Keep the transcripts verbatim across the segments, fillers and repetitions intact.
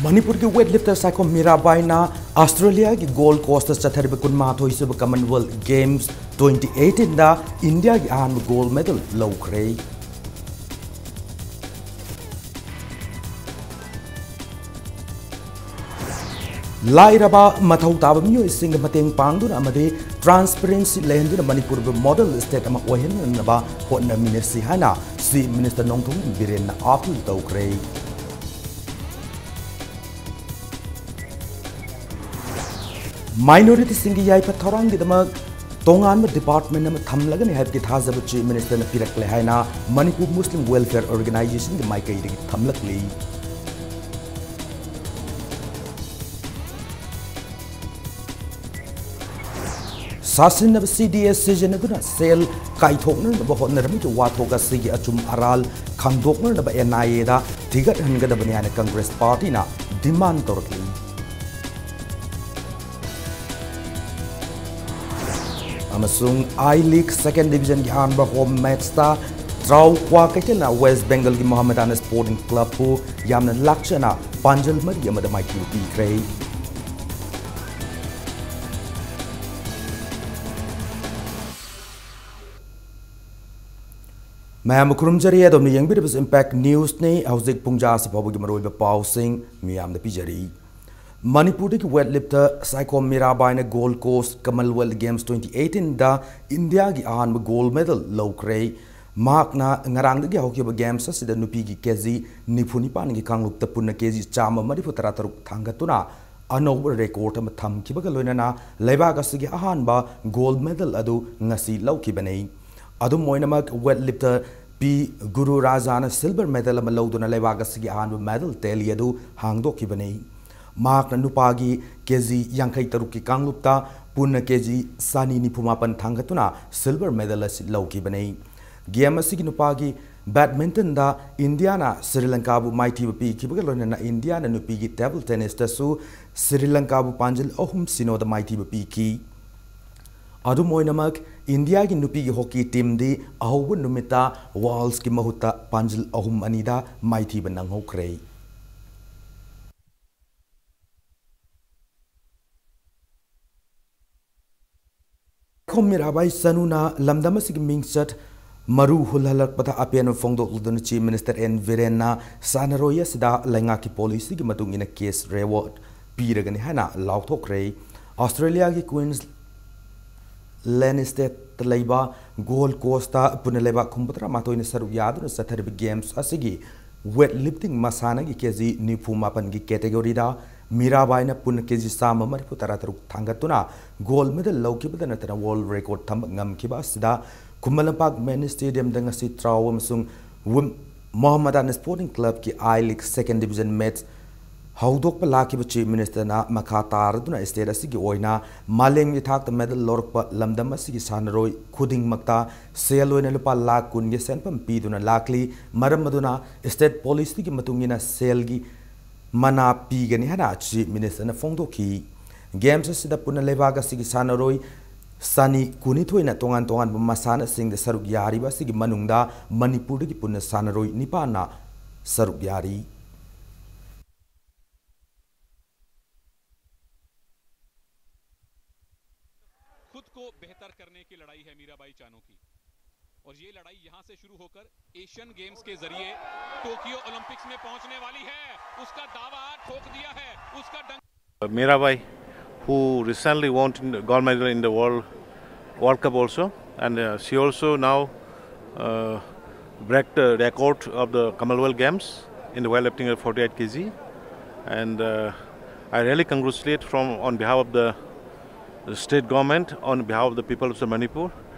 ꯃꯅꯤꯄꯨꯔꯒꯤ weightlifter Saikhom ꯃꯤꯔꯥꯕꯥꯏꯅ ꯑꯁꯇ꯭ꯔꯦꯂꯤꯌꯥꯒꯤ goal ꯀꯣꯁꯇ ꯆꯠꯊꯔꯤꯕ ꯀꯨꯟꯃꯥꯊꯣꯏ ꯁꯨꯕ Commonwealth Games twenty eighteenꯗ ꯏꯟꯗꯤꯌꯥꯒꯤ ꯑꯍꯥꯟꯕ gold medal ꯂꯧꯈ꯭ꯔꯦ꯫ ꯂꯥꯏꯔꯕ ꯃꯊꯧ ꯇꯥꯕ ꯃꯤꯑꯣꯏꯁꯤꯡꯒꯤ ꯃꯇꯦꯡ ꯄꯥꯡꯗꯨꯅ ꯑꯃꯗꯤ transparency ꯂꯩꯍꯟꯗꯨꯅ ꯃꯅꯤꯄꯨꯔꯕꯨ model state ꯑꯃ ꯑꯣꯏꯍꯟꯅꯅꯕ ꯍꯣꯠꯅꯃꯤꯟꯅꯁꯤ ꯍꯥꯏꯅ Chief Minister ꯅꯣꯡꯊꯣꯝꯕꯝ ꯕꯤꯔꯦꯟꯅ appeal ꯇꯧꯈ꯭ꯔꯦ꯫ Minorityꯁꯤꯡꯒꯤ ꯌꯥꯏꯐ ꯊꯧꯔꯥꯡꯒꯤꯗꯃꯛ ꯇꯣꯉꯥꯟꯕ department ꯑꯃ ꯊꯝꯂꯒꯅꯤ ꯍꯥꯏꯕꯒꯤ ꯊꯥꯖꯕ Chief Ministerꯅ ꯄꯤꯔꯛꯂꯦ ꯍꯥꯏꯅ ꯃꯅꯤꯄꯨꯔ Muslim Welfare Organisationꯒꯤ ꯃꯥꯏꯀꯩꯗꯒꯤ ꯊꯝꯂꯛꯂꯤ꯫ ꯁꯥꯁꯤꯟꯅꯕ CDA ꯁꯤꯖꯤꯟꯅꯗꯨꯅ ꯁꯦꯜ ꯀꯥꯏꯊꯣꯛꯅꯅꯕ ꯍꯣꯠꯅꯔꯝꯃꯤꯕ ꯋꯥꯊꯣꯛ ꯑꯁꯤꯒꯤ ꯑꯆꯨꯝ ꯑꯔꯥꯜ ꯈꯪꯗꯣꯛꯅꯅꯕ NIAꯗ ꯊꯤꯒꯠꯍꯟꯒꯗꯕꯅꯤ ꯍꯥꯏꯅ Congress partyꯅ demand ꯇꯧꯔꯛꯂꯤ꯫ ꯑꯃꯁꯨꯡ I League second divisionꯒꯤ ꯑꯍꯥꯟꯕ home matchꯇ ꯇ꯭ꯔꯥꯎ ꯀ꯭ꯋꯥꯀꯩꯊꯦꯜꯅ West Bengalꯒꯤ Mohammedan Sporting Clubꯄꯨ ꯌꯥꯝꯅ ꯂꯥꯛꯆꯅ ꯄꯥꯟꯖꯜ ꯃꯔꯤ ꯑꯃꯗ ꯃꯥꯏꯊꯤꯕ ꯄꯤꯈ꯭ꯔꯦ꯫ ꯃꯌꯥꯝꯕꯨ ꯈꯨꯔꯨꯝꯖꯔꯤ, ꯑꯗꯣꯝꯅ ꯌꯦꯡꯕꯤꯔꯤꯕꯁꯤ Impact Newsꯅꯤ꯫ ꯍꯧꯖꯤꯛ ꯄꯨꯡ ꯖꯥ ꯑꯁꯤ ꯐꯥꯎꯕꯒꯤ ꯃꯔꯨꯑꯣꯏꯕ ꯄꯥꯎꯁꯤꯡ ꯃꯤꯌꯥꯝꯗ ꯄꯤꯖꯔꯤ꯫ ꯃꯅꯤꯄꯨꯔꯗꯒꯤ weightlifter Saikhom ꯃꯤꯔꯥꯕꯥꯏꯅ Gold Coast Commonwealth Games twenty eighteenꯗ ꯏꯟꯗꯤꯌꯥꯒꯤ ꯑꯍꯥꯟꯕ gold medal ꯂꯧꯈ꯭ꯔꯦ꯫ ꯃꯍꯥꯛꯅ ꯉꯔꯥꯡꯗꯒꯤ ꯍꯧꯈꯤꯕ games ꯑꯁꯤꯗ ꯅꯨꯄꯤꯒꯤ KG ꯅꯤꯐꯨ ꯅꯤꯄꯥꯟꯒꯤ ꯀꯥꯡꯂꯨꯞꯇ ꯄꯨꯟꯅ KG ꯆꯥꯝꯃ ꯃꯔꯤꯐꯨ ꯇꯔꯥ ꯇꯔꯨꯛ ꯊꯥꯡꯒꯠꯇꯨꯅ ꯑꯅꯧꯕ record ꯑꯃ ꯊꯝꯈꯤꯕꯒ ꯂꯣꯏꯅꯅ ꯂꯩꯕꯥꯛ ꯑꯁꯤꯒꯤ ꯑꯍꯥꯟꯕ gold medal ꯑꯗꯨ ꯉꯁꯤ ꯂꯧꯈꯤꯕꯅꯤ꯫ ꯑꯗꯨꯝ ꯑꯣꯏꯅꯃꯛ, weightlifter ꯄꯤ ꯒꯨꯔꯨ ꯔꯥꯖꯥꯅ silver medal ꯑꯃ ꯂꯧꯗꯨꯅ ꯂꯩꯕꯥꯛ ꯑꯁꯤꯒꯤ ꯑꯍꯥꯟꯕ medal tally ꯑꯗꯨ ꯍꯥꯡꯗꯣꯛꯈꯤꯕꯅꯤ꯫ ꯃꯍꯥꯛꯅ ꯅꯨꯄꯥꯒꯤ KG ꯌꯥꯡꯈꯩ ꯇꯔꯨꯛꯀꯤ ꯀꯥꯡꯂꯨꯞꯇ ꯄꯨꯟꯅ KG ꯆꯅꯤ ꯅꯤꯐꯨ ꯃꯥꯄꯟ ꯊꯥꯡꯒꯠꯇꯨꯅ silver medal ꯑꯁꯤ ꯂꯧꯈꯤꯕꯅꯤ꯫ Game ꯑꯁꯤꯒꯤ ꯅꯨꯄꯥꯒꯤ badmintonꯗ ꯏꯟꯗꯤꯌꯥꯅ ꯁ꯭ꯔꯤ ꯂꯪꯀꯥꯕꯨ ꯃꯥꯏꯊꯤꯕ ꯄꯤꯈꯤꯕꯒ ꯂꯣꯏꯅꯅ ꯏꯟꯗꯤꯌꯥꯅ ꯅꯨꯄꯤꯒꯤ table tennisꯇꯁꯨ ꯁ꯭ꯔꯤ ꯂꯪꯀꯥꯕꯨ ꯄꯥꯟꯖꯤꯜ ꯑꯍꯨꯝ ꯁꯤꯅꯣꯗ ꯃꯥꯏꯊꯤꯕ ꯄꯤꯈꯤ꯫ ꯑꯗꯨꯝ ꯑꯣꯏꯅꯃꯛ, ꯏꯟꯗꯤꯌꯥꯒꯤ ꯅꯨꯄꯤꯒꯤ hockey teamꯗꯤ ꯑꯍꯧꯕ ꯅꯨꯃꯤꯠꯇ Walesꯀꯤ ꯃꯍꯨꯠꯇ ꯄꯥꯟꯖꯤꯜ ꯑꯍꯨꯝ ꯑꯅꯤꯗ ꯃꯥꯏꯊꯤꯕ ꯅꯪꯍꯧꯈ꯭ꯔꯦ꯫ ꯀꯣꯝ ꯃꯤꯔꯥꯕꯥꯏ ꯆꯅꯨꯅ ꯂꯝꯗꯝ ꯑꯁꯤꯒꯤ ꯃꯤꯡꯆꯠ ꯃꯔꯨ ꯍꯨꯜꯍꯜꯂꯛꯄꯗ ꯑꯄꯦꯟꯕ ꯐꯣꯡꯗꯣꯛꯂꯗꯨꯅ Chief Minister N Birenꯅ ꯁꯥꯟꯅꯔꯣꯏ ꯑꯁꯤꯗ ꯂꯩꯉꯥꯛꯀꯤ policyꯒꯤ ꯃꯇꯨꯡ ꯏꯟꯅ cash reward ꯄꯤꯔꯒꯅꯤ ꯍꯥꯏꯅ ꯂꯥꯎꯊꯣꯛꯈ꯭ꯔꯦ꯫ Australiaꯒꯤ Queensland stateꯇ ꯂꯩꯕ Gold Coastꯇ ꯄꯨꯟꯅ ꯂꯩꯕꯥꯛ ꯍꯨꯝꯐꯨꯇꯔꯥ ꯃꯥꯊꯣꯏꯅ ꯁꯔꯨꯛ ꯌꯥꯗꯨꯅ ꯆꯠꯊꯔꯤꯕ games ꯑꯁꯤꯒꯤ weightlifting ꯃꯁꯥꯟꯅꯒꯤ KG ꯅꯤꯐꯨ ꯃꯥꯄꯟꯒꯤ categoryꯗ ꯃꯤꯔꯥꯕꯥꯏꯅ ꯄꯨꯟꯅ KG ꯆꯥꯝꯃ ꯃꯔꯤꯐꯨ ꯇꯔꯥ ꯇꯔꯨꯛ ꯊꯥꯡꯒꯠꯇꯨꯅ gold medal ꯂꯧꯈꯤꯕꯗ ꯅꯠꯇꯅ world record ꯊꯝꯕ ꯉꯝꯈꯤꯕ ꯑꯁꯤꯗ ꯈꯨꯃꯟ ꯂꯝꯄꯥꯛ Mini Stadiumꯗ ꯉꯁꯤ ꯇ꯭ꯔꯥꯎ ꯑꯃꯁꯨꯡ ꯋꯨꯝ-, ꯃꯣꯍꯝꯃꯗꯥꯟ Sporting Clubꯀꯤ I-League Second Division match ꯍꯧꯗꯣꯛꯄ ꯂꯥꯛꯈꯤꯕ Chief Ministerꯅ ꯃꯈꯥ ꯇꯥꯔꯗꯨꯅ state ꯑꯁꯤꯒꯤ ꯑꯣꯏꯅ ꯃꯥꯂꯦꯝꯒꯤ ꯊꯥꯛꯇ medal ꯂꯧꯔꯛꯄ ꯂꯝꯗꯝ ꯑꯁꯤꯒꯤ ꯁꯥꯟꯅꯔꯣꯏ ꯈꯨꯗꯤꯡꯃꯛꯇ ꯁꯦꯜ ꯑꯣꯏꯅ ꯂꯨꯄꯥ ꯂꯥꯈ ꯀꯨꯟꯒꯤ ꯁꯦꯟꯐꯝ ꯄꯤꯗꯨꯅ ꯂꯥꯛꯂꯤ꯫ ꯃꯔꯝ ꯑꯗꯨꯅ state policyꯒꯤ ꯃꯇꯨꯡ ꯏꯟꯅ ꯁꯦꯜꯒꯤ ꯃꯅꯥ ꯄꯤꯒꯅꯤ ꯍꯥꯏꯅ Chief Ministerꯅ ꯐꯣꯡꯗꯣꯛꯈꯤ꯫ Games ꯑꯁꯤꯗ ꯄꯨꯟꯅ ꯂꯩꯕꯥꯛ ꯑꯁꯤꯒꯤ ꯁꯥꯟꯅꯔꯣꯏ ꯆꯅꯤ ꯀꯨꯟꯅꯤꯊꯣꯏꯅ ꯇꯣꯉꯥꯟ ꯇꯣꯉꯥꯟꯕ ꯃꯁꯥꯟꯅꯁꯤꯡꯗ ꯁꯔꯨꯛ ꯌꯥꯔꯤꯕ ꯑꯁꯤꯒꯤ ꯃꯅꯨꯡꯗ ꯃꯅꯤꯄꯨꯔꯗꯒꯤ ꯄꯨꯟꯅ ꯁꯥꯟꯅꯔꯣꯏ ꯅꯤꯄꯥꯟꯅ ꯁꯔꯨꯛ ꯌꯥꯔꯤ꯫ खुद को बेहतर करने की लड़ाई है मीराबाई चानू की। और ये लड़ाई यहां से शुरू होकर एशियन गेम्स के जरिए टोक्यो ओलंपिक्स में पहुंचने वाली है। उसका दावा आज ठोक दिया है, उसका डंका Mirabai, who recently won the gold medal in the World, World Cup also, and uh, she also now uh, break the record of the Commonwealth Games in the weightlifting at forty-eight K G. And uh, I really congratulate from on behalf of the, the state government, on behalf of the people of the Manipur,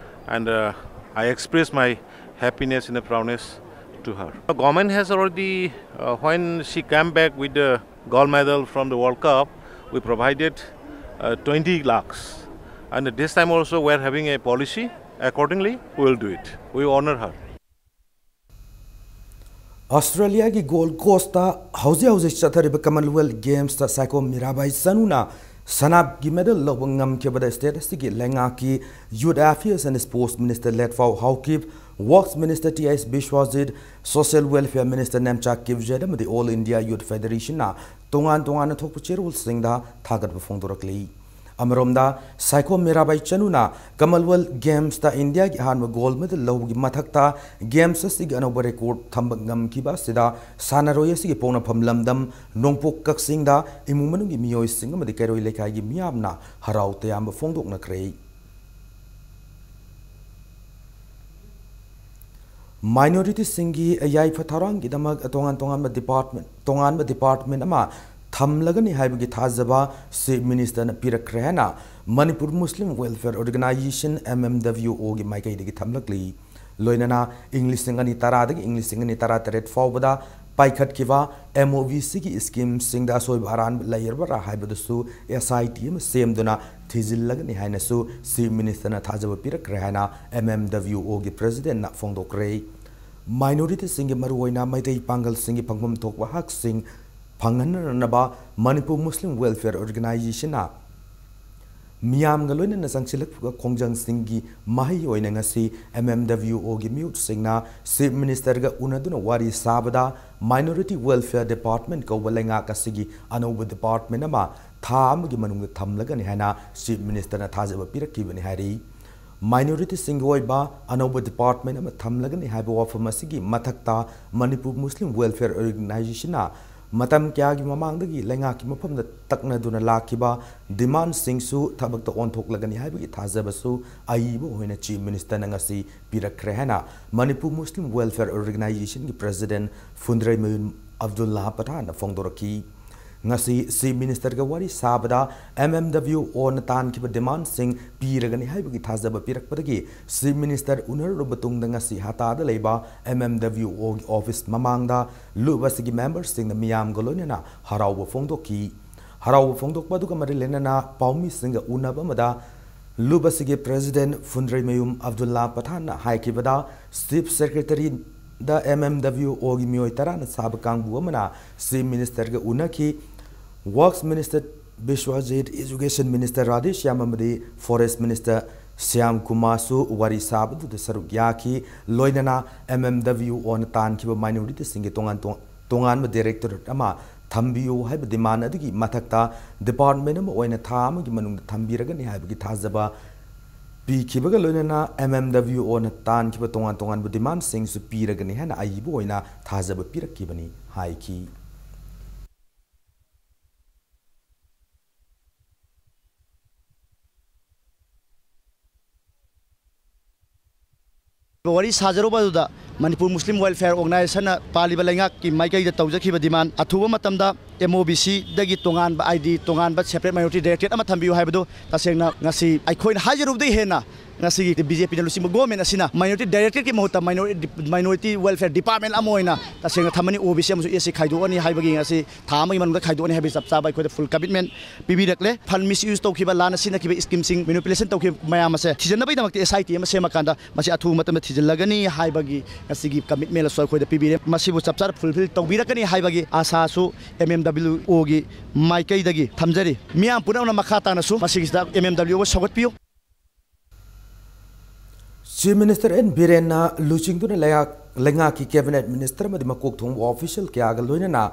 and uh, I express my happiness and proudness to her. The government has already, uh, when she came back with the gold medal from the World Cup, we provided uh, twenty lakhs. And this time also we are having a policy. Accordingly, we will do it. We honor her. Australiaꯒꯤ Gold Coastꯇ ꯍꯧꯖꯤꯛ ꯍꯧꯖꯤꯛ ꯆꯠꯊꯔꯤꯕ Commonwealth Gamesꯇ Saikhom Mirabai ꯆꯅꯨꯅ ꯁꯅꯥꯒꯤ medal ꯂꯧꯕ ꯉꯝꯈꯤꯕꯗ state ꯑꯁꯤꯒꯤ ꯂꯩꯉꯥꯛꯀꯤ Youth Affairs and Sports Minister ꯂꯦꯠꯐꯥꯎ Haokip, Works Minister T S Biswajit, Social Welfare Minister Nemcha ꯀꯤꯞꯖꯦꯠ ꯑꯃꯗꯤ All India Youth Federationꯅ ꯇꯣꯉꯥꯟ ꯇꯣꯉꯥꯟꯅ ꯊꯣꯛꯄ ꯆꯦꯔꯣꯜꯁꯤꯡꯗ ꯊꯥꯒꯠꯄ ꯐꯣꯡꯗꯣꯔꯛꯂꯤ꯫ ꯑꯃꯔꯣꯝꯗ, ꯁꯥꯏꯈꯣꯝ ꯃꯤꯔꯥꯕꯥꯏ ꯆꯅꯨꯅ Commonwealth Gamesꯇ ꯏꯟꯗꯤꯌꯥꯒꯤ ꯑꯍꯥꯟꯕ gold medal ꯂꯧꯕꯒꯤ ꯃꯊꯛꯇ Games ꯑꯁꯤꯒꯤ ꯑꯅꯧꯕ record ꯊꯝꯕ ꯉꯝꯈꯤꯕ ꯑꯁꯤꯗ ꯁꯥꯟꯅꯔꯣꯏ ꯑꯁꯤꯒꯤ ꯄꯣꯛꯅꯐꯝ ꯂꯝꯗꯝ ꯅꯣꯡꯄꯣꯛ ꯀꯛꯆꯤꯡꯗ ꯏꯃꯨꯡ ꯃꯅꯨꯡꯒꯤ ꯃꯤꯑꯣꯏꯁꯤꯡ ꯑꯃꯗꯤ ꯀꯩꯔꯣꯏ ꯂꯩꯀꯥꯏꯒꯤ ꯃꯤꯌꯥꯝꯅ ꯍꯔꯥꯎ ꯇꯌꯥꯝꯕ ꯐꯣꯡꯗꯣꯛꯅꯈ꯭ꯔꯦ꯫ Minorityꯁꯤꯡꯒꯤ ꯌꯥꯏꯐ ꯊꯧꯔꯥꯡꯒꯤꯗꯃꯛ ꯇꯣꯉꯥꯟ ꯇꯣꯉꯥꯟꯕ department, ꯇꯣꯉꯥꯟꯕ department ꯑꯃ ꯊꯝꯂꯒꯅꯤ ꯍꯥꯏꯕꯒꯤ ꯊꯥꯖꯕ Chief Ministerꯅ ꯄꯤꯔꯛꯈ꯭ꯔꯦ ꯍꯥꯏꯅ Manipur Muslim Welfare Organisation, MMWOꯒꯤ ꯃꯥꯏꯀꯩꯗꯒꯤ ꯊꯝꯂꯛꯂꯤ꯫ ꯂꯣꯏꯅꯅ ꯏꯪ ꯂꯤꯁꯤꯡ ꯑꯅꯤ ꯇꯔꯥꯗꯒꯤ ꯏꯪ ꯂꯤꯁꯤꯡ ꯑꯅꯤ ꯇꯔꯥꯇꯔꯦꯠ ꯐꯥꯎꯕꯗ ꯄꯥꯏꯈꯠꯈꯤꯕ MOVCꯒꯤ schemeꯁꯤꯡꯗ ꯑꯁꯣꯏꯕ ꯑꯔꯥꯟꯕ ꯂꯩꯔꯕ꯭ꯔꯥ ꯍꯥꯏꯕꯗꯨꯁꯨ SIT ꯑꯃ ꯁꯦꯝꯗꯨꯅ ꯊꯤꯖꯤꯜꯂꯒꯅꯤ ꯍꯥꯏꯅꯁꯨ Chief Ministerꯅ ꯊꯥꯖꯕ ꯄꯤꯔꯛꯈ꯭ꯔꯦ ꯍꯥꯏꯅ MMWOꯒꯤ Presidentꯅ ꯐꯣꯡꯗꯣꯛꯈ꯭ꯔꯦ꯫ Minorityꯁꯤꯡꯒꯤ, ꯃꯔꯨꯑꯣꯏꯅ ꯃꯩꯇꯩ ꯄꯥꯡꯒꯜꯁꯤꯡꯒꯤ ꯐꯪꯐꯝ ꯊꯣꯛꯄ ꯍꯛꯁꯤꯡ ꯐꯪꯍꯟꯅꯅꯕ Manipur Muslim Welfare Organisationꯅ ꯃꯤꯌꯥꯝꯒ ꯂꯣꯏꯅꯅ ꯆꯪꯁꯤꯜꯂꯛꯄ ꯈꯣꯡꯖꯪꯁꯤꯡꯒꯤ ꯃꯍꯩ ꯑꯣꯏꯅ ꯉꯁꯤ MMWOꯒꯤ ꯃꯤꯍꯨꯠꯁꯤꯡꯅ Chief Ministerꯒ ꯎꯅꯗꯨꯅ ꯋꯥꯔꯤ ꯁꯥꯕꯗ, Minority Welfare Department ꯀꯧꯕ ꯂꯩꯉꯥꯛ ꯑꯁꯤꯒꯤ ꯑꯅꯧꯕ department ꯑꯃ ꯊꯥ ꯑꯃꯒꯤ ꯃꯅꯨꯡꯗ ꯊꯝꯂꯒꯅꯤ ꯍꯥꯏꯅ Chief Ministerꯅ ꯊꯥꯖꯕ ꯄꯤꯔꯛꯈꯤꯕꯅꯤ ꯍꯥꯏꯔꯤ꯫ Minorityꯁꯤꯡꯒꯤ ꯑꯣꯏꯕ ꯑꯅꯧꯕ department ꯑꯃ ꯊꯝꯂꯒꯅꯤ ꯍꯥꯏꯕ ꯋꯥꯐꯝ ꯑꯁꯤꯒꯤ ꯃꯊꯛꯇ, Manipur Muslim Welfare Organisationꯅ ꯃꯇꯝ ꯀꯌꯥꯒꯤ ꯃꯃꯥꯡꯗꯒꯤ ꯂꯩꯉꯥꯛꯀꯤ ꯃꯐꯝꯗ ꯇꯛꯅꯗꯨꯅ ꯂꯥꯛꯈꯤꯕ demandꯁꯤꯡꯁꯨ ꯊꯕꯛꯇ ꯑꯣꯟꯊꯣꯛꯂꯒꯅꯤ ꯍꯥꯏꯕꯒꯤ ꯊꯥꯖꯕꯁꯨ ꯑꯏꯕ ꯑꯣꯏꯅ Chief Ministerꯅ ꯉꯁꯤ ꯄꯤꯔꯛꯈ꯭ꯔꯦ ꯍꯥꯏꯅ Manipur Muslim Welfare Organisationꯒꯤ President ꯐꯨꯟꯗ꯭ꯔꯩꯃꯌꯨꯝ ꯑꯕꯗꯨꯜꯂꯥꯍ ꯄꯊꯥꯟꯅ ꯐꯣꯡꯗꯣꯔꯛꯈꯤ꯫ ꯉꯁꯤ Chief Ministerꯒ ꯋꯥꯔꯤ ꯁꯥꯕꯗ, MMWOꯅ ꯇꯥꯟꯈꯤꯕ demandꯁꯤꯡ ꯄꯤꯔꯒꯅꯤ ꯍꯥꯏꯕꯒꯤ ꯊꯥꯖꯕ ꯄꯤꯔꯛꯄꯗꯒꯤ, Chief Minister ꯎꯅꯔꯨꯔꯕ ꯇꯨꯡꯗ ꯉꯁꯤ ꯍꯇꯥꯗ ꯂꯩꯕ MMWOꯒꯤ office ꯃꯃꯥꯡꯗ ꯂꯨꯞ ꯑꯁꯤꯒꯤ memberꯁꯤꯡꯅ ꯃꯤꯌꯥꯝꯒ ꯂꯣꯏꯅꯅ ꯍꯔꯥꯎꯕ ꯐꯣꯡꯗꯣꯛꯈꯤ꯫ ꯍꯔꯥꯎꯕ ꯐꯣꯡꯗꯣꯛꯄ ꯑꯗꯨꯒ ꯃꯔꯤ ꯂꯩꯅꯅ ꯄꯥꯎꯃꯤꯁꯤꯡꯒ ꯎꯅꯕ ꯑꯃꯗ ꯂꯨꯞ ꯑꯁꯤꯒꯤ President ꯐꯨꯟꯗ꯭ꯔꯩꯃꯌꯨꯝ ꯑꯕꯗꯨꯜꯂꯥ ꯄꯊꯥꯟꯅ ꯍꯥꯏꯈꯤꯕꯗ, Chief Secretaryꯗ MMWOꯒꯤ ꯃꯤꯑꯣꯏ ꯇꯔꯥꯅ ꯁꯥꯕ ꯀꯥꯡꯕꯨ ꯑꯃꯅ Chief Ministerꯒ ꯎꯅꯈꯤ꯫ Works Minister Biswajit, Education Minister Radheshyam ꯑꯃꯗꯤ Forest Minister ꯁ꯭ꯌꯥꯝ ꯀꯨꯃꯥꯔꯁꯨ ꯋꯥꯔꯤ ꯁꯥꯕꯗꯨꯗ ꯁꯔꯨꯛ ꯌꯥꯈꯤ꯫ ꯂꯣꯏꯅꯅ MMWOꯅ ꯇꯥꯟꯈꯤꯕ minorityꯁꯤꯡꯒꯤ ꯇꯣꯉꯥꯟ ꯇꯣꯉꯥꯟ-, ꯇꯣꯉꯥꯟꯕ directorate ꯑꯃ ꯊꯝꯕꯤꯌꯨ ꯍꯥꯏꯕ demand ꯑꯗꯨꯒꯤ ꯃꯊꯛꯇ department ꯑꯃ ꯑꯣꯏꯅ ꯊꯥ ꯑꯃꯒꯤ ꯃꯅꯨꯡꯗ ꯊꯝꯕꯤꯔꯒꯅꯤ ꯍꯥꯏꯕꯒꯤ ꯊꯥꯖꯕ ꯄꯤꯈꯤꯕꯒ ꯂꯣꯏꯅꯅ M M W O ꯅ ꯇꯥꯟꯈꯤꯕ ꯇꯣꯉꯥꯟ ꯇꯣꯉꯥꯟꯕ demandꯁꯤꯡꯁꯨ ꯄꯤꯔꯒꯅꯤ ꯍꯥꯏꯅ ꯑꯏꯕ ꯑꯣꯏꯅ ꯊꯥꯖꯕ ꯄꯤꯔꯛꯈꯤꯕꯅꯤ ꯍꯥꯏꯈꯤ꯫ ꯋꯥꯔꯤ ꯁꯥꯖꯔꯨꯕ ꯑꯗꯨꯗ ꯃꯅꯤꯄꯨꯔ ꯃꯨꯁꯂꯤꯝ ꯋꯦꯜꯐꯤꯌꯔ ꯑꯣꯔꯒꯅꯥꯏꯖꯦꯁꯟꯅ ꯄꯥꯜꯂꯤꯕ ꯂꯩꯉꯥꯛꯀꯤ ꯃꯥꯏꯀꯩꯗ ꯇꯧꯖꯈꯤꯕ demand ꯑꯊꯨꯕ ꯃꯇꯝꯗ M O B C ꯗꯒꯤ ꯇꯣꯉꯥꯟꯕ, ꯍꯥꯏꯗꯤ ꯇꯣꯉꯥꯟꯕ separate minority directorate ꯑꯃ ꯊꯝꯕꯤꯌꯨ ꯍꯥꯏꯕꯗꯨ ꯇꯁꯦꯡꯅ ꯉꯁꯤ ꯑꯩꯈꯣꯏꯅ ꯍꯥꯏꯖꯔꯨꯕꯗꯒꯤ ꯍꯦꯟꯅ ꯉꯁꯤꯒꯤ B J P ꯅ ꯂꯨꯆꯤꯡꯕ government ꯑꯁꯤꯅ minority directorate ꯀꯤ ꯃꯍꯨꯠꯇ minority, minority welfare department ꯑꯃ ꯑꯣꯏꯅ ꯇꯁꯦꯡꯅ ꯊꯝꯃꯅꯤ, O B C ꯑꯃꯁꯨꯡ S C ꯈꯥꯏꯗꯣꯛꯑꯅꯤ ꯍꯥꯏꯕꯒꯤ ꯉꯁꯤ ꯊꯥ ꯑꯃꯒꯤ ꯃꯅꯨꯡꯗ ꯈꯥꯏꯗꯣꯛꯑꯅꯤ ꯍꯥꯏꯕꯒꯤ ꯆꯞ ꯆꯥꯕ ꯑꯩꯈꯣꯏꯗ full commitment ꯄꯤꯕꯤꯔꯛꯂꯦ꯫ Fund misuse ꯇꯧꯈꯤꯕ, ꯂꯥꯟꯅ ꯁꯤꯖꯤꯟꯅꯈꯤꯕ schemeꯁꯤꯡ, manipulation ꯇꯧꯈꯤꯕ ꯃꯌꯥꯝ ꯑꯁꯦ ꯊꯤꯖꯤꯟꯅꯕꯒꯤꯗꯃꯛꯇ S I T ꯑꯃ ꯁꯦꯝꯃꯀꯥꯟꯗ ꯃꯁꯤ ꯑꯊꯨꯕ ꯃꯇꯝꯗ ꯊꯤꯖꯤꯜꯂꯒꯅꯤ ꯍꯥꯏꯕꯒꯤ ꯉꯁꯤꯒꯤ commitment ꯑꯁꯨ ꯑꯩꯈꯣꯏꯗ ꯄꯤꯕꯤꯔꯦ꯫ ꯃꯁꯤꯕꯨ ꯆꯞ ꯆꯥꯅ fulfill ꯇꯧꯕꯤꯔꯛꯀꯅꯤ ꯍꯥꯏꯕꯒꯤ ꯑꯥꯁꯥꯁꯨ M M W O ꯒꯤ ꯃꯥꯏꯀꯩꯗꯒꯤ ꯊꯝꯖꯔꯤ꯫ ꯃꯤꯌꯥꯝ ꯄꯨꯝꯅꯃꯛꯅ ꯃꯈꯥ ꯇꯥꯅꯁꯨ ꯃꯁꯤꯒꯤꯁꯤꯗ M M W O ꯁꯧꯒꯠꯄꯤꯌꯨ꯫ Chief Minister N ꯕꯤꯔꯦꯟꯅ ꯂꯨꯆꯤꯡꯗꯨꯅ ꯂꯩꯉꯥꯛ-, ꯂꯩꯉꯥꯛꯀꯤ cabinet minister ꯑꯃꯗꯤ ꯃꯀꯣꯛ ꯊꯣꯡꯕ official ꯀꯌꯥꯒ ꯂꯣꯏꯅꯅ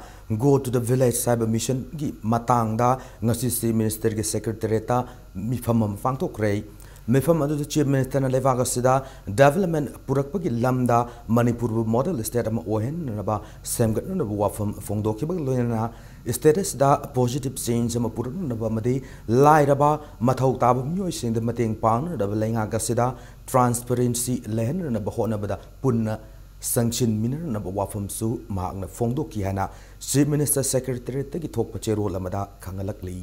Go to the Village ꯍꯥꯏꯕ missionꯒꯤ ꯃꯇꯥꯡꯗ ꯉꯁꯤ Chief Ministerꯒꯤ secretariatꯇ ꯃꯤꯐꯝ ꯑꯃ ꯄꯥꯡꯊꯣꯛꯈ꯭ꯔꯦ꯫ ꯃꯤꯐꯝ ꯑꯗꯨꯗ Chief Ministerꯅ ꯂꯩꯕꯥꯛ ꯑꯁꯤꯗ development ꯄꯨꯔꯛꯄꯒꯤ ꯂꯝꯗ ꯃꯅꯤꯄꯨꯔꯕꯨ model state ꯑꯃ ꯑꯣꯏꯍꯟꯅꯅꯕ ꯁꯦꯝꯒꯠꯅꯅꯕ ꯋꯥꯐꯝ ꯐꯣꯡꯗꯣꯛꯈꯤꯕꯒ ꯂꯣꯏꯅꯅ state ꯑꯁꯤꯗ positive change ꯑꯃ ꯄꯨꯔꯛꯅꯅꯕ ꯑꯃꯗꯤ ꯂꯥꯏꯔꯕ, ꯃꯊꯧ ꯇꯥꯕ ꯃꯤꯑꯣꯏꯁꯤꯡꯗ ꯃꯇꯦꯡ ꯄꯥꯡꯅꯅꯕ ꯂꯩꯉꯥꯛ ꯑꯁꯤꯗ transparency ꯂꯩꯍꯟꯅꯅꯕ ꯍꯣꯠꯅꯕꯗ ꯄꯨꯟꯅ ꯆꯪꯁꯤꯟꯃꯤꯟꯅꯅꯕ ꯋꯥꯐꯝꯁꯨ ꯃꯍꯥꯛꯅ ꯐꯣꯡꯗꯣꯛꯈꯤ ꯍꯥꯏꯅ Chief Minister Secretariatꯇꯒꯤ ꯊꯣꯛꯄ ꯆꯦꯔꯣꯜ ꯑꯃꯗ ꯈꯪꯍꯜꯂꯛꯂꯤ꯫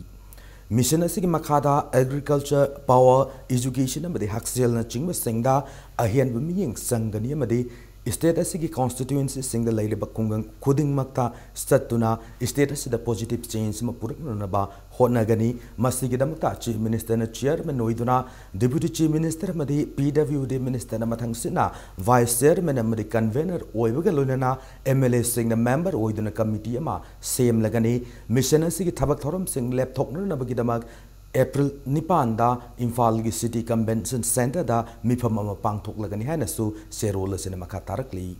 Mission ꯑꯁꯤꯒꯤ ꯃꯈꯥꯗ agriculture, power, education ꯑꯃꯗꯤ ꯍꯛꯁꯦꯜꯅꯆꯤꯡꯕꯁꯤꯡꯗ ꯑꯍꯦꯟꯕ ꯃꯤꯠꯌꯦꯡ ꯆꯪꯒꯅꯤ ꯑꯃꯗꯤ state ꯑꯁꯤꯒꯤ constituencyꯁꯤꯡꯗ ꯂꯩꯔꯤꯕ ꯈꯨꯡꯒꯪ ꯈꯨꯗꯤꯡꯃꯛꯇ ꯆꯠꯇꯨꯅ state ꯑꯁꯤꯗ positive change ꯑꯃ ꯄꯨꯔꯛꯅꯅꯕ ꯍꯣꯠꯅꯒꯅꯤ꯫ ꯃꯁꯤꯒꯤꯗꯃꯛꯇ Chief Ministerꯅ chairman ꯑꯣꯏꯗꯨꯅ Deputy Chief Minister ꯑꯃꯗꯤ P W D ministerꯅ ꯃꯊꯪꯁꯤꯠꯅ vice chairman ꯑꯃꯗꯤ convener ꯑꯣꯏꯕꯒ ꯂꯣꯏꯅꯅ M L Aꯁꯤꯡꯅ member ꯑꯣꯏꯗꯨꯅ committee ꯑꯃ ꯁꯦꯝꯂꯒꯅꯤ꯫ Mission ꯑꯁꯤꯒꯤ ꯊꯕꯛ ꯊꯧꯔꯝꯁꯤꯡ ꯂꯦꯞꯊꯣꯛꯅꯅꯕꯒꯤꯗꯃꯛ April ꯅꯤꯄꯥꯟꯗ ꯏꯝꯐꯥꯜꯒꯤ City Convention Centreꯗ ꯃꯤꯐꯝ ꯑꯃ ꯄꯥꯡꯊꯣꯛꯂꯒꯅꯤ ꯍꯥꯏꯅꯁꯨ ꯆꯦꯔꯣꯜ ꯑꯁꯤꯅ ꯃꯈꯥ ꯇꯥꯔꯛꯂꯤ꯫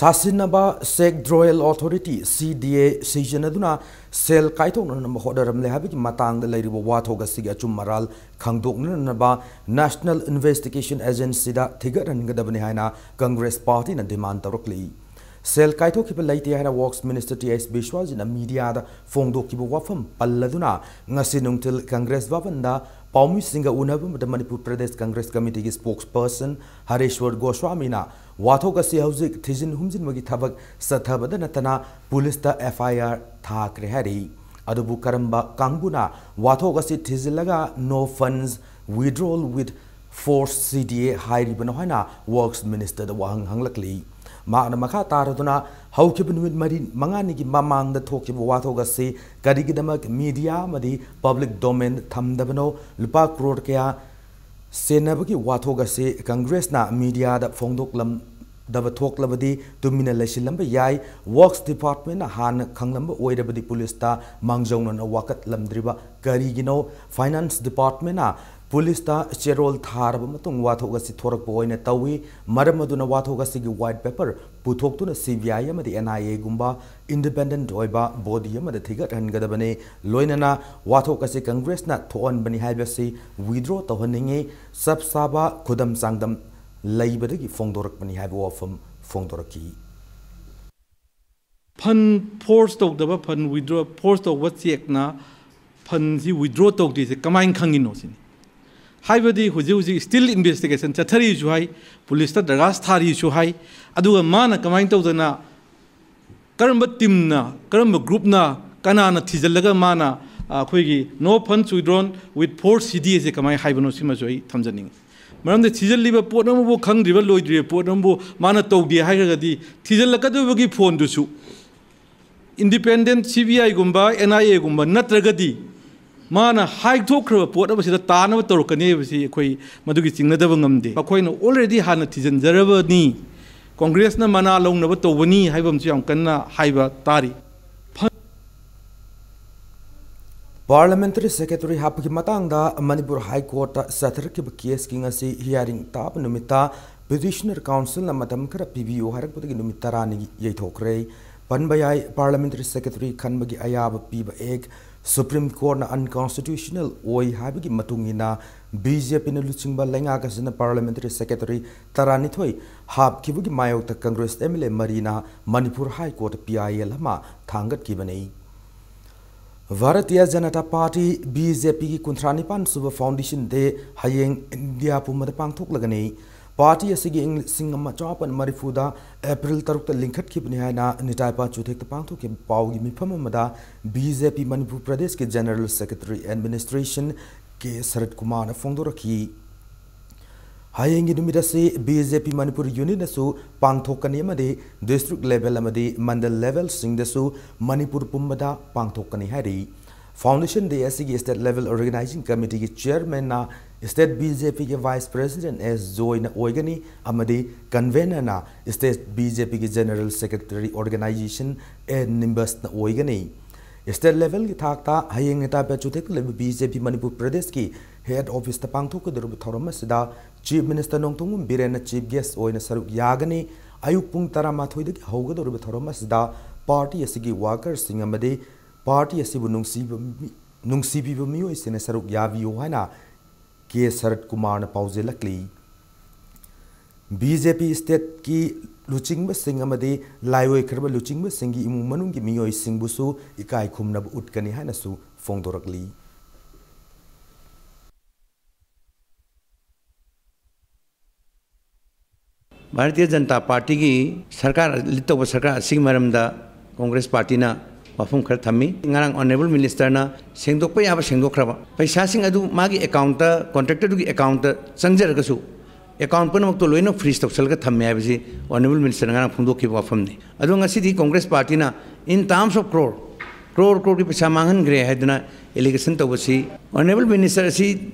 ꯁꯥꯁꯤꯟꯅꯕ Sectoral Authority, C D A, ꯁꯤꯖꯤꯟꯅꯗꯨꯅ ꯁꯦꯜ ꯀꯥꯏꯊꯣꯛꯅꯅꯕ ꯍꯣꯠꯅꯔꯝꯂꯦ ꯍꯥꯏꯕꯒꯤ ꯃꯇꯥꯡꯗ ꯂꯩꯔꯤꯕ ꯋꯥꯊꯣꯛ ꯑꯁꯤꯒꯤ ꯑꯆꯨꯝ ꯑꯔꯥꯜ ꯈꯪꯗꯣꯛꯅꯅꯕ National Investigation Agencyꯗ ꯊꯤꯒꯠꯍꯟꯒꯗꯕꯅꯤ ꯍꯥꯏꯅ Congress Partyꯅ demand ꯇꯧꯔꯛꯂꯤ꯫ ꯁꯦꯜ ꯀꯥꯏꯊꯣꯛꯈꯤꯕ ꯂꯩꯇꯦ ꯍꯥꯏꯅ Works Minister T S ꯕꯤꯁ꯭ꯋꯖꯤꯠꯅ mediaꯗ ꯐꯣꯡꯗꯣꯛꯈꯤꯕ ꯋꯥꯐꯝ ꯄꯜꯂꯗꯨꯅ, ꯉꯁꯤ ꯅꯨꯡꯊꯤꯜ Congress ꯚꯕꯟꯗ ꯄꯥꯎꯃꯤꯁꯤꯡꯒ ꯎꯅꯕ ꯑꯃꯗ Manipur Pradesh Congress Committeeꯒꯤ spokesperson ꯍꯔꯦꯁ꯭ꯋꯔ ꯒꯣꯁ꯭ꯋꯥꯃꯤꯅ ꯋꯥꯊꯣꯛ ꯑꯁꯤ ꯍꯧꯖꯤꯛ ꯊꯤꯖꯤꯟ ꯍꯨꯝꯖꯤꯟꯕꯒꯤ ꯊꯕꯛ ꯆꯠꯊꯕꯗ ꯅꯠꯇꯅ ꯄꯨꯂꯤꯁꯇ F I R ꯊꯥꯈ꯭ꯔꯦ ꯍꯥꯏꯔꯤ꯫ ꯑꯗꯨꯕꯨ ꯀꯔꯝꯕ ꯀꯥꯡꯕꯨꯅ ꯋꯥꯊꯣꯛ ꯑꯁꯤ ꯊꯤꯖꯤꯜꯂꯒ no funds withdrawal with force C D A ꯍꯥꯏꯔꯤꯕꯅꯣ ꯍꯥꯏꯅ Works Ministerꯗ ꯋꯥꯍꯪ ꯍꯪꯂꯛꯂꯤ꯫ ꯃꯍꯥꯛꯅ ꯃꯈꯥ ꯇꯥꯔꯗꯨꯅ, ꯍꯧꯈꯤꯕ ꯅꯨꯃꯤꯠ ꯃꯔꯤ ꯃꯉꯥꯅꯤꯒꯤ ꯃꯃꯥꯡꯗ ꯊꯣꯛꯈꯤꯕ ꯋꯥꯊꯣꯛ ꯑꯁꯤ ꯀꯔꯤꯒꯤꯗꯃꯛ media ꯑꯃꯗꯤ public domain ꯊꯝꯗꯕꯅꯣ? ꯂꯨꯄꯥ ꯀ꯭ꯔꯣꯔ ꯀꯌꯥ ꯁꯦꯟꯅꯕꯒꯤ ꯋꯥꯊꯣꯛ ꯑꯁꯤ Congressꯅ mediaꯗ ꯐꯣꯡꯗꯣꯛꯂꯝꯗꯕ ꯊꯣꯛꯂꯕꯗꯤ ꯇꯨꯃꯤꯟꯅ ꯂꯩꯁꯤꯜꯂꯝꯕ ꯌꯥꯏ꯫ Works Departmentꯅ ꯍꯥꯟꯅ ꯈꯪꯂꯝꯕ ꯑꯣꯏꯔꯕꯗꯤ ꯄꯨꯂꯤꯁꯇ ꯃꯥꯡꯖꯧꯅꯅ ꯋꯥꯀꯠꯂꯝꯗ꯭ꯔꯤꯕ ꯀꯔꯤꯒꯤꯅꯣ? Finance Departmentꯅ ꯄꯨꯂꯤꯁꯇ ꯆꯦꯔꯣꯜ ꯊꯥꯔꯕ ꯃꯇꯨꯡ ꯋꯥꯊꯣꯛ ꯑꯁꯤ ꯊꯣꯔꯛꯄ ꯑꯣꯏꯅ ꯇꯧꯏ꯫ ꯃꯔꯝ ꯑꯗꯨꯅ ꯋꯥꯊꯣꯛ ꯑꯁꯤꯒꯤ white paper ꯄꯨꯊꯣꯛꯇꯨꯅ C B I ꯑꯃꯗꯤ N I Aꯒꯨꯝꯕ independent ꯑꯣꯏꯕ body ꯑꯃꯗ ꯊꯤꯒꯠꯍꯟꯒꯗꯕꯅꯤ꯫ ꯂꯣꯏꯅꯅ ꯋꯥꯊꯣꯛ ꯑꯁꯤ Congressꯅ ꯊꯣꯛꯍꯟꯕꯅꯤ ꯍꯥꯏꯕꯁꯤ withdraw ꯇꯧꯍꯟꯅꯤꯡꯏ꯫ ꯆꯞ ꯆꯥꯕ ꯈꯨꯗꯝ ꯆꯥꯡꯗꯝ ꯂꯩꯕꯗꯒꯤ ꯐꯣꯡꯗꯣꯔꯛꯄꯅꯤ ꯍꯥꯏꯕ ꯋꯥꯐꯝ ꯐꯣꯡꯗꯣꯔꯛꯈꯤ꯫ Fund force ꯇꯧꯗꯕ, fund withdraw, force ꯇꯧꯕ chequeꯅ fundꯁꯤ withdraw ꯇꯧꯗ꯭ꯔꯤꯁꯦ ꯀꯃꯥꯏꯅ ꯈꯪꯉꯤꯅꯣ ꯁꯤꯅꯤ꯫ ꯍꯥꯏꯕꯗꯤ ꯍꯧꯖꯤꯛ ꯍꯧꯖꯤꯛ still investigation ꯆꯠꯊꯔꯤꯁꯨ ꯍꯥꯏ, ꯄꯨꯂꯤꯁꯇ ꯗꯔꯈꯥꯁ ꯊꯥꯔꯤꯁꯨ ꯍꯥꯏ꯫ ꯑꯗꯨꯒ ꯃꯥꯅ ꯀꯃꯥꯏꯅ ꯇꯧꯗꯅ, ꯀꯔꯝꯕ teamꯅ, ꯀꯔꯝꯕ groupꯅ, ꯀꯅꯥꯅ ꯊꯤꯖꯤꯜꯂꯒ ꯃꯥꯅ, ꯑ, ꯑꯩꯈꯣꯏꯒꯤ no funds withdrawn with force C D A ꯁꯦ ꯀꯃꯥꯏꯅ ꯍꯥꯏꯕꯅꯣ ꯁꯤꯃꯁꯨ ꯑꯩ ꯊꯝꯖꯅꯤꯡꯉꯤ꯫ ꯃꯔꯝꯗꯤ ꯊꯤꯖꯤꯜꯂꯤꯕ ꯄꯣꯠ ꯑꯃꯕꯨ ꯈꯪꯗ꯭ꯔꯤꯕ, ꯂꯣꯏꯗ꯭ꯔꯤꯕ ꯄꯣꯠ ꯑꯃꯕꯨ ꯃꯥꯅ ꯇꯧꯗꯦ ꯍꯥꯏꯈ꯭ꯔꯒꯗꯤ ꯊꯤꯖꯤꯜꯂꯛꯀꯗꯧꯕꯒꯤ fundꯗꯨꯁꯨ independent C B Iꯒꯨꯝꯕ, N I Aꯒꯨꯝꯕ ꯅꯠꯇ꯭ꯔꯒꯗꯤ ꯃꯥꯅ ꯍꯥꯏꯊꯣꯛꯈ꯭ꯔꯕ ꯄꯣꯠ ꯑꯃꯁꯤꯗ ꯇꯥꯅꯕ ꯇꯧꯔꯛꯀꯅꯤ ꯍꯥꯏꯕꯁꯤ ꯑꯩꯈꯣꯏ ꯃꯗꯨꯒꯤ ꯆꯤꯡꯅꯗꯕ ꯉꯝꯗꯦ꯫ ꯃꯈꯣꯏꯅ already ꯍꯥꯟꯅ ꯊꯤꯖꯤꯟꯖꯔꯕꯅꯤ, Congressꯅ ꯃꯅꯥ ꯂꯧꯅꯕ ꯇꯧꯕꯅꯤ ꯍꯥꯏꯕ ꯑꯃꯁꯨ ꯌꯥꯝ ꯀꯟꯅ ꯍꯥꯏꯕ ꯇꯥꯔꯤ꯫ Parliamentary Secretary ꯍꯥꯞꯄꯒꯤ ꯃꯇꯥꯡꯗ ꯃꯅꯤꯄꯨꯔ High Courtꯇ ꯆꯠꯊꯔꯛꯈꯤꯕ caseꯀꯤ ꯉꯁꯤ hearing ꯇꯥꯕ ꯅꯨꯃꯤꯠꯇ Petitioner Councilꯅ ꯃꯇꯝ ꯈꯔ ꯄꯤꯕꯤꯌꯨ ꯍꯥꯏꯔꯛꯄꯗꯒꯤ ꯅꯨꯃꯤꯠ ꯇꯔꯥꯅꯤ ꯌꯩꯊꯣꯛꯈ꯭ꯔꯦ꯫ ꯄꯟꯕ ꯌꯥꯏ, Parliamentary Secretary ꯈꯟꯕꯒꯤ ꯑꯌꯥꯕ ꯄꯤꯕ Act Supreme Courtꯅ unconstitutional ꯑꯣꯏ ꯍꯥꯏꯕꯒꯤ ꯃꯇꯨꯡ ꯏꯟꯅ BJPꯅ ꯂꯨꯆꯤꯡꯕ ꯂꯩꯉꯥꯛ ꯑꯁꯤꯅ Parliamentary Secretary ꯇꯔꯥꯅꯤꯊꯣꯏ ꯍꯥꯞꯈꯤꯕꯒꯤ ꯃꯥꯌꯣꯛꯇ Congress MLA ꯃꯔꯤꯅ Manipur High Court PIL ꯑꯃ ꯊꯥꯡꯒꯠꯈꯤꯕꯅꯤ꯫ ꯚꯥꯔꯇꯤꯌ ꯖꯅꯇꯥ ꯄꯥꯔꯇꯤ, BJPꯒꯤ ꯀꯨꯟꯊ꯭ꯔꯥ ꯅꯤꯄꯥꯟ ꯁꯨꯕ Foundation Day ꯍꯌꯦꯡ ꯏꯟꯗꯤꯌꯥ ꯄꯨꯝꯕꯗ ꯄꯥꯡꯊꯣꯛꯂꯒꯅꯤ꯫ ꯄꯥꯔꯇꯤ ꯑꯁꯤꯒꯤ ꯏꯪ ꯂꯤꯁꯤꯡ ꯑꯃ ꯆꯃꯥꯄꯟ ꯃꯔꯤꯐꯨꯗ April ꯇꯔꯨꯛꯇ ꯂꯤꯡꯈꯠꯈꯤꯕꯅꯤ ꯍꯥꯏꯅ ꯅꯤꯇꯥꯏ ꯄꯥꯆꯨꯊꯦꯛꯇ ꯄꯥꯡꯊꯣꯛꯈꯤꯕ ꯄꯥꯎꯒꯤ ꯃꯤꯐꯝ ꯑꯃꯗ BJP ꯃꯅꯤꯄꯨꯔ ꯄ꯭ꯔꯗꯦꯁꯀꯤ General Secretary Administration ꯀꯦ ꯁꯔꯠ ꯀꯨꯃꯥꯔꯅ ꯐꯣꯡꯗꯣꯔꯛꯈꯤ꯫ ꯍꯌꯦꯡꯒꯤ ꯅꯨꯃꯤꯠ ꯑꯁꯤ BJP ꯃꯅꯤꯄꯨꯔ Unitꯅꯁꯨ ꯄꯥꯡꯊꯣꯛꯀꯅꯤ ꯑꯃꯗꯤ district level ꯑꯃꯗꯤ mandal levelꯁꯤꯡꯗꯁꯨ ꯃꯅꯤꯄꯨꯔ ꯄꯨꯝꯕꯗ ꯄꯥꯡꯊꯣꯛꯀꯅꯤ ꯍꯥꯏꯔꯤ꯫ Foundation Day ꯑꯁꯤꯒꯤ state level organizing committeeꯒꯤ chairmanꯅ state BJPꯒꯤ Vice President ꯑꯦꯁ ꯖꯣꯏꯅ ꯑꯣꯏꯒꯅꯤ ꯑꯃꯗꯤ convenorꯅ state BJPꯒꯤ General Secretary Organization ꯑꯦ ꯅꯤꯝꯕꯁꯅ ꯑꯣꯏꯒꯅꯤ꯫ State levelꯒꯤ ꯊꯥꯛꯇ ꯍꯌꯦꯡ ꯅꯤꯇꯥꯏ ꯄꯥꯆꯨꯊꯦꯛꯇ ꯂꯩꯕ BJP ꯃꯅꯤꯄꯨꯔ ꯄ꯭ꯔꯗꯦꯁꯀꯤ head officeꯇ ꯄꯥꯡꯊꯣꯛꯀꯗꯧꯔꯤꯕ ꯊꯧꯔꯝ ꯑꯁꯤꯗ Chief Minister Nongthombam ꯕꯤꯔꯦꯟꯅ chief guest ꯑꯣꯏꯅ ꯁꯔꯨꯛ ꯌꯥꯒꯅꯤ꯫ ꯑꯌꯨꯛ ꯄꯨꯡ ꯇꯔꯥꯃꯥꯊꯣꯏꯗꯒꯤ ꯍꯧꯒꯗꯧꯔꯤꯕ ꯊꯧꯔꯝ ꯑꯁꯤꯗ ꯄꯥꯔꯇꯤ ꯑꯁꯤꯒꯤ workerꯁꯤꯡ ꯑꯃꯗꯤ ꯄꯥꯔꯇꯤ ꯑꯁꯤꯕꯨ ꯅꯨꯡꯁꯤꯕ ꯃꯤ-, ꯅꯨꯡꯁꯤꯕꯤꯕ ꯃꯤꯑꯣꯏꯁꯤꯡꯅ ꯁꯔꯨꯛ ꯌꯥꯕꯤꯌꯨ ꯍꯥꯏꯅ ꯀꯦ ꯁꯔꯠ ꯀꯨꯃꯥꯔꯅ ꯄꯥꯎꯖꯦꯜꯂꯛꯂꯤ꯫ BJP stateꯀꯤ ꯂꯨꯆꯤꯡꯕꯁꯤꯡ ꯑꯃꯗꯤ ꯂꯥꯏꯑꯣꯏꯈ꯭ꯔꯕ ꯂꯨꯆꯤꯡꯕꯁꯤꯡꯒꯤ ꯏꯃꯨꯡ ꯃꯅꯨꯡꯒꯤ ꯃꯤꯑꯣꯏꯁꯤꯡꯕꯨꯁꯨ ꯏꯀꯥꯏ ꯈꯨꯝꯅꯕ ꯎꯠꯀꯅꯤ ꯍꯥꯏꯅꯁꯨ ꯐꯣꯡꯗꯣꯔꯛꯂꯤ꯫ ꯚꯥꯔꯇꯤꯌ ꯖꯅꯇꯥ ꯄꯥꯔꯇꯤꯒꯤ ꯁꯔꯀꯥꯔ, ꯂꯤꯠ ꯇꯧꯕ ꯁꯔꯀꯥꯔ ꯑꯁꯤꯒꯤ ꯃꯔꯝꯗ ꯀꯣꯡꯒ꯭ꯔꯦꯁ ꯄꯥꯔꯇꯤꯅ ꯋꯥꯐꯝ ꯈꯔ ꯊꯝꯃꯤ꯫ ꯉꯔꯥꯡ Honourable Ministerꯅ ꯁꯦꯡꯗꯣꯛꯄ ꯌꯥꯕ ꯁꯦꯡꯗꯣꯛꯈ꯭ꯔꯕ, ꯄꯩꯁꯥꯁꯤꯡ ꯑꯗꯨ ꯃꯥꯒꯤ accountꯇ, contractorꯗꯨꯒꯤ accountꯇ ꯆꯪꯖꯔꯒꯁꯨ, account ꯄꯨꯝꯅꯃꯛꯇꯣ ꯂꯣꯏꯅ freeze ꯇꯧꯁꯜꯂꯒ ꯊꯝꯃꯦ ꯍꯥꯏꯕꯁꯤ Honourable Ministerꯅ ꯉꯔꯥꯡ ꯐꯣꯡꯗꯣꯛꯈꯤꯕ ꯋꯥꯐꯝꯅꯤ꯫ ꯑꯗꯣ ꯉꯁꯤꯗꯤ Congress ꯄꯥꯔꯇꯤꯅ in terms of crore, crore, crore ꯀꯤ ꯄꯩꯁꯥ ꯃꯥꯡꯍꯟꯈ꯭ꯔꯦ ꯍꯥꯏꯗꯅ allegation ꯇꯧꯕꯁꯤ Honourable Minister ꯑꯁꯤ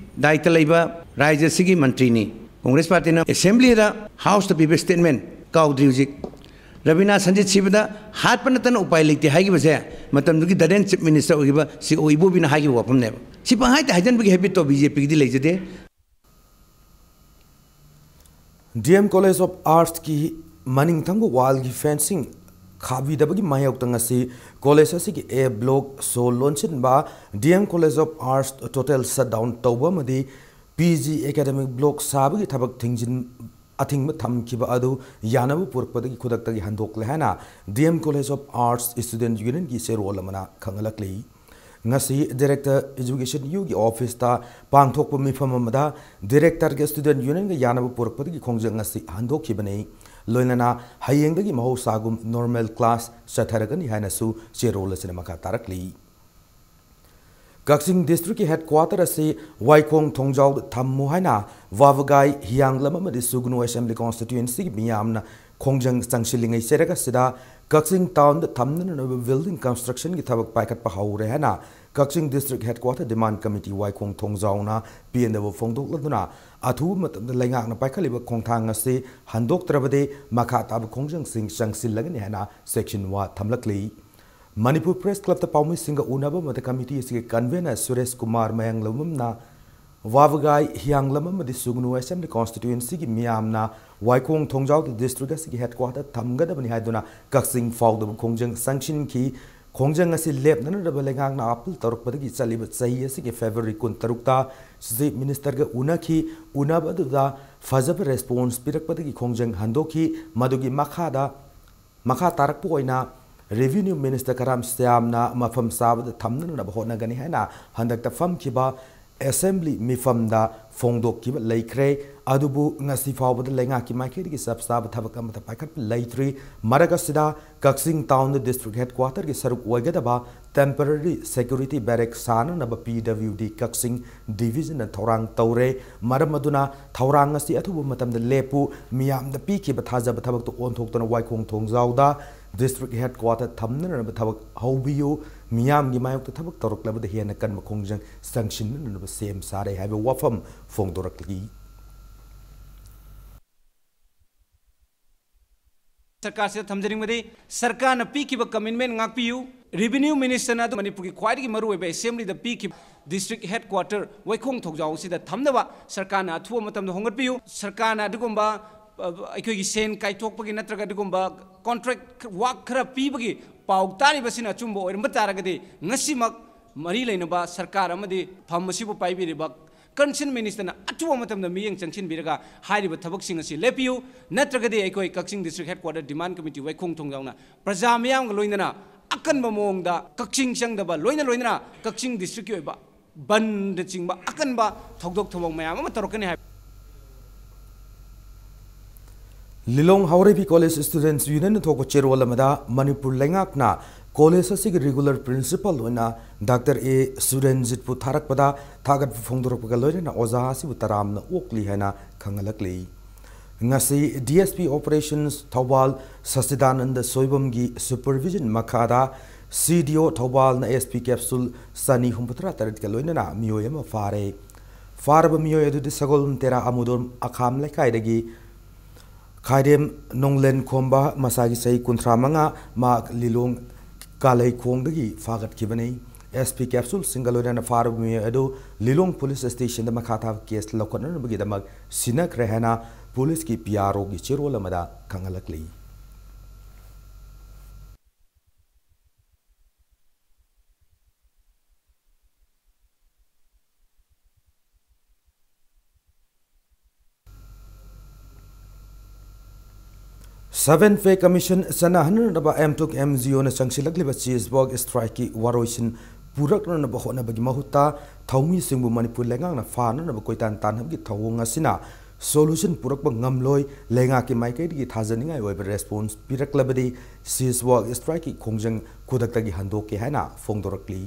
ꯗꯥꯏꯇ ꯂꯩꯕ ꯔꯥꯖ꯭ꯌ ꯑꯁꯤꯒꯤ ꯃꯟꯇ꯭ꯔꯤꯅꯤ꯫ ꯀꯣꯡꯒ꯭ꯔꯦꯁ ꯄꯥꯔꯇꯤꯅ Assemblyꯗ, Houseꯇ ꯄꯤꯕ statement ꯀꯥꯎꯗ꯭ꯔꯤ ꯍꯧꯖꯤꯛ꯫ ꯔꯕꯤꯅꯥ ꯁꯟꯖꯤꯠ ꯁꯤꯕꯗ ꯍꯥꯠꯄ ꯅꯠꯇꯅ ꯎꯄꯥꯏ ꯂꯩꯇꯦ ꯍꯥꯏꯈꯤꯕꯁꯦ ꯃꯇꯝꯗꯨꯒꯤ then Chief Minister ꯑꯣꯏꯈꯤꯕ ꯁꯤ ꯑꯣ ꯏꯕꯣꯕꯤꯅ ꯍꯥꯏꯈꯤꯕ ꯋꯥꯐꯝꯅꯦꯕ꯫ ꯁꯤ ꯄꯪꯍꯥꯏꯇ ꯍꯥꯏꯖꯟꯕꯒꯤ habitꯇꯣ BJPꯒꯤꯗꯤ ꯂꯩꯖꯗꯦ꯫ D M College of Arts ꯀꯤ ꯃꯅꯤꯡ ꯊꯪꯕ wall ꯒꯤ fencing ꯈꯥꯕꯤꯗꯕꯒꯤ ꯃꯥꯌꯣꯛꯇ ꯉꯁꯤ college ꯑꯁꯤꯒꯤ A block show ꯂꯣꯟꯁꯤꯟꯕ D M College of Arts total shutdown ꯇꯧꯕ ꯑꯃꯗꯤ P G academic block ꯁꯥꯕꯒꯤ ꯊꯕꯛ ꯊꯤꯡꯖꯤꯟ ꯑꯊꯤꯡꯕ ꯊꯝꯈꯤꯕ ꯑꯗꯨ ꯌꯥꯅꯕ ꯄꯨꯔꯛꯄꯗꯒꯤ ꯈꯨꯗꯛꯇꯒꯤ ꯍꯟꯗꯣꯛꯂꯦ ꯍꯥꯏꯅ D M College of Arts Student Union ꯒꯤ ꯆꯦꯔꯣꯜ ꯑꯃꯅ ꯈꯪꯍꯜꯂꯛꯂꯤ꯫ ꯉꯁꯤ Director Education U ꯒꯤ office ꯇ ꯄꯥꯡꯊꯣꯛꯄ ꯃꯤꯐꯝ ꯑꯃꯗ Director ꯒ Student Union ꯒ ꯌꯥꯅꯕ ꯄꯨꯔꯛꯄꯗꯒꯤ ꯈꯣꯡꯖꯪ ꯑꯁꯤ ꯍꯟꯗꯣꯛꯈꯤꯕꯅꯤ꯫ ꯂꯣꯏꯅꯅ ꯍꯌꯦꯡꯗꯒꯤ ꯃꯍꯧꯁꯥꯒꯨꯝ normal class ꯆꯠꯊꯔꯒꯅꯤ ꯍꯥꯏꯅꯁꯨ ꯆꯦꯔꯣꯜ ꯑꯁꯤꯅ ꯃꯈꯥ ꯇꯥꯔꯛꯂꯤ꯫ ꯀꯛꯆꯤꯡ district ꯀꯤ headquarter ꯑꯁꯤ ꯋꯥꯏꯈꯣꯡ ꯊꯣꯡꯖꯥꯎꯗ ꯊꯝꯃꯨ ꯍꯥꯏꯅ ꯋꯥꯕꯒꯥꯏ, ꯍꯤꯌꯥꯡꯂꯝ ꯑꯃꯗꯤ ꯁꯨꯒꯅꯨ assembly constituency ꯒꯤ ꯃꯤꯌꯥꯝꯅ ꯈꯣꯡꯖꯪ ꯆꯪꯁꯤꯜꯂꯤꯉꯩ ꯆꯩꯔꯛ ꯑꯁꯤꯗ ꯀꯛꯆꯤꯡ town ꯗ ꯊꯝꯅꯅꯕ building construction ꯒꯤ ꯊꯕꯛ ꯄꯥꯏꯈꯠꯄ ꯍꯧꯔꯦ ꯍꯥꯏꯅ ꯀꯛꯆꯤꯡ district headquarter demand committee ꯋꯥꯏꯈꯣꯡ ꯊꯣꯡꯖꯥꯎꯅ ꯄꯦꯟꯗꯕ ꯐꯣꯡꯗꯣꯛꯂꯗꯨꯅ ꯑꯊꯨꯕ ꯃꯇꯝꯗ ꯂꯩꯉꯥꯛꯅ ꯄꯥꯏꯈꯠꯂꯤꯕ ꯈꯣꯡꯊꯥꯡ ꯑꯁꯤ ꯍꯟꯗꯣꯛꯇ꯭ꯔꯕꯗꯤ ꯃꯈꯥ ꯇꯥꯕ ꯈꯣꯡꯖꯪꯁꯤꯡ ꯆꯪꯁꯤꯜꯂꯒꯅꯤ ꯍꯥꯏꯅ ꯆꯦꯛꯁꯤꯟꯋꯥ ꯊꯝꯂꯛꯂꯤ꯫ ꯃꯅꯤꯄꯨꯔ Press Club ꯇ ꯄꯥꯎꯃꯤꯁꯤꯡꯒ ꯎꯅꯕ ꯑꯃꯗ committee ꯑꯁꯤꯒꯤ convener ꯁꯨꯔꯦꯁ ꯀꯨꯃꯥꯔ ꯃꯌꯥꯡꯂꯝꯕꯝꯅ ꯋꯥꯕꯒꯥꯏ, ꯍꯤꯌꯥꯡꯂꯝ ꯑꯃꯗꯤ ꯁꯨꯒꯅꯨ assembly constituency ꯒꯤ ꯃꯤꯌꯥꯝꯅ ꯋꯥꯏꯈꯣꯡ ꯊꯣꯡꯖꯥꯎꯗ district ꯑꯁꯤꯒꯤ headquarter ꯊꯝꯒꯗꯕꯅꯤ ꯍꯥꯏꯗꯨꯅ ꯀꯛꯆꯤꯡ ꯐꯥꯎꯗꯕ ꯈꯣꯡꯖꯪ ꯆꯪꯁꯤꯟꯈꯤ꯫ ꯈꯣꯡꯖꯪ ꯑꯁꯤ ꯂꯦꯞꯅꯅꯕ ꯂꯩꯉꯥꯛꯅ appeal ꯇꯧꯔꯛꯄꯗꯒꯤ ꯆꯠꯂꯤꯕ ꯆꯍꯤ ꯑꯁꯤꯒꯤ February ꯀꯨꯟꯇꯔꯨꯛꯇ Chief Minister ꯒ ꯎꯅꯈꯤ꯫ ꯎꯅꯕ ꯑꯗꯨꯗ ꯐꯖꯕ response ꯄꯤꯔꯛꯄꯗꯒꯤ ꯈꯣꯡꯖꯪ ꯍꯟꯗꯣꯛꯈꯤ꯫ ꯃꯗꯨꯒꯤ ꯃꯈꯥꯗ ꯃꯈꯥ ꯇꯥꯔꯛꯄ ꯑꯣꯏꯅ Revenue Minister ꯀꯔꯥꯝ ꯁ꯭ꯌꯥꯝꯅ ꯃꯐꯝ ꯆꯥꯕꯗ ꯊꯝꯅꯅꯕ ꯍꯣꯠꯅꯒꯅꯤ ꯍꯥꯏꯅ ꯍꯟꯗꯛꯇ ꯐꯝꯈꯤꯕ assembly ꯃꯤꯐꯝꯗ ꯐꯣꯡꯗꯣꯛꯈꯤꯕ ꯂꯩꯈ꯭ꯔꯦ꯫ ꯑꯗꯨꯕꯨ ꯉꯁꯤ ꯐꯥꯎꯕꯗ ꯂꯩꯉꯥꯛꯀꯤ ꯃꯥꯏꯀꯩꯗꯒꯤ ꯆꯞ ꯆꯥꯕ ꯊꯕꯛ ꯑꯃꯠꯇ ꯄꯥꯏꯈꯠꯄ ꯂꯩꯇ꯭ꯔꯤ꯫ ꯃꯔꯛ ꯑꯁꯤꯗ ꯀꯛꯆꯤꯡ town ꯗ district headquarter ꯒꯤ ꯁꯔꯨꯛ ꯑꯣꯏꯒꯗꯕ temporary security barrack ꯁꯥꯅꯅꯕ P W D ꯀꯛꯆꯤꯡ division ꯅ ꯊꯧꯔꯥꯡ ꯇꯧꯔꯦ꯫ ꯃꯔꯝ ꯑꯗꯨꯅ ꯊꯧꯔꯥꯡ ꯑꯁꯤ ꯑꯊꯨꯕ ꯃꯇꯝꯗ ꯂꯦꯞꯄꯨ, ꯃꯤꯌꯥꯝꯗ ꯄꯤꯈꯤꯕ ꯊꯥꯖꯕ ꯊꯕꯛꯇ ꯑꯣꯟꯊꯣꯛꯇꯨꯅ ꯋꯥꯏꯈꯣꯡ ꯊꯣꯡꯖꯥꯎꯗ district headquarter ꯊꯝꯅꯅꯕ ꯊꯕꯛ ꯍꯧꯕꯤꯌꯨ, ꯃꯤꯌꯥꯝꯒꯤ ꯃꯥꯌꯣꯛꯇ ꯊꯕꯛ ꯇꯧꯔꯛꯂꯕꯗ ꯍꯦꯟꯅ ꯀꯟꯕ ꯈꯣꯡꯖꯪ ꯆꯪꯁꯤꯟꯅꯅꯕ ꯁꯦꯝ ꯁꯥꯔꯦ ꯍꯥꯏꯕ ꯋꯥꯐꯝ ꯐꯣꯡꯗꯣꯔꯛꯂꯤ꯫ ꯁꯔꯀꯥꯔꯁꯤꯗ ꯊꯝꯖꯅꯤꯡꯕꯗꯤ ꯁꯔꯀꯥꯔꯅ ꯄꯤꯈꯤꯕ commitment ꯉꯥꯛꯄꯤꯌꯨ꯫ Revenue Ministerꯅ ꯑꯗꯨ ꯃꯅꯤꯄꯨꯔꯒꯤ ꯈ꯭ꯋꯥꯏꯗꯒꯤ ꯃꯔꯨꯑꯣꯏꯕ Assemblyꯗ ꯄꯤꯈꯤꯕ district headquarter ꯋꯥꯏꯈꯣꯡ ꯊꯣꯡꯖꯥꯎ ꯑꯁꯤꯗ ꯊꯝꯅꯕ ꯁꯔꯀꯥꯔꯅ ꯑꯊꯨꯕ ꯃꯇꯝꯗ ꯍꯣꯡꯒꯠꯄꯤꯌꯨ꯫ ꯁꯔꯀꯥꯔꯅ ꯑꯗꯨꯒꯨꯝꯕ, ꯑ, ꯑꯩꯈꯣꯏꯒꯤ ꯁꯦꯟ ꯀꯥꯏꯊꯣꯛꯄꯒꯤ ꯅꯠꯇ꯭ꯔꯒ ꯑꯗꯨꯒꯨꯝꯕ contract work ꯈꯔ ꯄꯤꯕꯒꯤ ꯄꯥꯎ ꯇꯥꯔꯤꯕꯁꯤꯅ ꯑꯆꯨꯝꯕ ꯑꯣꯏꯔꯝꯕ ꯇꯥꯔꯒꯗꯤ, ꯉꯁꯤꯃꯛ ꯃꯔꯤ ꯂꯩꯅꯕ ꯁꯔꯀꯥꯔ ꯑꯃꯗꯤ ꯐꯝ ꯑꯁꯤꯕꯨ ꯄꯥꯏꯕꯤꯔꯤꯕ Concerned Ministerꯅ ꯑꯊꯨꯕ ꯃꯇꯝꯗ ꯃꯤꯠꯌꯦꯡ ꯆꯪꯁꯤꯟꯕꯤꯔꯒ ꯍꯥꯏꯔꯤꯕ ꯊꯕꯛꯁꯤꯡ ꯑꯁꯤ ꯂꯦꯞꯄꯤꯌꯨ, ꯅꯠꯇ꯭ꯔꯒꯗꯤ ꯑꯩꯈꯣꯏ ꯀꯛꯆꯤꯡ District Headquarter Demand Committee ꯋꯥꯏꯈꯣꯡ ꯊꯣꯡꯖꯥꯎꯅ ꯄ꯭ꯔꯖꯥ ꯃꯤꯌꯥꯝꯒ ꯂꯣꯏꯅꯅ ꯑꯀꯟꯕ ꯃꯑꯣꯡꯗ ꯀꯛꯆꯤꯡ ꯆꯪꯗꯕ, ꯂꯣꯏꯅ ꯂꯣꯏꯅꯅ ꯀꯛꯆꯤꯡ districtꯀꯤ ꯑꯣꯏꯕ ꯕꯟꯗꯅꯆꯤꯡꯕ ꯑꯀꯟꯕ ꯊꯧꯗꯣꯛ ꯊꯧꯑꯣꯡ ꯃꯌꯥꯝ ꯑꯃ ꯇꯧꯔꯛꯀꯅꯤ ꯍꯥꯏꯕ꯫ ꯂꯤꯂꯣꯡ ꯍꯥꯎꯔꯩꯕꯤ College Students Unionꯅ ꯊꯣꯛꯄ ꯆꯦꯔꯣꯜ ꯑꯃꯗ ꯃꯅꯤꯄꯨꯔ ꯂꯩꯉꯥꯛꯅ college ꯑꯁꯤꯒꯤ regular principal ꯑꯣꯏꯅ Doctor A ꯁꯨꯔꯟꯖꯤꯠꯄꯨ ꯊꯥꯔꯛꯄꯗ ꯊꯥꯒꯠꯄ ꯐꯣꯡꯗꯣꯔꯛꯄꯒ ꯂꯣꯏꯅꯅ ꯑꯣꯖꯥ ꯑꯁꯤꯕꯨ ꯇꯔꯥꯝꯅ ꯑꯣꯛꯂꯤ ꯍꯥꯏꯅ ꯈꯪꯍꯜꯂꯛꯂꯤ꯫ ꯉꯁꯤ DSP Operations ꯊꯧꯕꯥꯜ ꯁꯆꯤꯗꯥꯅꯟꯗ ꯁꯣꯏꯕꯝꯒꯤ supervision ꯃꯈꯥꯗ CDO ꯊꯧꯕꯥꯜꯅ SP capsule ꯆꯅꯤ ꯍꯨꯝꯐꯨꯇꯔꯥ ꯇꯔꯦꯠꯀ ꯂꯣꯏꯅꯅ ꯃꯤꯑꯣꯏ ꯑꯃ ꯐꯥꯔꯦ꯫ ꯐꯥꯔꯕ ꯃꯤꯑꯣꯏ ꯑꯗꯨꯗꯤ ꯁꯒꯣꯜꯕꯟ ꯇꯦꯔꯥ ꯑꯃꯨꯗꯣꯝ ꯑꯈꯥꯝ ꯂꯩꯀꯥꯏꯗꯒꯤ ꯈꯥꯏꯔꯦꯝ ꯅꯣꯡꯂꯦꯟ ꯈꯣꯝꯕ, ꯃꯁꯥꯒꯤ ꯆꯍꯤ ꯀꯨꯟꯊ꯭ꯔꯥ ꯃꯉꯥ, ꯃꯍꯥꯛ ꯂꯤꯂꯣꯡ ꯀꯥꯂꯩꯈꯣꯡꯗꯒꯤ ꯐꯥꯒꯠꯈꯤꯕꯅꯤ꯫ SP capsuleꯁꯤꯡꯒ ꯂꯣꯏꯅꯅ ꯐꯥꯔꯕ ꯃꯤꯑꯣꯏ ꯑꯗꯨ ꯂꯤꯂꯣꯡ police stationꯗ ꯃꯈꯥ ꯊꯥꯕ case ꯂꯧꯈꯠꯅꯅꯕꯒꯤꯗꯃꯛ ꯁꯤꯟꯅꯈ꯭ꯔꯦ ꯍꯥꯏꯅ policeꯀꯤ PROꯒꯤ ꯆꯦꯔꯣꯜ ꯑꯃꯗ ꯈꯪꯍꯜꯂꯛꯂꯤ꯫ Seven Pay Commission ꯆꯠꯅꯍꯟꯅꯅꯕ M to M G Oꯅ ꯆꯪꯁꯤꯜꯂꯛꯂꯤꯕ ceasewalk strikeꯀꯤ ꯋꯥꯔꯣꯏꯁꯤꯟ ꯄꯨꯔꯛꯅꯅꯕ ꯍꯣꯠꯅꯕꯒꯤ ꯃꯍꯨꯠꯇ ꯊꯧꯃꯤꯁꯤꯡꯕꯨ ꯃꯅꯤꯄꯨꯔ ꯂꯩꯉꯥꯛꯅ ꯐꯥꯅꯅꯕ ꯀꯣꯏꯇꯥꯟ ꯇꯥꯟꯅꯕꯒꯤ ꯊꯧꯑꯣꯡ ꯑꯁꯤꯅ solution ꯄꯨꯔꯛꯄ ꯉꯝꯂꯣꯏ꯫ ꯂꯩꯉꯥꯛꯀꯤ ꯃꯥꯏꯀꯩꯗꯒꯤ ꯊꯥꯖꯅꯤꯡꯉꯥꯏ ꯑꯣꯏꯕ response ꯄꯤꯔꯛꯂꯕꯗꯤ ceasewalk strikeꯀꯤ ꯈꯣꯡꯖꯪ ꯈꯨꯗꯛꯇꯒꯤ ꯍꯟꯗꯣꯛꯀꯦ ꯍꯥꯏꯅ ꯐꯣꯡꯗꯣꯔꯛꯂꯤ꯫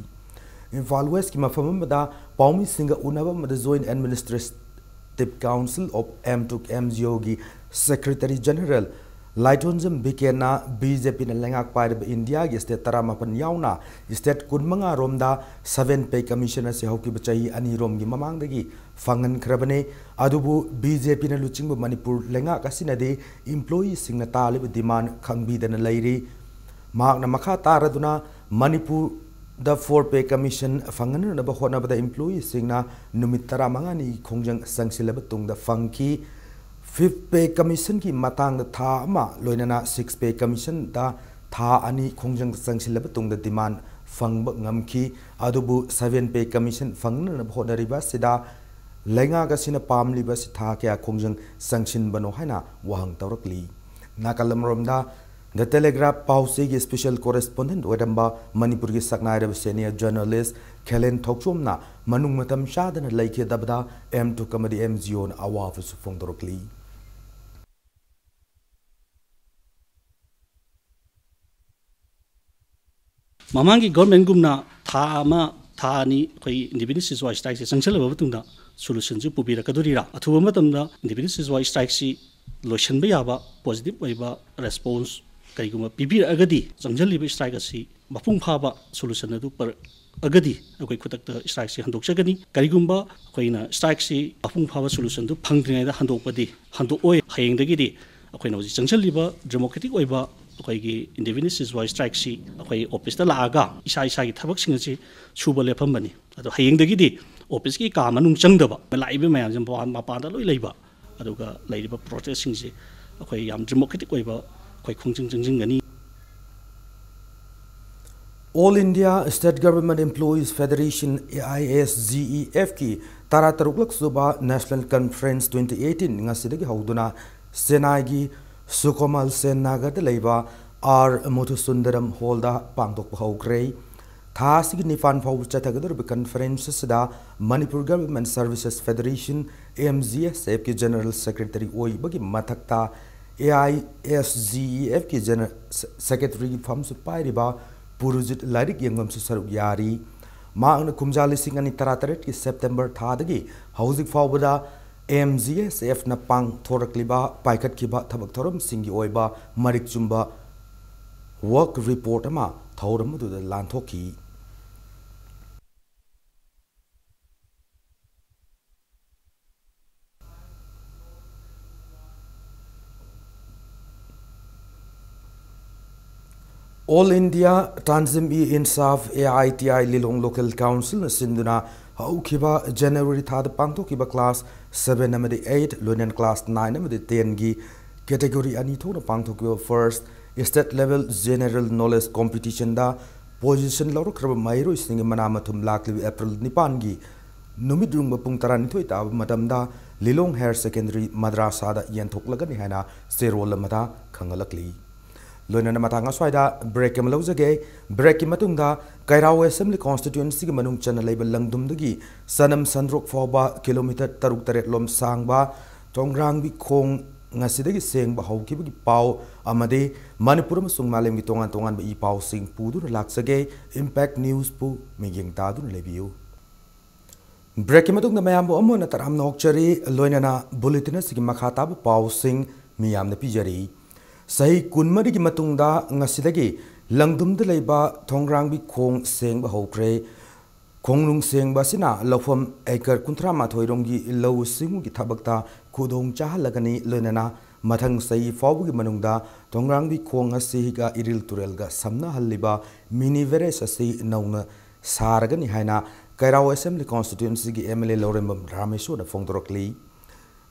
ꯏꯝꯐꯥꯜ Westꯀꯤ ꯃꯐꯝ ꯑꯃꯗ ꯄꯥꯎꯃꯤꯁꯤꯡꯒ ꯎꯅꯕ ꯑꯃꯗ Joint Administrative Council of M to M G Oꯒꯤ Secretary General ꯂꯥꯏꯊꯣꯟꯖꯝ ꯕꯤꯀꯦꯟꯅ BJPꯅ ꯂꯩꯉꯥꯛ ꯄꯥꯏꯔꯤꯕ ꯏꯟꯗꯤꯌꯥꯒꯤ state ꯇꯔꯥꯃꯥꯄꯟ ꯌꯥꯎꯅ state ꯀꯨꯟꯃꯉꯥ ꯔꯣꯝꯗ Seven Pay Commission ꯑꯁꯤ ꯍꯧꯈꯤꯕ ꯆꯍꯤ ꯑꯅꯤꯔꯣꯝꯒꯤ ꯃꯃꯥꯡꯗꯒꯤ ꯐꯪꯍꯟꯈ꯭ꯔꯕꯅꯤ꯫ ꯑꯗꯨꯕꯨ BJPꯅ ꯂꯨꯆꯤꯡꯕ ꯃꯅꯤꯄꯨꯔ ꯂꯩꯉꯥꯛ ꯑꯁꯤꯅꯗꯤ employeeꯁꯤꯡꯅ ꯇꯥꯜꯂꯤꯕ demand ꯈꯪꯕꯤꯗꯅ ꯂꯩꯔꯤ꯫ ꯃꯍꯥꯛꯅ ꯃꯈꯥ ꯇꯥꯔꯗꯨꯅ ꯃꯅꯤꯄꯨꯔꯗ four pay commission ꯐꯪꯍꯟꯅꯅꯕ ꯍꯣꯠꯅꯕꯗ employeeꯁꯤꯡꯅ ꯅꯨꯃꯤꯠ ꯇꯔꯥꯃꯉꯥꯅꯤ ꯈꯣꯡꯖꯪ ꯆꯪꯁꯤꯜꯂꯕ ꯇꯨꯡꯗ ꯐꯪꯈꯤ꯫ Fifth pay commissionꯒꯤ ꯃꯇꯥꯡꯗ ꯊꯥ ꯑꯃ, ꯂꯣꯏꯅꯅ sixth pay commissionꯗ ꯊꯥ ꯑꯅꯤ ꯈꯣꯡꯖꯪ ꯆꯪꯁꯤꯜꯂꯕ ꯇꯨꯡꯗ demand ꯐꯪꯕ ꯉꯝꯈꯤ꯫ ꯑꯗꯨꯕꯨ seventh pay commission ꯐꯪꯅꯅꯕ ꯍꯣꯠꯅꯔꯤꯕ ꯑꯁꯤꯗ ꯂꯩꯉꯥꯛ ꯑꯁꯤꯅ ꯄꯥꯝꯂꯤꯕ ꯑꯁꯤ ꯊꯥ ꯀꯌꯥ ꯈꯣꯡꯖꯪ ꯆꯪꯁꯤꯟꯕꯅꯣ ꯍꯥꯏꯅ ꯋꯥꯍꯪ ꯇꯧꯔꯛꯂꯤ꯫ ꯅꯥꯀꯜ ꯑꯃꯔꯣꯝꯗ, The Telegraph ꯄꯥꯎꯆꯦꯒꯤ special correspondent ꯑꯣꯏꯔꯝꯕ ꯃꯅꯤꯄꯨꯔꯒꯤ ꯁꯛꯅꯥꯏꯔꯕ senior journalist ꯈꯦꯂꯦꯟ ꯊꯧꯆꯣꯝꯅ ꯃꯅꯨꯡ ꯃꯇꯝ ꯆꯥꯗꯅ ꯂꯩꯈꯤꯗꯕꯗ M talk ꯑꯃꯗꯤ M G Oꯅ ꯑꯋꯥꯕꯁꯨ ꯐꯣꯡꯗꯣꯔꯛꯂꯤ꯫ ꯃꯃꯥꯡꯒꯤ governmentꯒꯨꯝꯅ ꯊꯥ ꯑꯃ, ꯊꯥ ꯑꯅꯤ ꯑꯩꯈꯣꯏ indefinite ceasefire strikeꯁꯦ ꯆꯪꯁꯤꯜꯂꯕ ꯃꯇꯨꯡꯗ solutionꯁꯤ ꯄꯨꯕꯤꯔꯛꯀꯗꯣꯔꯤꯔꯥ? ꯑꯊꯨꯕ ꯃꯇꯝꯗ indefinite ceasefire strikeꯁꯤ ꯂꯣꯏꯁꯤꯟꯕ ꯌꯥꯕ positive ꯑꯣꯏꯕ response ꯀꯔꯤꯒꯨꯝꯕ ꯄꯤꯕꯤꯔꯛꯑꯒꯗꯤ, ꯆꯪꯁꯤꯜꯂꯤꯕ strike ꯑꯁꯤ ꯃꯄꯨꯡ ꯐꯥꯕ solution ꯑꯗꯨ ꯄꯔꯛꯑꯒꯗꯤ ꯑꯩꯈꯣꯏ ꯈꯨꯗꯛꯇ strikeꯁꯤ ꯍꯟꯗꯣꯛꯆꯒꯅꯤ꯫ ꯀꯔꯤꯒꯨꯝꯕ ꯑꯩꯈꯣꯏꯅ strikeꯁꯤ ꯃꯄꯨꯡ ꯐꯥꯕ solutionꯗꯨ ꯐꯪꯗ꯭ꯔꯤꯉꯩꯗ ꯍꯟꯗꯣꯛꯄꯗꯤ ꯍꯟꯗꯣꯛꯑꯣꯏ꯫ ꯍꯌꯦꯡꯗꯒꯤꯗꯤ ꯑꯩꯈꯣꯏꯅ ꯍꯧꯖꯤꯛ ꯆꯪꯁꯤꯜꯂꯤꯕ democratic ꯑꯣꯏꯕ ꯑꯩꯈꯣꯏꯒꯤ indefinite ceasefire strikeꯁꯤ ꯑꯩꯈꯣꯏ officeꯇ ꯂꯥꯛꯑꯒ ꯏꯁꯥ ꯏꯁꯥꯒꯤ ꯊꯕꯛꯁꯤꯡ ꯑꯁꯤ ꯁꯨꯕ ꯂꯦꯞꯄꯝꯕꯅꯤ꯫ ꯑꯗꯣ ꯍꯌꯦꯡꯗꯒꯤꯗꯤ officeꯀꯤ ꯀꯥ ꯃꯅꯨꯡ ꯆꯪꯗꯕ, ꯂꯥꯛꯏꯕ ꯃꯌꯥꯝꯁꯦ ꯃꯄꯥꯟ, ꯃꯄꯥꯟꯗ ꯂꯣꯏ ꯂꯩꯕ, ꯑꯗꯨꯒ ꯂꯩꯔꯤꯕ protestꯁꯤꯡꯁꯦ ꯑꯩꯈꯣꯏ ꯌꯥꯝ democratic ꯑꯣꯏꯕ ꯑꯩꯈꯣꯏ ꯈꯣꯡꯖꯪ ꯆꯪꯁꯤꯟꯒꯅꯤ꯫ All India State Government Employees Federation, AISGEFꯀꯤ ꯇꯔꯥꯇꯔꯨꯛꯂꯛ ꯁꯨꯕ National Conference twenty eighteen ꯉꯁꯤꯗꯒꯤ ꯍꯧꯗꯨꯅ ꯆꯦꯟꯅꯥꯏꯒꯤ ꯁꯨꯀꯣꯃꯜ ꯁꯦꯟ ꯅꯥꯒꯔꯗ ꯂꯩꯕ ꯑꯥꯔ ꯃꯨꯊꯨꯁꯨꯟꯗꯔꯝ ꯍꯣꯜꯗ ꯄꯥꯡꯊꯣꯛꯄ ꯍꯧꯈ꯭ꯔꯦ꯫ ꯊꯥ ꯑꯁꯤꯒꯤ ꯅꯤꯄꯥꯟ ꯐꯥꯎꯕ ꯆꯠꯊꯒꯗꯧꯔꯤꯕ conference ꯑꯁꯤꯗ Manipur Government Services Federation, MGSFꯀꯤ General Secretary ꯑꯣꯏꯕꯒꯤ ꯃꯊꯛꯇ, AISGEFꯀꯤ General Secretaryꯒꯤ ꯐꯝꯁꯨ ꯄꯥꯏꯔꯤꯕ ꯄꯨꯔꯨꯖꯤꯠ ꯂꯥꯏꯔꯤꯛ ꯌꯦꯡꯐꯝꯁꯨ ꯁꯔꯨꯛ ꯌꯥꯔꯤ꯫ ꯃꯍꯥꯛꯅ ꯀꯨꯝꯖꯥ ꯂꯤꯁꯤꯡ ꯑꯅꯤ ꯇꯔꯥꯇꯔꯦꯠꯀꯤ September ꯊꯥꯗꯒꯤ ꯍꯧꯖꯤꯛ ꯐꯥꯎꯕꯗ MGSFꯅ ꯄꯥꯡꯊꯣꯔꯛꯂꯤꯕ ꯄꯥꯏꯈꯠꯈꯤꯕ ꯊꯕꯛ ꯊꯧꯔꯝꯁꯤꯡꯒꯤ ꯑꯣꯏꯕ ꯃꯔꯤꯛ ꯆꯨꯝꯕ work report ꯑꯃ ꯊꯧꯔꯝ ꯑꯗꯨꯗ ꯂꯥꯟꯊꯣꯛꯈꯤ꯫ All India Tanzim-e-Insaf, A I T I, Lilong Local Council-ꯅ ꯁꯤꯟꯗꯨꯅ ꯍꯧꯈꯤꯕ January ꯊꯥꯗ ꯄꯥꯡꯊꯣꯛꯈꯤꯕ class seven ꯑꯃꯗꯤ eight, ꯂꯣꯏꯅꯅ class nine ꯑꯃꯗꯤ ten-ꯒꯤ category ꯑꯅꯤ ꯊꯣꯛꯅ ꯄꯥꯡꯊꯣꯛꯈꯤꯕ first state level general knowledge competition-ꯗ position ꯂꯧꯔꯛꯈ꯭ꯔꯕ ꯃꯍꯩꯔꯣꯏꯁꯤꯡꯒꯤ ꯃꯅꯥ ꯃꯊꯨꯝ ꯂꯥꯛꯂꯤꯕ April ꯅꯤꯄꯥꯟꯒꯤ ꯅꯨꯃꯤꯠ ꯌꯨꯡꯕ ꯄꯨꯡ ꯇꯔꯥꯅꯤꯊꯣꯏ ꯇꯥꯕ ꯃꯇꯝꯗ ꯂꯤꯂꯣꯡ Higher Secondary ꯃꯗ꯭ꯔꯥꯁꯥꯗ ꯌꯦꯟꯊꯣꯛꯂꯒꯅꯤ ꯍꯥꯏꯅ ꯆꯦꯔꯣꯜ ꯑꯃꯗ ꯈꯪꯍꯜꯂꯛꯂꯤ꯫ ꯂꯣꯏꯅꯅ ꯃꯇꯥꯡ ꯑꯁ꯭ꯋꯥꯏꯗ break ꯑꯃ ꯂꯧꯖꯒꯦ꯫ Break-ꯀꯤ ꯃꯇꯨꯡꯗ ꯀꯩꯔꯥꯎ Assembly Constituency-ꯒꯤ ꯃꯅꯨꯡ ꯆꯟꯅ ꯂꯩꯕ ꯂꯪꯗꯨꯝꯗꯒꯤ ꯆꯅꯝ ꯁꯟꯗ꯭ꯔꯣꯛ ꯐꯥꯎꯕ kilometre ꯇꯔꯨꯛ ꯇꯔꯦꯠ ꯂꯣꯝ ꯁꯥꯡꯕ ꯊꯣꯡꯒ꯭ꯔꯥꯡꯕꯤ ꯈꯣꯡ ꯉꯁꯤꯗꯒꯤ ꯁꯦꯡꯕ ꯍꯧꯈꯤꯕꯒꯤ ꯄꯥꯎ ꯑꯃꯗꯤ ꯃꯅꯤꯄꯨꯔ ꯑꯃꯁꯨꯡ ꯃꯥꯂꯦꯝꯒꯤ ꯇꯣꯉꯥꯟ ꯇꯣꯉꯥꯟꯕ ꯏ ꯄꯥꯎꯁꯤꯡ ꯄꯨꯗꯨꯅ ꯂꯥꯛꯆꯒꯦ꯫ Impact News-ꯄꯨ ꯃꯤꯠꯌꯦꯡ ꯇꯥꯗꯨꯅ ꯂꯩꯕꯤꯌꯨ꯫ Break-ꯀꯤ ꯃꯇꯨꯡꯗ ꯃꯌꯥꯝꯕꯨ ꯑꯃꯨꯛ ꯍꯟꯅ ꯇꯔꯥꯝꯅ ꯑꯣꯛꯆꯔꯤ, ꯂꯣꯏꯅꯅ bulletin ꯑꯁꯤꯒꯤ ꯃꯈꯥ ꯇꯥꯕ ꯄꯥꯎꯁꯤꯡ ꯃꯤꯌꯥꯝꯅ ꯄꯤꯖꯔꯤ꯫ ꯆꯍꯤ ꯀꯨꯟꯃꯔꯤꯒꯤ ꯃꯇꯨꯡꯗ ꯉꯁꯤꯗꯒꯤ ꯂꯪꯗꯨꯝꯗ ꯂꯩꯕ ꯊꯣꯡꯒ꯭ꯔꯥꯡꯕꯤ ꯈꯣꯡ ꯁꯦꯡꯕ ꯍꯧꯈ꯭ꯔꯦ꯫ ꯈꯣꯡꯅꯨꯡ ꯁꯦꯡꯕ ꯑꯁꯤꯅ ꯂꯧꯐꯝ acre ꯀꯨꯟꯊ꯭ꯔꯥ ꯃꯥꯊꯣꯏ ꯔꯣꯝꯒꯤ ꯂꯧꯎ ꯁꯤꯡꯎꯒꯤ ꯊꯕꯛꯇ ꯈꯨꯗꯣꯡ ꯆꯥꯍꯜꯂꯒꯅꯤ, ꯂꯣꯏꯅꯅ ꯃꯊꯪ ꯆꯍꯤ ꯐꯥꯎꯕꯒꯤ ꯃꯅꯨꯡꯗ ꯊꯣꯡꯒ꯭ꯔꯥꯡꯕꯤ ꯈꯣꯡ ꯑꯁꯤꯒ ꯏꯔꯤꯜ ꯇꯨꯔꯦꯜꯒ ꯁꯝꯅꯍꯜꯂꯤꯕ mini barrage ꯑꯁꯤ ꯅꯧꯅ ꯁꯥꯔꯒꯅꯤ ꯍꯥꯏꯅ ꯀꯩꯔꯥꯎ Assembly Constituency-ꯒꯤ M L A Laurembam ꯔꯥꯃꯦꯁꯣꯔꯅ ꯐꯣꯡꯗꯣꯔꯛꯂꯤ꯫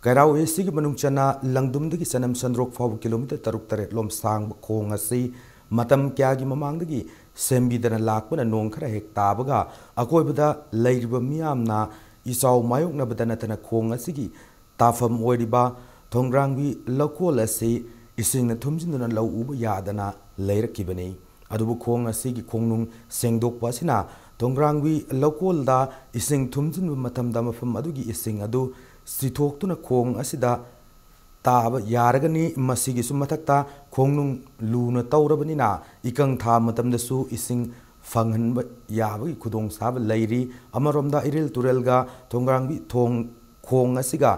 ꯀꯩꯔꯥꯎ A C-ꯒꯤ ꯃꯅꯨꯡ ꯆꯟꯅ ꯂꯪꯗꯨꯝꯗꯒꯤ ꯆꯅꯝ ꯁꯟꯗ꯭ꯔꯣꯛ ꯐꯥꯎꯕ kilometre ꯇꯔꯨꯛ ꯇꯔꯦꯠ ꯂꯣꯝ ꯁꯥꯡꯕ ꯈꯣꯡ ꯑꯁꯤ ꯃꯇꯝ ꯀꯌꯥꯒꯤ ꯃꯃꯥꯡꯗꯒꯤ ꯁꯦꯝꯕꯤꯗꯅ ꯂꯥꯛꯄꯅ ꯅꯣꯡ ꯈꯔ ꯍꯦꯛ ꯇꯥꯕꯒ ꯑꯀꯣꯏꯕꯗ ꯂꯩꯔꯤꯕ ꯃꯤꯌꯥꯝꯅ ꯏꯆꯥꯎ ꯃꯥꯌꯣꯛꯅꯕꯗ ꯅꯠꯇꯅ ꯈꯣꯡ ꯑꯁꯤꯒꯤ ꯇꯥꯐꯝ ꯑꯣꯏꯔꯤꯕ ꯊꯣꯡꯒ꯭ꯔꯥꯡꯕꯤ ꯂꯧꯀꯣꯜ ꯑꯁꯤ ꯏꯁꯤꯡꯅ ꯊꯨꯝꯖꯤꯟꯗꯨꯅ ꯂꯧ ꯎꯕ ꯌꯥꯗꯅ ꯂꯩꯔꯛꯈꯤꯕꯅꯤ꯫ ꯑꯗꯨꯕꯨ ꯈꯣꯡ ꯑꯁꯤꯒꯤ ꯈꯣꯡꯅꯨꯡ ꯁꯦꯡꯗꯣꯛꯄ ꯑꯁꯤꯅ ꯊꯣꯡꯒ꯭ꯔꯥꯡꯕꯤ ꯂꯧꯀꯣꯜꯗ ꯏꯁꯤꯡ ꯊꯨꯝꯖꯤꯟꯕ ꯃꯇꯝꯗ ꯃꯐꯝ ꯑꯗꯨꯒꯤ ꯏꯁꯤꯡ ꯑꯗꯨ ꯆꯤꯊꯣꯛꯇꯨꯅ ꯈꯣꯡ ꯑꯁꯤꯗ ꯇꯥꯕ ꯌꯥꯔꯒꯅꯤ꯫ ꯃꯁꯤꯒꯤꯁꯨ ꯃꯊꯛꯇ ꯈꯣꯡꯅꯨꯡ ꯂꯨꯅ ꯇꯧꯔꯕꯅꯤꯅ ꯏꯀꯪ ꯊꯥ ꯃꯇꯝꯗꯁꯨ ꯏꯁꯤꯡ ꯐꯪꯍꯟꯕ ꯌꯥꯕꯒꯤ ꯈꯨꯗꯣꯡꯆꯥꯕ ꯂꯩꯔꯤ꯫ ꯑꯃꯔꯣꯝꯗ ꯏꯔꯤꯜ ꯇꯨꯔꯦꯜꯒ ꯊꯣꯡꯒ꯭ꯔꯥꯡꯕꯤ ꯊꯣꯡ ꯈꯣꯡ ꯑꯁꯤꯒ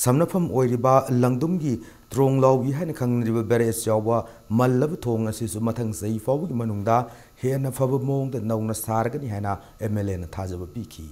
ꯁꯝꯅꯐꯝ ꯑꯣꯏꯔꯤꯕ ꯂꯪꯗꯨꯝꯒꯤ ꯇ꯭ꯔꯣꯡ ꯂꯥꯎꯕꯤ ꯍꯥꯏꯅ ꯈꯪꯅꯔꯤꯕ barrage ꯌꯥꯎꯕ ꯃꯜꯂꯕ ꯊꯣꯡ ꯑꯁꯤꯁꯨ ꯃꯊꯪ ꯆꯍꯤ ꯐꯥꯎꯕꯒꯤ ꯃꯅꯨꯡꯗ ꯍꯦꯟꯅ ꯐꯕ ꯃꯑꯣꯡꯗ ꯅꯧꯅ ꯁꯥꯔꯒꯅꯤ ꯍꯥꯏꯅ M L A-ꯅ ꯊꯥꯖꯕ ꯄꯤꯈꯤ꯫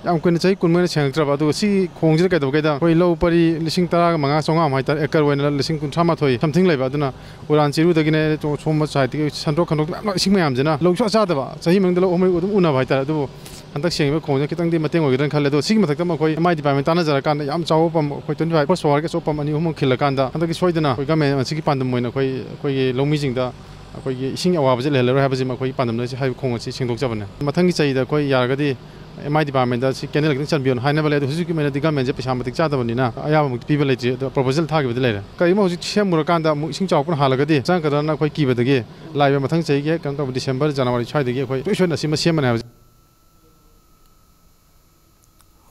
ꯌꯥꯝ ꯀꯨꯏꯅ, ꯆꯍꯤ ꯀꯨꯟ ꯃꯨꯛ ꯍꯦꯟꯅ ꯁꯦꯡꯉꯛꯇ꯭ꯔꯕ꯫ ꯑꯗꯨꯒ ꯁꯤ ꯈꯣꯡꯁꯤꯗ ꯀꯩꯗꯧꯒꯦꯗ, ꯑꯩꯈꯣꯏ ꯂꯧ ꯄꯔꯤ ꯂꯤꯁꯤꯡ ꯇꯔꯥꯒ ꯃꯉꯥ ꯆꯥꯝꯃꯉꯥ ꯍꯥꯏꯇꯥꯔꯦ, ꯑꯦꯀꯔ ꯑꯣꯏꯅ ꯂꯤꯁꯤꯡ ꯀꯨꯟꯊ꯭ꯔꯥ ꯃꯥꯊꯣꯏ something ꯂꯩꯕ꯫ ꯑꯗꯨꯅ ꯎꯔꯥꯟ ꯆꯤꯔꯨꯗꯒꯤꯅꯦ, ꯁꯣꯝꯕ ꯁꯥꯏꯠꯇꯒꯤ ꯁꯟꯗ꯭ꯔꯣꯛ ꯈꯟꯗ꯭ꯔꯣꯛ ꯃꯌꯥꯝ, ꯏꯁꯤꯡ ꯃꯌꯥꯝꯁꯤꯅ ꯂꯧ ꯁꯨꯡꯆꯥ ꯆꯥꯗꯕ꯫ ꯆꯍꯤ ꯃꯅꯨꯡꯗ ꯂꯧ ꯑꯍꯨꯝ ꯃꯔꯤ ꯑꯗꯨꯝ ꯎꯅꯕ ꯍꯥꯏꯇꯥꯔꯦ꯫ ꯑꯗꯨꯕꯨ ꯍꯟꯗꯛ ꯁꯦꯡꯉꯤꯕ ꯈꯣꯡꯁꯤꯅ ꯈꯤꯇꯪꯗꯤ ꯃꯇꯦꯡ ꯑꯣꯏꯒꯗ꯭ꯔꯥꯅ ꯈꯜꯂꯦ꯫ ꯑꯗꯣ ꯁꯤꯒꯤ ꯃꯊꯛꯇ ꯑꯃꯨꯛ ꯑꯩꯈꯣꯏ M I department ꯇꯥꯟꯅꯖꯔꯀꯥꯟꯗ ꯌꯥꯝ ꯆꯥꯎꯕ ꯄꯝ, ꯑꯩꯈꯣꯏ twenty five horsepower ꯒꯤ ꯑꯆꯧꯕ ꯄꯝ ꯑꯅꯤ ꯑꯍꯨꯝꯃꯨꯛ ꯈꯤꯜꯂꯀꯥꯟꯗ, ꯍꯟꯗꯛꯀꯤ ꯁꯣꯏꯗꯅ ꯑꯩꯈꯣꯏ government ꯑꯁꯤꯒꯤ ꯄꯥꯟꯗꯝ ꯑꯣꯏꯅ ꯑꯩꯈꯣꯏ, ꯑꯩꯈꯣꯏꯒꯤ ꯂꯧꯃꯤꯁꯤꯡꯗ ꯑꯩꯈꯣꯏꯒꯤ ꯏꯁꯤꯡ ꯑꯋꯥꯕꯁꯦ ꯂꯩꯍꯜꯂꯔꯣꯏ ꯍꯥꯏꯕꯁꯤꯃ ꯑꯩꯈꯣꯏꯒꯤ ꯄꯥꯟꯗꯝꯗ ꯁꯤ ꯍꯥꯏꯕ ꯈꯣꯡ ꯑꯁꯤ ꯁꯦꯡꯗꯣꯛꯆꯕꯅꯦ꯫ ꯃꯊꯪꯒꯤ ꯆꯍꯤꯗ ꯑꯩꯈꯣꯏ ꯌꯥꯔꯒꯗꯤ M I department ꯁꯤ canal ꯈꯤꯇꯪ ꯆꯟꯕꯤꯌꯣꯅ ꯍꯥꯏꯅꯕ ꯂꯩ꯫ ꯑꯗꯣ ꯍꯧꯖꯤꯛꯀꯤ ꯑꯣꯏꯅꯗꯤ government ꯁꯦ ꯄꯩꯁꯥ ꯃꯇꯤꯛ ꯆꯥꯗꯕꯅꯤꯅ ꯑꯌꯥꯕꯃꯛꯇꯤ ꯄꯤꯕ ꯂꯩꯇ꯭ꯔꯤ꯫ ꯑꯗꯣ proposal ꯊꯥꯈꯤꯕꯗꯤ ꯂꯩꯔꯦ꯫ ꯀꯔꯤꯒꯨꯝꯕ ꯍꯧꯖꯤꯛ ꯁꯦꯝꯃꯨꯔꯀꯥꯟꯗ ꯑꯃꯨꯛ ꯏꯁꯤꯡ ꯆꯥꯎꯔꯛꯄꯅ ꯍꯥꯜꯂꯒꯗꯤ ꯆꯪꯉꯛꯀꯗ꯭ꯔꯅ ꯑꯩꯈꯣꯏ ꯀꯤꯕꯗꯒꯤ ꯂꯥꯛꯏꯕ ꯃꯊꯪ ꯆꯍꯤꯒꯤ ꯀꯩꯅꯣ ꯇꯧꯕ December, January ꯁ꯭ꯋꯥꯏꯗꯒꯤ ꯑꯩꯈꯣꯏ ꯁꯣꯏ ꯁꯣꯏꯗꯅ ꯑꯁꯤꯃ ꯁꯦꯝꯃꯅꯤ ꯍꯥꯏꯕꯁꯦ꯫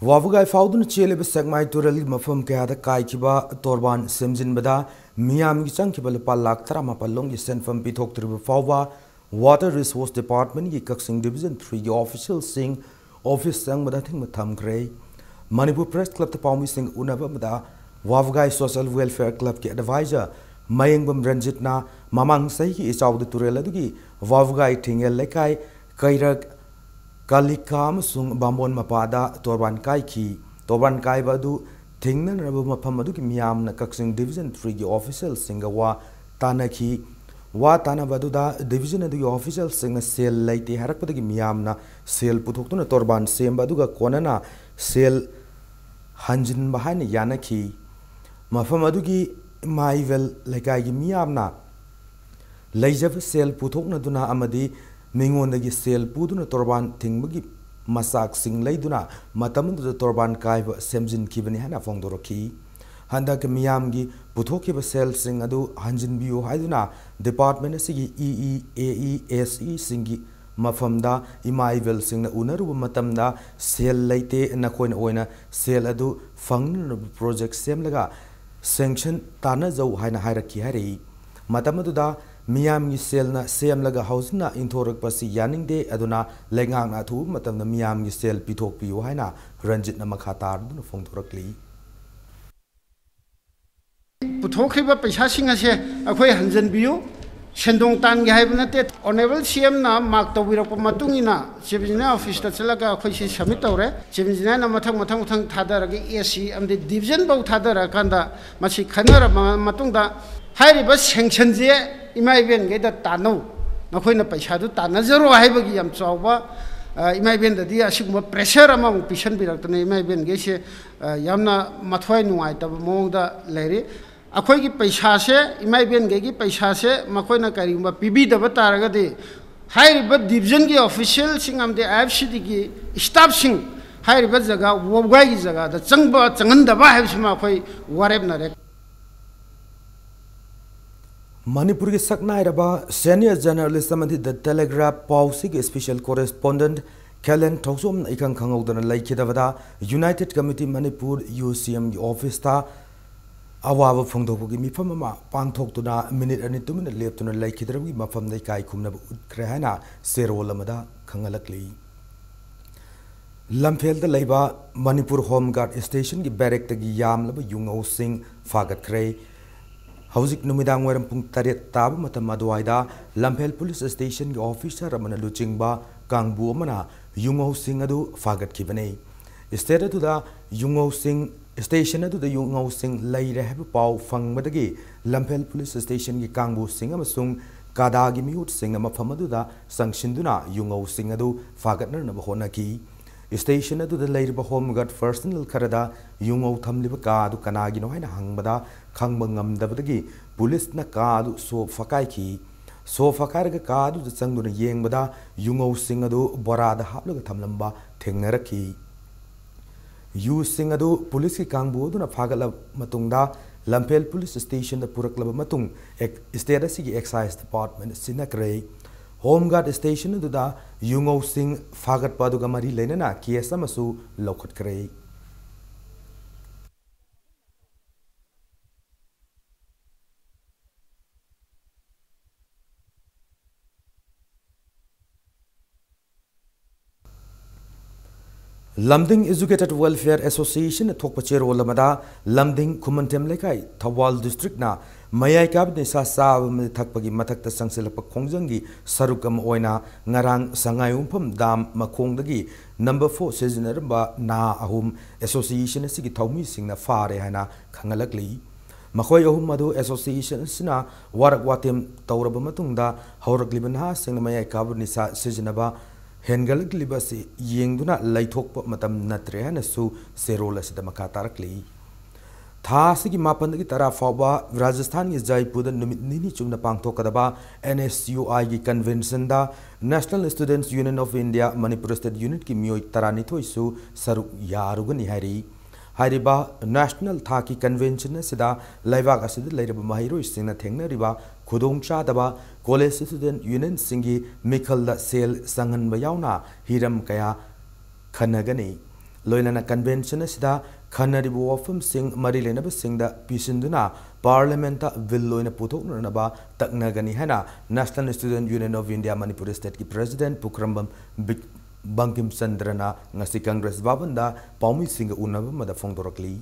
ꯋꯥꯕꯒꯥꯏ ꯐꯥꯎꯗꯨꯅ ꯆꯦꯜꯂꯤꯕ ꯁꯦꯛꯃꯥꯏ ꯇꯨꯔꯦꯜꯒꯤ ꯃꯐꯝ ꯀꯌꯥꯗ ꯀꯥꯏꯈꯤꯕ ꯇꯣꯔꯕꯥꯟ ꯁꯦꯝꯖꯤꯟꯕꯗ ꯃꯤꯌꯥꯝꯒꯤ ꯆꯪꯈꯤꯕ ꯂꯨꯄꯥ ꯂꯥꯈ ꯇꯔꯥꯃꯥꯄꯜ ꯂꯣꯝꯒꯤ ꯁꯦꯟꯐꯝ ꯄꯤꯊꯣꯛꯇ꯭ꯔꯤꯕ ꯐꯥꯎꯕ Water Resource Department ꯀꯤ ꯀꯛꯆꯤꯡ Division three ꯒꯤ official ꯁꯤꯡ office ꯆꯪꯕꯗ ꯑꯊꯤꯡꯕ ꯊꯝꯈ꯭ꯔꯦ꯫ ꯃꯅꯤꯄꯨꯔ Press Club ꯇ ꯄꯥꯎꯃꯤꯁꯤꯡꯒ ꯎꯅꯕ ꯑꯃꯗ ꯋꯥꯕꯒꯥꯏ Social Welfare Club ꯀꯤ advisor ꯃꯌꯦꯡꯕꯝ ꯔꯟꯖꯤꯠꯅ ꯃꯃꯥꯡ ꯆꯍꯤꯒꯤ ꯏꯆꯥꯎꯗ ꯇꯨꯔꯦꯜ ꯑꯗꯨꯒꯤ ꯋꯥꯕꯒꯥꯏ ꯊꯤꯡꯉꯦꯜ ꯂꯩꯀꯥꯏ ꯀꯩꯔꯛ ꯀꯥꯂꯤꯀꯥ ꯑꯃꯁꯨꯡ ꯕꯥꯃꯣꯟ ꯃꯄꯥꯗ ꯇꯣꯔꯕꯥꯟ ꯀꯥꯏꯈꯤ꯫ ꯇꯣꯔꯕꯥꯟ ꯀꯥꯏꯕ ꯑꯗꯨ ꯊꯤꯡꯅꯅꯕ ꯃꯐꯝ ꯑꯗꯨꯒꯤ ꯃꯤꯌꯥꯝꯅ ꯀꯛꯆꯤꯡ Division three ꯒꯤ official ꯁꯤꯡꯒ ꯋꯥ ꯇꯥꯅꯈꯤ꯫ ꯋꯥ ꯇꯥꯅꯕ ꯑꯗꯨꯗ division ꯑꯗꯨꯒꯤ official ꯁꯤꯡꯅ ꯁꯦꯜ ꯂꯩꯇꯦ ꯍꯥꯏꯔꯛꯄꯗꯒꯤ ꯃꯤꯌꯥꯝꯅ ꯁꯦꯜ ꯄꯨꯊꯣꯛꯇꯨꯅ ꯇꯣꯔꯕꯥꯟ ꯁꯦꯝꯕ ꯑꯗꯨꯒ ꯀꯣꯟꯅꯅ ꯁꯦꯜ ꯍꯟꯖꯤꯟꯕ ꯍꯥꯏꯅ ꯌꯥꯅꯈꯤ꯫ ꯃꯐꯝ ꯑꯗꯨꯒꯤ ꯏꯃꯥ ꯏꯕꯦꯜ ꯂꯩꯀꯥꯏꯒꯤ ꯃꯤꯌꯥꯝꯅ ꯂꯩꯖꯕ ꯁꯦꯜ ꯄꯨꯊꯣꯛꯅꯗꯨꯅ ꯑꯃꯗꯤ ꯃꯤꯉꯣꯟꯗꯒꯤ ꯁꯦꯜ ꯄꯨꯗꯨꯅ ꯇꯣꯔꯕꯥꯟ ꯊꯤꯡꯕꯒꯤ ꯃꯆꯥꯛꯁꯤꯡ ꯂꯩꯗꯨꯅ ꯃꯇꯝ ꯑꯗꯨꯗ ꯇꯣꯔꯕꯥꯟ ꯀꯥꯏꯕ ꯁꯦꯝꯖꯤꯟꯈꯤꯕꯅꯤ ꯍꯥꯏꯅ ꯐꯣꯡꯗꯣꯔꯛꯈꯤ꯫ ꯍꯟꯗꯛ ꯃꯤꯌꯥꯝꯒꯤ ꯄꯨꯊꯣꯛꯈꯤꯕ ꯁꯦꯜꯁꯤꯡ ꯑꯗꯨ ꯍꯟꯖꯤꯟꯕꯤꯌꯨ ꯍꯥꯏꯗꯨꯅ department ꯑꯁꯤꯒꯤ E E, A E, S E ꯁꯤꯡꯒꯤ ꯃꯐꯝꯗ ꯏꯃꯥ ꯏꯕꯦꯜꯁꯤꯡꯅ ꯎꯅꯔꯨꯕ ꯃꯇꯝꯗ ꯁꯦꯜ ꯂꯩꯇꯦ, ꯅꯈꯣꯏꯅ ꯑꯣꯏꯅ ꯁꯦꯜ ꯑꯗꯨ ꯐꯪꯅꯅꯕ project ꯁꯦꯝꯂꯒ sanction ꯇꯥꯟꯅꯖꯧ ꯍꯥꯏꯅ ꯍꯥꯏꯔꯛꯈꯤ ꯍꯥꯏꯔꯛꯏ꯫ ꯃꯇꯝ ꯑꯗꯨꯗ ꯃꯤꯌꯥꯝꯒꯤ ꯁꯦꯜꯅ ꯁꯦꯝꯂꯒ ꯍꯧꯖꯤꯛꯅ ꯏꯟꯊꯣꯔꯛꯄꯁꯤ ꯌꯥꯅꯤꯡꯗꯦ, ꯑꯗꯨꯅ ꯂꯩꯉꯥꯛꯅ ꯑꯊꯨꯕ ꯃꯇꯝꯗ ꯃꯤꯌꯥꯝꯒꯤ ꯁꯦꯜ ꯄꯤꯊꯣꯛꯄꯤꯌꯨ ꯍꯥꯏꯅ ꯔꯟꯖꯤꯠꯅ ꯃꯈꯥ ꯇꯥꯔꯗꯨꯅ ꯐꯣꯡꯗꯣꯔꯛꯂꯤ꯫ ꯄꯨꯊꯣꯛꯈ꯭ꯔꯤꯕ ꯄꯩꯁꯥꯁꯤꯡ ꯑꯁꯦ ꯑꯩꯈꯣꯏ ꯍꯟꯖꯤꯟꯕꯤꯌꯨ꯫ ꯁꯦꯟꯗꯣꯡ ꯇꯥꯟꯒꯦ ꯍꯥꯏꯕ ꯅꯠꯇꯦ꯫ ꯑꯣꯅꯔꯦꯕꯜ ꯁꯤ ꯑꯦꯝꯅ ꯃꯥꯔꯛ ꯇꯧꯕꯤꯔꯛꯄ ꯃꯇꯨꯡ ꯏꯟꯅ ꯆꯤꯐ ꯏꯟꯖꯤꯅꯤꯌꯥꯔ ꯑꯣꯐꯤꯁꯇ ꯆꯠꯂꯒ ꯑꯩꯈꯣꯏ ꯁꯤ ꯁꯕꯃꯤꯠ ꯇꯧꯔꯦ꯫ ꯆꯤꯐ ꯏꯟꯖꯤꯅꯤꯌꯥꯔꯅ ꯃꯊꯪ ꯃꯊꯪ ꯃꯊꯪ ꯊꯥꯗꯔꯒ ꯑꯦ ꯁꯤ ꯑꯃꯗꯤ ꯗꯤꯕꯤꯖꯟ ꯐꯥꯎ ꯊꯥꯗꯔꯀꯥꯟꯗ ꯃꯁꯤ ꯈꯟꯅꯔꯕ ꯃꯇꯨꯡꯗ ꯍꯥꯏꯔꯤꯕ ꯁꯦꯡꯁꯟꯁꯦ ꯏꯃꯥ ꯏꯕꯦꯟꯈꯩꯗ ꯇꯥꯟꯅꯧ, ꯅꯈꯣꯏꯅ ꯄꯩꯁꯥꯗꯨ ꯇꯥꯟꯅꯖꯔꯣ ꯍꯥꯏꯕꯒꯤ ꯌꯥꯝ ꯆꯥꯎꯕ, ꯑ, ꯏꯃꯥ ꯏꯕꯦꯟꯗꯗꯤ ꯑꯁꯤꯒꯨꯝꯕ ꯄ꯭ꯔꯦꯁꯔ ꯑꯃꯃꯨꯛ ꯄꯤꯁꯟꯕꯤꯔꯛꯇꯅ ꯏꯃꯥ ꯏꯕꯦꯟꯈꯩꯁꯦ, ꯑ, ꯌꯥꯝꯅ ꯃꯊ꯭ꯋꯥꯏ ꯅꯨꯡꯉꯥꯏꯇꯕ ꯃꯑꯣꯡꯗ ꯂꯩꯔꯤ꯫ ꯑꯩꯈꯣꯏꯒꯤ ꯄꯩꯁꯥꯁꯦ, ꯏꯃꯥ ꯏꯕꯦꯟꯈꯩꯒꯤ ꯄꯩꯁꯥꯁꯦ ꯃꯈꯣꯏꯅ ꯀꯔꯤꯒꯨꯝꯕ ꯄꯤꯕꯤꯗꯕ ꯇꯥꯔꯒꯗꯤ ꯍꯥꯏꯔꯤꯕ ꯗꯤꯕꯤꯖꯟꯒꯤ ꯑꯣꯐꯤꯁꯤꯌꯦꯜꯁꯤꯡ ꯑꯃꯗꯤ ꯑꯥꯏ ꯑꯦꯐ ꯁꯤꯗꯤꯒꯤ ꯏꯁꯇꯥꯐꯁꯤꯡ ꯍꯥꯏꯔꯤꯕ ꯖꯒꯥ ꯋꯥꯕꯒꯥꯏꯒꯤ ꯖꯒꯥꯗ ꯆꯪꯕ, ꯆꯪꯍꯟꯗꯕ ꯍꯥꯏꯕꯁꯤꯃ ꯑꯩꯈꯣꯏ ꯋꯥꯔꯦꯞꯅꯔꯦ꯫ ꯃꯅꯤꯄꯨꯔꯒꯤ ꯁꯛꯅꯥꯏꯔꯕ ꯁꯦꯅꯤꯌꯔ ꯖꯔꯅꯦꯂꯤꯁ ꯑꯃꯗꯤ ꯗ ꯇꯦꯂꯤꯒ꯭ꯔꯥꯐ ꯄꯥꯎꯁꯤꯒꯤ ꯁ꯭ꯄꯦꯁꯦꯜ ꯀꯣꯔꯦꯁꯄꯣꯟꯗꯦꯟꯠ ꯈꯦꯂꯦꯟ ꯊꯧꯆꯣꯝꯅ ꯏꯈꯪ ꯈꯪꯍꯧꯗꯅ ꯂꯩꯈꯤꯗꯕꯗ ꯌꯨꯅꯥꯏꯇꯦꯗ ꯀꯃꯤꯇꯤ ꯃꯅꯤꯄꯨꯔ, ꯌꯨ ꯁꯤ ꯑꯦꯝꯒꯤ ꯑꯣꯐꯤꯁꯇ ꯑꯋꯥꯕ ꯐꯣꯡꯗꯣꯛꯄꯒꯤ ꯃꯤꯐꯝ ꯑꯃ ꯄꯥꯡꯊꯣꯛꯇꯨꯅ ꯃꯤꯅꯤꯠ ꯑꯅꯤ ꯇꯨꯃꯤꯟꯅ ꯂꯦꯞꯇꯨꯅ ꯂꯩꯈꯤꯗ꯭ꯔꯕꯒꯤ ꯃꯐꯝꯗ ꯏꯀꯥꯏ ꯈꯨꯝꯅꯕ ꯎꯠꯈ꯭ꯔꯦ ꯍꯥꯏꯅ ꯆꯦꯔꯣꯜ ꯑꯃꯗ ꯈꯪꯍꯜꯂꯛꯂꯤ꯫ ꯂꯝꯐꯦꯜꯗ ꯂꯩꯕ ꯃꯅꯤꯄꯨꯔ ꯍꯣꯝ ꯒꯥꯔꯗ ꯁ꯭ꯇꯦꯁꯟꯒꯤ ꯕꯦꯔꯦꯛꯇꯒꯤ ꯌꯥꯝꯂꯕ ꯌꯨꯉꯧꯁꯤꯡ ꯐꯥꯒꯠꯈ꯭ꯔꯦ꯫ ꯍꯧꯖꯤꯛ ꯅꯨꯃꯤꯗꯥꯡ ꯋꯥꯏꯔꯝ ꯄꯨꯡ ꯇꯔꯦꯠ ꯇꯥꯕ ꯃꯇꯝ ꯑꯗꯨꯋꯥꯏꯗ ꯂꯝꯐꯦꯜ ꯄꯨꯂꯤꯁ ꯁ꯭ꯇꯦꯁꯟꯒꯤ ꯑꯣꯐꯤꯁꯥꯔ ꯑꯃꯅ ꯂꯨꯆꯤꯡꯕ ꯀꯥꯡꯕꯨ ꯑꯃꯅ ꯌꯨꯉꯧꯁꯤꯡ ꯑꯗꯨ ꯐꯥꯒꯠꯈꯤꯕꯅꯤ꯫ ꯁ꯭ꯇꯦꯠ ꯑꯗꯨꯗ ꯌꯨꯉꯧꯁꯤꯡ, ꯁ꯭ꯇꯦꯁꯟ ꯑꯗꯨꯗ ꯌꯨꯉꯧꯁꯤꯡ ꯂꯩꯔꯦ ꯍꯥꯏꯕ ꯄꯥꯎ ꯐꯪꯕꯗꯒꯤ ꯂꯝꯐꯦꯜ ꯄꯨꯂꯤꯁ ꯁ꯭ꯇꯦꯁꯟꯒꯤ ꯀꯥꯡꯕꯨꯁꯤꯡ ꯑꯃꯁꯨꯡ ꯀꯥꯗꯥꯒꯤ ꯃꯤꯍꯨꯠꯁꯤꯡꯅ ꯃꯐꯝ ꯑꯗꯨꯗ ꯆꯪꯁꯤꯟꯗꯨꯅ ꯌꯨꯉꯧꯁꯤꯡ ꯑꯗꯨ ꯐꯥꯒꯠꯅꯅꯕ ꯍꯣꯠꯅꯈꯤ꯫ ꯁ꯭ꯇꯦꯁꯟ ꯑꯗꯨꯗ ꯂꯩꯔꯤꯕ ꯍꯣꯝ ꯒꯥꯔꯗ ꯄꯔꯁꯅꯦꯜ ꯈꯔꯗ ꯌꯨꯉꯧ ꯊꯝꯂꯤꯕ ꯀꯥ ꯑꯗꯨ ꯀꯅꯥꯒꯤꯅꯣ ꯍꯥꯏꯅ ꯍꯪꯕꯗ ꯈꯪꯕ ꯉꯝꯗꯕꯗꯒꯤ ꯄꯨꯂꯤꯁꯅ ꯀꯥ ꯑꯗꯨ ꯁꯣ ꯐꯥꯀꯥꯏꯈꯤ꯫ ꯁꯣ ꯐꯥꯀꯥꯏꯔꯒ ꯀꯥ ꯑꯗꯨꯗ ꯆꯪꯗꯨꯅ ꯌꯦꯡꯕꯗ ꯌꯨꯉꯧꯁꯤꯡ ꯑꯗꯨ ꯕꯣꯔꯥꯗ ꯍꯥꯞꯂꯒ ꯊꯝꯂꯝꯕ ꯊꯦꯡꯅꯔꯛꯈꯤ꯫ ꯌꯨꯁꯤꯡ ꯑꯗꯨ ꯄꯨꯂꯤꯁꯀꯤ ꯀꯥꯡꯕꯨ ꯑꯗꯨꯅ ꯐꯥꯒꯠꯂꯕ ꯃꯇꯨꯡꯗ ꯂꯝꯐꯦꯜ ꯄꯨꯂꯤꯁ ꯁ꯭ꯇꯦꯁꯟꯗ ꯄꯨꯔꯛꯂꯕ ꯃꯇꯨꯡ ꯑꯦꯛ-, ꯁ꯭ꯇꯦꯠ ꯑꯁꯤꯒꯤ ꯑꯦꯛꯁꯥꯏꯖ ꯗꯤꯄꯥꯔꯠꯃꯦꯟ ꯁꯤꯟꯅꯈ꯭ꯔꯦ꯫ ꯍꯣꯝ ꯒꯥꯔꯗ ꯁ꯭ꯇꯦꯁꯟ ꯑꯗꯨꯗ ꯌꯨꯉꯧꯁꯤꯡ ꯐꯥꯒꯠꯄ ꯑꯗꯨꯒ ꯃꯔꯤ ꯂꯩꯅꯅ ꯀꯦꯁ ꯑꯃꯁꯨ ꯂꯧꯈꯠꯈ꯭ꯔꯦ꯫ ꯂꯝꯗꯤꯡ Educated Welfare Association ꯊꯣꯛꯄ ꯆꯦꯔꯣꯜ ꯑꯃꯗ, ꯂꯝꯗꯤꯡ ꯈꯨꯃꯟꯊꯦꯝ ꯂꯩꯀꯥꯏ, ꯊꯧꯕꯥꯜ district ꯅ ꯃꯌꯥꯏ ꯀꯥꯕ ꯅꯤꯁꯥ ꯆꯥꯕ ꯑꯃꯗꯤ ꯊꯛꯄꯒꯤ ꯃꯊꯛꯇ ꯆꯪꯁꯤꯜꯂꯛꯄ ꯈꯣꯡꯖꯪꯒꯤ ꯁꯔꯨꯛ ꯑꯃ ꯑꯣꯏꯅ ꯉꯔꯥꯡ ꯁꯉꯥꯏꯌꯨꯝꯐꯝ dam ꯃꯈꯣꯡꯗꯒꯤ number four ꯁꯤꯖꯤꯟꯅꯔꯝꯕ ꯅꯍꯥ ꯑꯍꯨꯝ association ꯑꯁꯤꯒꯤ ꯊꯧꯃꯤꯁꯤꯡꯅ ꯐꯥꯔꯦ ꯍꯥꯏꯅ ꯈꯪꯍꯜꯂꯛꯂꯤ꯫ ꯃꯈꯣꯏ ꯑꯍꯨꯝ ꯑꯗꯨ association ꯑꯁꯤꯅ ꯋꯥꯔꯛ ꯋꯥꯇꯦꯝ ꯇꯧꯔꯕ ꯃꯇꯨꯡꯗ ꯍꯧꯔꯛꯂꯤꯕ ꯅꯍꯥꯁꯤꯡꯅ ꯃꯌꯥꯏ ꯀꯥꯕ ꯅꯤꯁꯥ ꯁꯤꯖꯤꯟꯅꯕ ꯍꯦꯟꯒꯠꯂꯛꯂꯤꯕ ꯑꯁꯤ ꯌꯦꯡꯗꯨꯅ ꯂꯩꯊꯣꯛꯄ ꯃꯇꯝ ꯅꯠꯇ꯭ꯔꯦ ꯍꯥꯏꯅꯁꯨ ꯆꯦꯔꯣꯜ ꯑꯁꯤꯗ ꯃꯈꯥ ꯇꯥꯔꯛꯂꯤ꯫ ꯊꯥ ꯑꯁꯤꯒꯤ ꯃꯥꯄꯟꯗꯒꯤ ꯇꯔꯥ ꯐꯥꯎꯕ ꯔꯥꯖꯁꯊꯥꯟꯒꯤ ꯖꯥꯏꯄꯨꯔꯗ ꯅꯨꯃꯤꯠ ꯅꯤꯅꯤ ꯆꯨꯞꯅ ꯄꯥꯡꯊꯣꯛꯀꯗꯕ N S U I ꯒꯤ convention the National Students Union of India Manipur State Unit ꯀꯤ ꯃꯤꯑꯣꯏ ꯇꯔꯥꯅꯤꯊꯣꯏꯁꯨ ꯁꯔꯨꯛ ꯌꯥꯔꯨꯒꯅꯤ ꯍꯥꯏꯔꯤ꯫ ꯍꯥꯏꯔꯤꯕ national ꯊꯥꯛꯀꯤ convention ꯑꯁꯤꯗ ꯂꯩꯕꯥꯛ ꯑꯁꯤꯗ ꯂꯩꯔꯤꯕ ꯃꯍꯩꯔꯣꯏꯁꯤꯡꯅ ꯊꯦꯡꯅꯔꯤꯕ ꯈꯨꯗꯣꯡꯆꯥꯗꯕ, college student union ꯁꯤꯡꯒꯤ ꯃꯤꯈꯜꯗ ꯁꯦꯜ ꯆꯪꯍꯟꯕ ꯌꯥꯎꯅ ꯍꯤꯔꯝ ꯀꯌꯥ ꯈꯟꯅꯒꯅꯤ꯫ ꯂꯣꯏꯅꯅ convention ꯑꯁꯤꯗ ꯈꯟꯅꯔꯤꯕ ꯋꯥꯐꯝꯁꯤꯡ ꯃꯔꯤ ꯂꯩꯅꯕꯁꯤꯡꯗ ꯄꯤꯁꯤꯟꯗꯨꯅ parliament ꯇ bill ꯑꯣꯏꯅ ꯄꯨꯊꯣꯛꯅꯅꯕ ꯇꯛꯅꯒꯅꯤ ꯍꯥꯏꯅ National Student Union of India Manipur State ꯀꯤ president ꯄꯨꯈ꯭ꯔꯝꯕꯝ ꯕꯤꯛ-, ꯕꯪꯀꯤꯝ ꯆꯟꯗ꯭ꯔꯅ ꯉꯁꯤ Congress ꯚꯕꯟꯗ ꯄꯥꯎꯃꯤꯁꯤꯡꯒ ꯎꯅꯕ ꯑꯃꯗ ꯐꯣꯡꯗꯣꯔꯛꯂꯤ꯫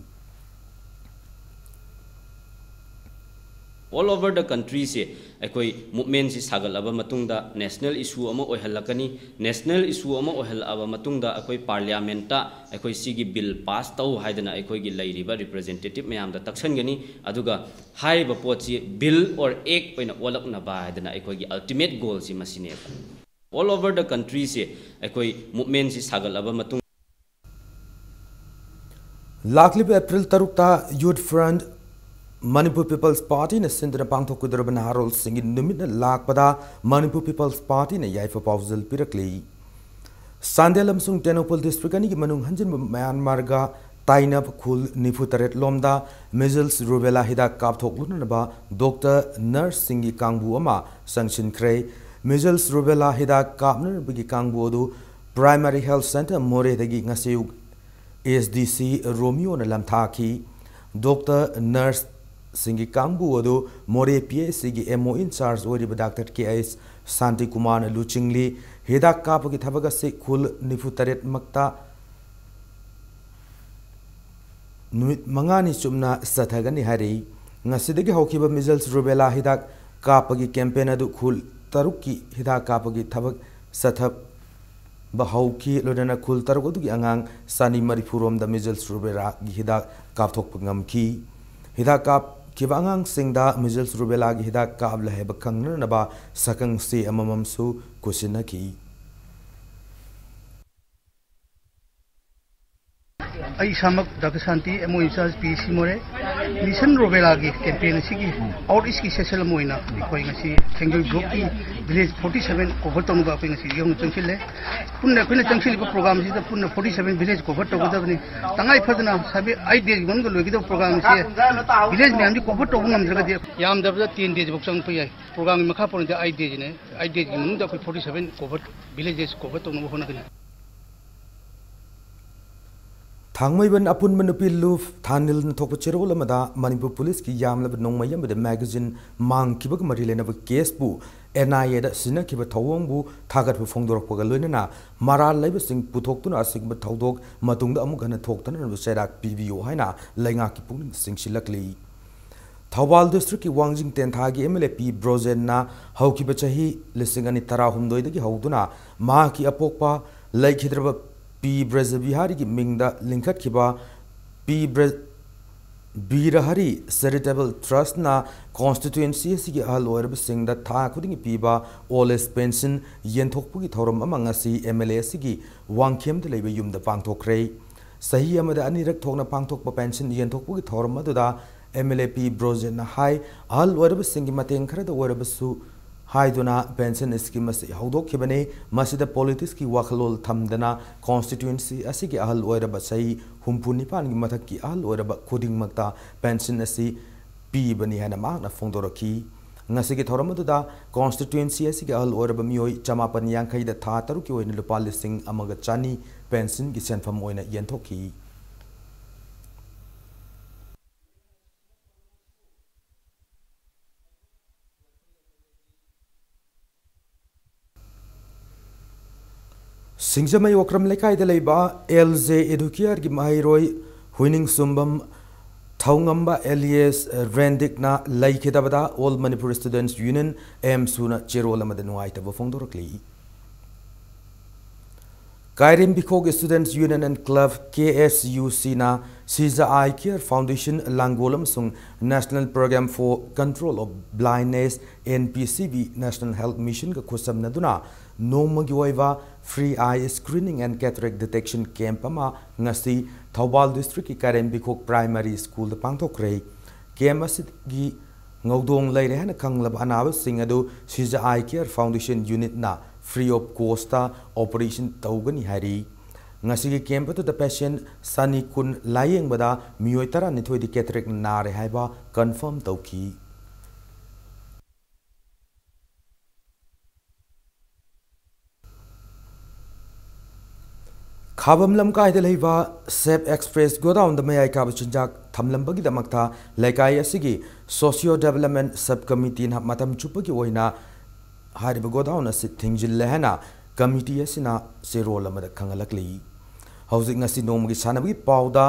All over the country ꯁꯦ ꯑꯩꯈꯣꯏ movement ꯁꯤ ꯁꯥꯒꯠꯂꯕ ꯃꯇꯨꯡꯗ national issue ꯑꯃ ꯑꯣꯏꯍꯜꯂꯛꯀꯅꯤ꯫ National issue ꯑꯃ ꯑꯣꯏꯍꯜꯂꯛꯑꯕ ꯃꯇꯨꯡꯗ ꯑꯩꯈꯣꯏ parliament ꯇ ꯑꯩꯈꯣꯏ ꯁꯤꯒꯤ bill pass ꯇꯧ ꯍꯥꯏꯗꯅ ꯑꯩꯈꯣꯏꯒꯤ ꯂꯩꯔꯤꯕ representative ꯃꯌꯥꯝꯗ ꯇꯛꯁꯟꯒꯅꯤ꯫ ꯑꯗꯨꯒ ꯍꯥꯏꯔꯤꯕ ꯄꯣꯠꯁꯤ bill or act ꯑꯣꯏꯅ ꯑꯣꯜꯂꯛꯅꯕ ꯍꯥꯏꯗꯅ ꯑꯩꯈꯣꯏꯒꯤ ultimate goal ꯁꯤ ꯃꯁꯤꯅꯦꯕ꯫ All over the country ꯁꯦ ꯑꯩꯈꯣꯏ movement ꯁꯤ ꯁꯥꯒꯠꯂꯕ ꯃꯇꯨꯡ ꯂꯥꯛꯂꯤꯕ April ꯇꯔꯨꯛꯇ Youth Front Manipur People's Party ꯅ ꯁꯤꯟꯗꯨꯅ ꯄꯥꯡꯊꯣꯛꯀꯗꯧꯔꯤꯕ ꯅꯍꯥꯔꯣꯜꯁꯤꯡꯒꯤ ꯅꯨꯃꯤꯠꯅ ꯂꯥꯛꯄꯗ Manipur People's Party ꯅ ꯌꯥꯏꯐ ꯄꯥꯎꯖꯦꯜ ꯄꯤꯔꯛꯂꯤ꯫ ꯆꯥꯟꯗꯦꯜ ꯑꯃꯁꯨꯡ ꯇꯦꯡꯅꯧꯄꯜ district ꯑꯅꯤꯒꯤ ꯃꯅꯨꯡ ꯍꯟꯖꯤꯟꯕ ꯃ꯭ꯌꯥꯟꯃꯥꯔꯒ ꯇꯥꯏꯅꯕ ꯈꯨꯜ ꯅꯤꯐꯨ ꯇꯔꯦꯠ ꯂꯣꯝꯗ measles rubella ꯍꯤꯗꯥꯛ ꯀꯥꯞꯊꯣꯛꯂꯨꯅꯅꯕ doctor, nurse ꯁꯤꯡꯒꯤ ꯀꯥꯡꯕꯨ ꯑꯃ ꯆꯪꯁꯤꯟꯈ꯭ꯔꯦ꯫ Measles rubella ꯍꯤꯗꯥꯛ ꯀꯥꯞꯅꯅꯕꯒꯤ ꯀꯥꯡꯕꯨ ꯑꯗꯨ Primary Health Centre ꯃꯣꯔꯦꯗꯒꯤ ꯉꯁꯤ ꯑꯌꯨꯛ S D C ꯔꯣꯃꯤꯌꯣꯅ ꯂꯝꯊꯥꯈꯤ꯫ Doctor, nurse ꯁꯤꯡꯒꯤ ꯀꯥꯡꯕꯨ ꯑꯗꯨ ꯃꯣꯔꯦ P H C ꯒꯤ M O in charge ꯑꯣꯏꯔꯤꯕ doctor K H ꯁꯥꯟꯇꯤꯀꯨꯃꯥꯔꯅ ꯂꯨꯆꯤꯡꯂꯤ꯫ ꯍꯤꯗꯥꯛ ꯀꯥꯞꯄꯒꯤ ꯊꯕꯛ ꯑꯁꯤ ꯈꯨꯜ ꯅꯤꯐꯨ ꯇꯔꯦꯠ ꯃꯛꯇ ꯅꯨꯃꯤꯠ ꯃꯉꯥꯅꯤ ꯆꯨꯞꯅ ꯆꯠꯊꯒꯅꯤ ꯍꯥꯏꯔꯤ꯫ ꯉꯁꯤꯗꯒꯤ ꯍꯧꯈꯤꯕ measles rubella ꯍꯤꯗꯥꯛ ꯀꯥꯞꯄꯒꯤ campaign ꯑꯗꯨ ꯈꯨꯜ ꯇꯔꯨꯛꯀꯤ ꯍꯤꯗꯥꯛ ꯀꯥꯞꯄꯒꯤ ꯊꯕꯛ ꯆꯠꯊꯕ ꯍꯧꯈꯤ꯫ ꯂꯣꯏꯅꯅ ꯈꯨꯜ ꯇꯔꯨꯛ ꯑꯗꯨꯒꯤ ꯑꯉꯥꯡ ꯆꯅꯤ ꯃꯔꯤꯐꯨ ꯔꯣꯝꯗ measles rubella ꯒꯤ ꯍꯤꯗꯥꯛ ꯀꯥꯞꯊꯣꯛꯄ ꯉꯝꯈꯤ꯫ ꯍꯤꯗꯥꯛ ꯀꯥꯞꯈꯤꯕ ꯑꯉꯥꯡꯁꯤꯡꯗ measles rubella ꯒꯤ ꯍꯤꯗꯥꯛ ꯀꯥꯞꯂꯦ ꯍꯥꯏꯕ ꯈꯪꯅꯅꯕ ꯁꯛꯈꯪ ꯆꯦ ꯑꯃꯃꯝꯁꯨ ꯈꯨꯠꯁꯤꯟꯅꯈꯤ꯫ ꯑꯩ ꯏꯁꯥꯃꯛ ꯗꯥꯛꯇꯔ ꯁꯥꯟꯇꯤ, M O in-charge P S C ꯃꯣꯔꯦ꯫ Measles rubella ꯒꯤ campaign ꯑꯁꯤꯒꯤ out reach ꯀꯤ session ꯑꯃ ꯑꯣꯏꯅ ꯑꯩꯈꯣꯏ ꯉꯁꯤ ꯊꯦꯡꯖꯝ group ꯀꯤ village forty seven cover ꯇꯧꯅꯕ ꯑꯩꯈꯣꯏ ꯉꯁꯤ ꯌꯧꯅ ꯆꯪꯁꯤꯜꯂꯦ꯫ ꯄꯨꯟꯅ ꯑꯩꯈꯣꯏꯅ ꯆꯪꯁꯤꯜꯂꯤꯕ program ꯁꯤꯗ ꯄꯨꯟꯅ forty seven village cover ꯇꯧꯒꯗꯕꯅꯤ꯫ ꯇꯉꯥꯏ ꯐꯗꯅ seven, eight days ꯃꯅꯨꯡꯗ ꯂꯣꯏꯒꯗꯕ program ꯑꯁꯤ village ꯃꯌꯥꯝꯁꯤ cover ꯇꯧꯕ ꯉꯝꯗ꯭ꯔꯒꯗꯤ ꯌꯥꯝꯗꯕꯗ ten days ꯐꯥꯎ ꯆꯪꯉꯛꯄ ꯌꯥꯏ꯫ Program ꯒꯤ ꯃꯈꯥ ꯄꯣꯟꯅꯗꯤ eight days ꯅꯦ꯫ Eight days ꯒꯤ ꯃꯅꯨꯡꯗ ꯑꯩꯈꯣꯏ forty seven cover, villages cover ꯇꯧꯅꯕ ꯍꯣꯠꯅꯒꯅꯤ꯫ ꯊꯥꯡꯃꯩꯕꯟ ꯑꯄꯨꯟꯕ ꯅꯨꯄꯤ ꯂꯨꯞ ꯊꯥꯅꯤꯜꯅ ꯊꯣꯛꯄ ꯆꯦꯔꯣꯜ ꯑꯃꯗ ꯃꯅꯤꯄꯨꯔ ꯄꯨꯂꯤꯁꯀꯤ ꯌꯥꯝꯂꯕ ꯅꯣꯡꯃꯩ ꯑꯃꯗꯤ magazine ꯃꯥꯡꯈꯤꯕꯒ ꯃꯔꯤ ꯂꯩꯅꯕ case ꯄꯨ N I A ꯗ ꯁꯤꯟꯅꯈꯤꯕ ꯊꯧꯑꯣꯡꯕꯨ ꯊꯥꯒꯠꯄ ꯐꯣꯡꯗꯣꯔꯛꯄꯒ ꯂꯣꯏꯅꯅ ꯃꯔꯥꯜ ꯂꯩꯕꯁꯤꯡ ꯄꯨꯊꯣꯛꯇꯨꯅ ꯑꯁꯤꯒꯨꯝꯕ ꯊꯧꯗꯣꯛ ꯃꯇꯨꯡꯗ ꯑꯃꯨꯛ ꯍꯟꯅ ꯊꯣꯛꯇꯅꯕ ꯆꯩꯔꯥꯛ ꯄꯤꯕꯤꯌꯨ ꯍꯥꯏꯅ ꯂꯩꯉꯥꯛꯀꯤ ꯄꯨꯛꯅꯤꯡ ꯆꯤꯡꯁꯤꯜꯂꯛꯂꯤ꯫ ꯊꯧꯕꯥꯜ district ꯀꯤ ꯋꯥꯡꯖꯤꯡ ꯇꯦꯟꯊꯥꯒꯤ M L A ꯄꯤ ꯕ꯭ꯔꯣꯖꯦꯟꯅ ꯍꯧꯈꯤꯕ ꯆꯍꯤ ꯂꯤꯁꯤꯡ ꯑꯅꯤ ꯇꯔꯥꯍꯨꯝꯗꯣꯏꯗꯒꯤ ꯍꯧꯗꯨꯅ ꯃꯍꯥꯛꯀꯤ ꯑꯄꯣꯛꯄ ꯂꯩꯈꯤꯗ꯭ꯔꯕ ꯄꯤ ꯕ꯭ꯔꯖꯕꯤꯍꯥꯔꯤꯒꯤ ꯃꯤꯡꯗ ꯂꯤꯡꯈꯠꯈꯤꯕ ꯄꯤ ꯕ꯭ꯔ-, ꯕꯤꯔꯍꯔꯤ Charitable Trust ꯅ constituency ꯑꯁꯤꯒꯤ ꯑꯍꯜ ꯑꯣꯏꯔꯕꯁꯤꯡꯗ ꯊꯥ ꯈꯨꯗꯤꯡꯒꯤ ꯄꯤꯕ old age pension ꯌꯦꯟꯊꯣꯛꯄꯒꯤ ꯊꯧꯔꯝ ꯑꯃ ꯉꯁꯤ M L A ꯑꯁꯤꯒꯤ ꯋꯥꯡꯈꯦꯝꯗ ꯂꯩꯕ ꯌꯨꯝꯗ ꯄꯥꯡꯊꯣꯛꯈ꯭ꯔꯦ꯫ ꯆꯍꯤ ꯑꯃꯗ ꯑꯅꯤꯔꯛ ꯊꯣꯛꯅ ꯄꯥꯡꯊꯣꯛꯄ pension ꯌꯦꯟꯊꯣꯛꯄꯒꯤ ꯊꯧꯔꯝ ꯑꯗꯨꯗ M L A ꯄꯤ ꯕ꯭ꯔꯣꯖꯦꯟꯅ ꯍꯥꯏ, ꯑꯍꯜ ꯑꯣꯏꯔꯕꯁꯤꯡꯒꯤ ꯃꯇꯦꯡ ꯈꯔꯗ ꯑꯣꯏꯔꯕꯁꯨ ꯍꯥꯏꯗꯨꯅ pension scheme ꯑꯁꯤ ꯍꯧꯗꯣꯛꯈꯤꯕꯅꯤ꯫ ꯃꯁꯤꯗ politics ꯀꯤ ꯋꯥꯈꯜꯂꯣꯟ ꯊꯝꯗꯅ constituency ꯑꯁꯤꯒꯤ ꯑꯍꯜ ꯑꯣꯏꯔꯕ ꯆꯍꯤ ꯍꯨꯝꯐꯨ ꯅꯤꯄꯥꯟꯒꯤ ꯃꯊꯛꯀꯤ ꯑꯍꯜ ꯑꯣꯏꯔꯕ ꯈꯨꯗꯤꯡꯃꯛꯇ pension ꯑꯁꯤ ꯄꯤꯕꯅꯤ ꯍꯥꯏꯅ ꯃꯍꯥꯛꯅ ꯐꯣꯡꯗꯣꯔꯛꯈꯤ꯫ ꯉꯁꯤꯒꯤ ꯊꯧꯔꯝ ꯑꯗꯨꯗ constituency ꯑꯁꯤꯒꯤ ꯑꯍꯜ ꯑꯣꯏꯔꯕ ꯃꯤꯑꯣꯏ ꯆꯃꯥꯄꯟ ꯌꯥꯡꯈꯩꯗ ꯊꯥ ꯇꯔꯨꯛꯀꯤ ꯑꯣꯏꯅ ꯂꯨꯄꯥ ꯂꯤꯁꯤꯡ ꯑꯃꯒ ꯆꯅꯤ pension ꯒꯤ ꯁꯦꯟꯐꯝ ꯑꯣꯏꯅ ꯌꯦꯟꯊꯣꯛꯈꯤ꯫ ꯁꯤꯡꯖꯃꯩ ꯑꯣꯀ꯭ꯔꯝ ꯂꯩꯀꯥꯏꯗ ꯂꯩꯕ L J Educare ꯒꯤ ꯃꯍꯩꯔꯣꯏ ꯍꯨꯏꯅꯤꯡꯁꯨꯝꯕꯝ ꯊꯧꯉꯝꯕ alias ꯔꯦꯟꯗꯤꯛꯅ ꯂꯩꯈꯤꯗꯕꯗ All Manipur Students Union, ꯑꯦꯝꯁꯨꯅ ꯆꯦꯔꯣꯜ ꯑꯃꯗ ꯅꯨꯡꯉꯥꯏꯇꯕ ꯐꯣꯡꯗꯣꯔꯛꯂꯤ꯫ Kairembikhok Students Union and Club, K S U ꯁꯤꯅ ꯁꯤꯖ ꯑꯥꯏ ꯀꯤꯌꯔ ꯐꯥꯎꯟꯗꯦꯁꯟ ꯂꯥꯡꯒꯣꯜ ꯑꯃꯁꯨꯡ National Program for Control of Blindness, N P C B, National Health Missionꯒ ꯈꯨꯠꯁꯝꯅꯗꯨꯅ ꯅꯣꯡꯃꯒꯤ ꯑꯣꯏꯕ free eye screening and cataract detection camp ꯑꯃ ꯉꯁꯤ ꯊꯧꯕꯥꯜ districtꯀꯤ ꯀꯥꯏꯔꯦꯝꯕꯤꯈꯣꯛ Primary Schoolꯗ ꯄꯥꯡꯊꯣꯛꯈ꯭ꯔꯦ꯫ Camp ꯑꯁꯤꯒꯤ ꯉꯧꯗꯣꯡ ꯂꯩꯔꯦ ꯍꯥꯏꯅ ꯈꯪꯂꯕ ꯑꯅꯥꯕꯁꯤꯡ ꯑꯗꯨ ꯁꯤꯖ ꯑꯥꯏ ꯀꯤꯌꯔ ꯐꯥꯎꯟꯗꯦꯁꯟ ꯌꯨꯅꯤꯠꯅ free of costꯇ operation ꯇꯧꯒꯅꯤ ꯍꯥꯏꯔꯤ꯫ ꯉꯁꯤꯒꯤ camp ꯑꯗꯨꯗ patient ꯆꯅꯤ ꯀꯨꯟ ꯂꯥꯌꯦꯡꯕꯗ ꯃꯤꯑꯣꯏ ꯇꯔꯥꯅꯤꯊꯣꯏꯗꯤ cataract ꯅꯥꯔꯦ ꯍꯥꯏꯕ confirm ꯇꯧꯈꯤ꯫ ꯈꯥꯕꯝ ꯂꯝꯀꯥꯏꯗ ꯂꯩꯕ ꯁꯦꯞ ꯑꯦꯛꯁꯄ꯭ꯔꯦꯁ ꯒꯣꯗꯥꯎꯟꯗ ꯃꯌꯥꯏ ꯀꯥꯕ ꯆꯤꯟꯖꯥꯛ ꯊꯝꯂꯝꯕꯒꯤꯗꯃꯛꯇ ꯂꯩꯀꯥꯏ ꯑꯁꯤꯒꯤ Socio Development Sub Committeeꯅ ꯃꯇꯝ ꯆꯨꯞꯄꯒꯤ ꯑꯣꯏꯅ ꯍꯥꯏꯔꯤꯕ ꯒꯣꯗꯥꯎꯟ ꯑꯁꯤ ꯊꯤꯡꯖꯤꯜꯂꯦ ꯍꯥꯏꯅ committee ꯑꯁꯤꯅ ꯆꯦꯔꯣꯜ ꯑꯃꯗ ꯈꯪꯍꯜꯂꯛꯂꯤ꯫ ꯍꯧꯖꯤꯛ ꯉꯁꯤ ꯅꯣꯡꯃꯒꯤ ꯁꯥꯟꯅꯕꯒꯤ ꯄꯥꯎꯗ,